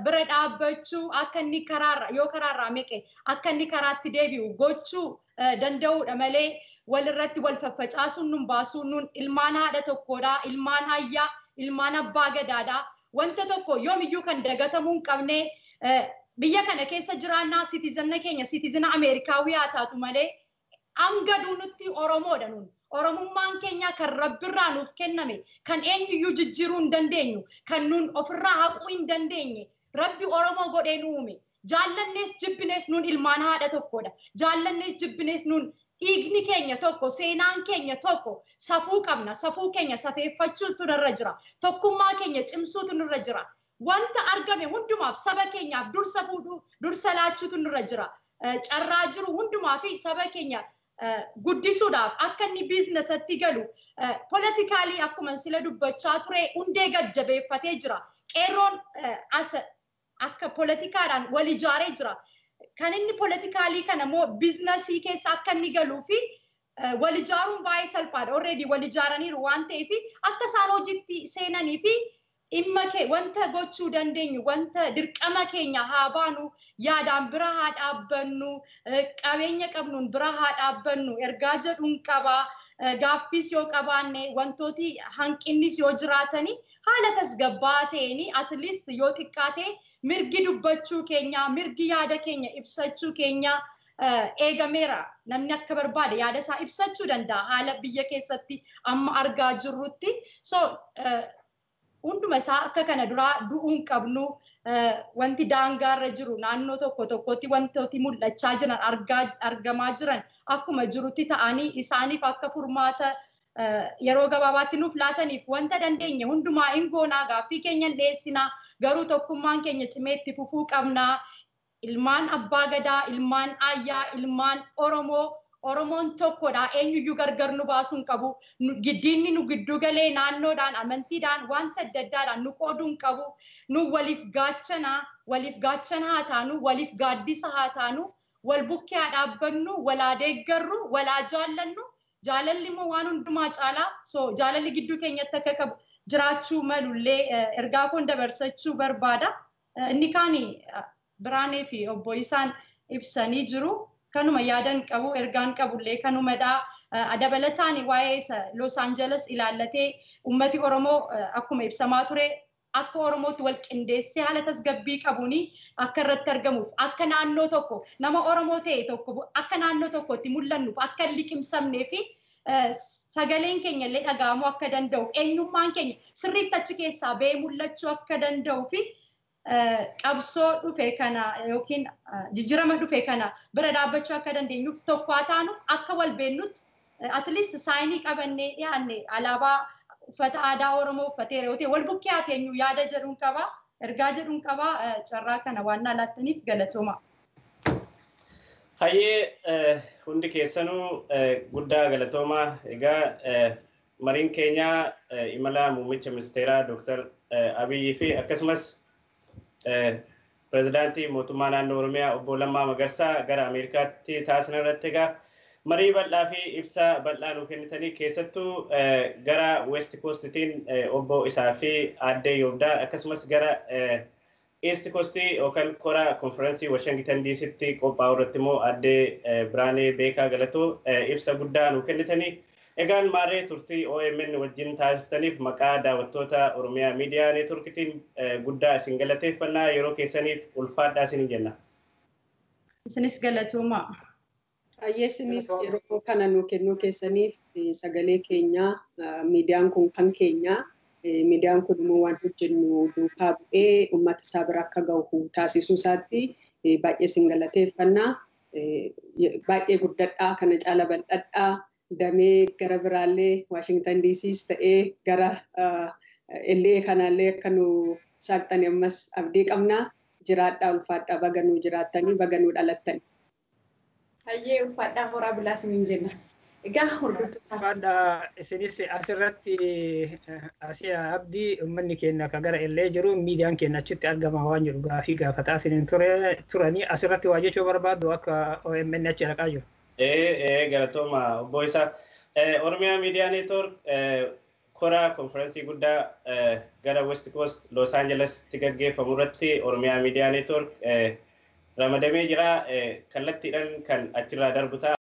bira dhaabbachuu, akka inni karaarra yoo karaarraa meqe akka inni karaatti deebi'u gochuu danda'uudha malee walirratti wal faffacaasuun nun baasuu. Nun ilmaan haadha tokkodha, ilmaan hayyaa, ilmaan abbaa gadaadha. Wanta tokko yoomiyyuu kan dagatamuu hin qabne biyya kana keessa jiraannaa siitizana keenya siitizana Ameerikaawii haa taatu malee hanga duunutti Oromoodha nun. Oromummaan keenya kan Rabbirraa nuuf kenname, kan eenyuyyuu jijjiiruu hin dandeenyu, kan nuun ofirraa haquu hin dandeenye, Rabbi Oromoo godhee nu uume. Jaallannees jibbinees nuun ilmaan haadha tokkodha. Jaallannees jibbinees nuun dhiigni keenya tokko, seenaan keenya tokko, safuu qabna. Safuu keenya safeeffachuutu nurra jira. Tokkummaa keenya cimsuutu nurra jira. Wanta argame hundumaaf saba keenyaaf dursa fuudhuu, dursa laachuutu nurra jira. Carraa jiru hundumaa fi saba keenya guddisuudhaaf akka inni biizinasatti galu politikaalii akkuma sila dubbachaa ture hundee gajjabeeffatee jira. Qeerroon as akka politikaadhaan wal ijaaree jira. Kan inni politikaalii kana immoo biizinasii keessa akka inni galuu fi wal ijaaruun baay'ee salphaadha. Already wal ijaaraniiru waan ta'eef akka isaan hojiitti seenanii fi dhimma kee wanta gochuu dandeenyu, wanta dirqama keenya haa baanu, yaadaan bira haa dhaabbannu, qabeenya qabnuun bira haa dhaabbannu, ergaa jedhuun qaba. Gaaffiis yoo qabaanne, wantooti hanqinnis yoo jiraatani haala tasgabbaa'aa ta'een at least yoo xiqqaate mirgi dubbachuu keenya, mirgi yaada keenya ibsachuu keenya eegameera. Namni akka barbaade yaada isaa ibsachuu danda'a haala biyya keessatti amma argaa jirrutti. So hunduma isaa akka kana duraa du'uu hin qabnu. Wanti daangaarra jiru naannoo tokko tokkotti wantooti mul'achaa jiran argamaa jiran akkuma jirutti ta'anii isaaniif akka furmaata yeroo gabaabaatti nuuf laataniif wanta dandeenye hundumaa hin goonaa, gaaffii keenya hin dhiyeessinaa, garuu tokkummaan keenya cimee itti fufuu qabnaa. Ilmaan abbaa gadaa, ilmaan ayyaa, ilmaan Oromoo, Oromoon tokkodha. Eenyuyyuu gargar nu baasuu hin qabu. Giddiinni nu gidduu galee naannoodhaan, amantiidhaan, wanta adda addaadhaan nu qooduu hin qabu. Nu waliif gaachana, waliif gaachana haa taanu, waliif gaaddisa haa taanu, wal bukkee haa dhaabbannu, wal haa deeggarru, wal haa jaallannu. Jaalalli immoo waan hundumaa caalaa. So jaalalli gidduu keenyatti akka qabu jiraachuu malullee ergaa koon dabarsachuu barbaada. Inni kaani Biraanee fi obbo Isaan ibsanii jiru. Kanuma yaadan qabu, ergaan qabullee kanumadha. Dabalataan waa'ee Los Angeles ilaallatee uummati Oromoo akkuma ibsamaa ture akka Oromootti wal qindeessee haala tasgabbii qabuuni akka irratti argamuuf, akka naannoo tokko nama Oromoo ta'e tokko akka naannoo tokkotti mul'annuuf, akka hin liqimsamnee fi sagaleen keenya illee dhaga'amuu akka danda'uuf, eenyummaan keenya sirriitti achi keessaa ba'ee mul'achuu akka danda'uu fi qabsoo dhufe kana yookiin jijjiirama dhufe kana bira dhaabbachuu akka dandeenyuuf tokko haa taanu, akka wal beennutti at least saayinii qabannee dhiyaanne, alaabaa uffata aadaa Oromoo uffateera yoo ta'e wal bukkee haa teenyu yaada jedhuun qaba, ergaa jedhuun qaba. Carraa kana waan na laattaniif galatooma. Hayyee, hundi keessanuu guddaa galatoomaa. Egaa mariin keenya imala muummicha ministeeraa Dr. Abiyyi fi akkasumas pirezidaantii mootummaa naannoo Oromiyaa obbo Lammaa Magarsaa gara Ameerikaatti taasisan irratti egaa marii bal'aa fi ibsa bal'aa nuu kennitanii, keessattuu gara West Coastitiin obbo Isaa fi aaddee Yoobdaa, akkasumas gara East Coastii yookaan kora konferensii Washington DCtti qophaa'u irratti immoo aaddee Biraanee Beekaa Galatoo ibsa guddaa nuu kennitanii. Egaan maarree turtii OMN wajjin taasiftaniif maqaa daawwattoota Oromiyaa Miidiyaa Neetworkitiin guddaa isin galateeffannaa, yeroo keessaniif ulfaadhaa isin jenna. Isinis galatooma. Baay'ee isinis yeroo kana nuu kennuu keessaniif, sagalee keenya, miidiyaan kun kan keenya, miidiyaan kun immoo waan hojjennu duukaa bu'ee uummata isaa bira akka gahu taasisuu isaatti baay'ee isin galateeffannaa. Baay'ee guddadhaa, kana caala bal'adhaa, damee gara biraallee Waashingtan DCs ta'ee gara LA kanaallee akka nu saaqxani ammas abdii qabna. Jiraadhaa, ulfaadhaa, baga nuu jiraattanii, baga nuu dhalattanii. Hayyee, ulfaadhaa, horaa bulaa isiniin jenna. Egaa hordoftoota. Ulfaadhaa isinis. Asirratti asii abdii uummanni keenya akka gara illee jiru miidiyaan keenya achitti argama waan jiru gaafii gaafataa isiniin turanii asirratti waa jechuu barbaaddu akka OMN achi dhaqaa jiru. Ee, galatooma obbo Isaa. Oromiyaa Miidiyaa Neetwork kora konferensii guddaa gara West Coast Los Angelesitti gaggeeffamu irratti Oromiyaa Miidiyaa Neetwork ramadamee jira. Kallattiidhaan kan achirraa darbu ta'a.